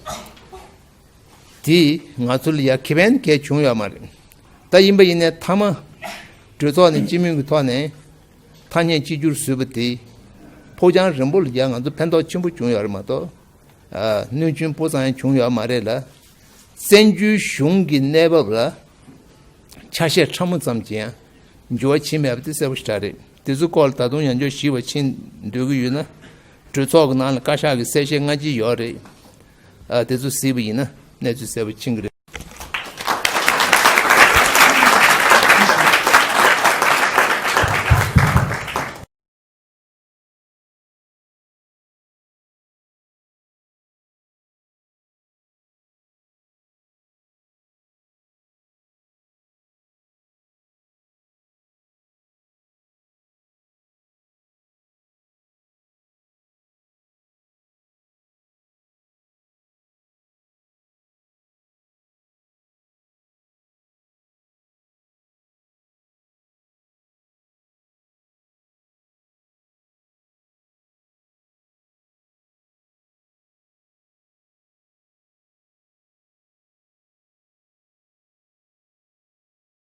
དེས་ང་ཚོ་ལ་ཡ་ཁེ་ཕན་གས་བྱུང་ཡོད་མ་རེད། ད་ཡིན་པ་ཡིན་ནའི་མཐའ་མ་གྲོས་ཚོགས་ནས་སྤྱི་མོས་ཀྱི་ཐོག་ནས་ཐ་སྙད་གཅིག་གྱུར་བཟོས་པ་དེ་ཕོ་བྲང་རིམ་པོ་ལ་ཡ་ང་ཚོ་ཕན་ཐོགས་ཆེན་པོ་བྱུང་ཡོད་རེད་མ་གཏོགས། ཨ། གནོད་སྐྱོན་སྤུ་ཙམ་ཡང་བྱུང་ཡོད་མ་རེད་ལ། བཙན་བྱོལ་གཞུང་གི་གནས་བབ་ལ་ཆ་ཤས་ཕྲ་མོ་ཙམ་གྱིས་ཡང་འགྱུར་བ་ཕྱིན་མེད་པ་དེ་གསལ་པོ་ཞེ་དྲག་རེད། དེ་ཚོའི་སྐོར་ལ་ད་དུང་ཡང་བསྐྱར་ཞིབ་པ་ཕྱིན་འདོད་ཀྱི་ཡོད་ན། གྲོས་ཚོགས་ཀྱི་ནང་ལ་བཀའ་ཤག་གི་གསལ་བཤད་སྔ་ཕྱི་ཡོད་རེད། ཨ། དེ་ཚོ་གཟིགས་པ་ཡིན་ན་གནས་ཚུལ་གསལ་པོ་ཕྱིན་གྱི་རེད།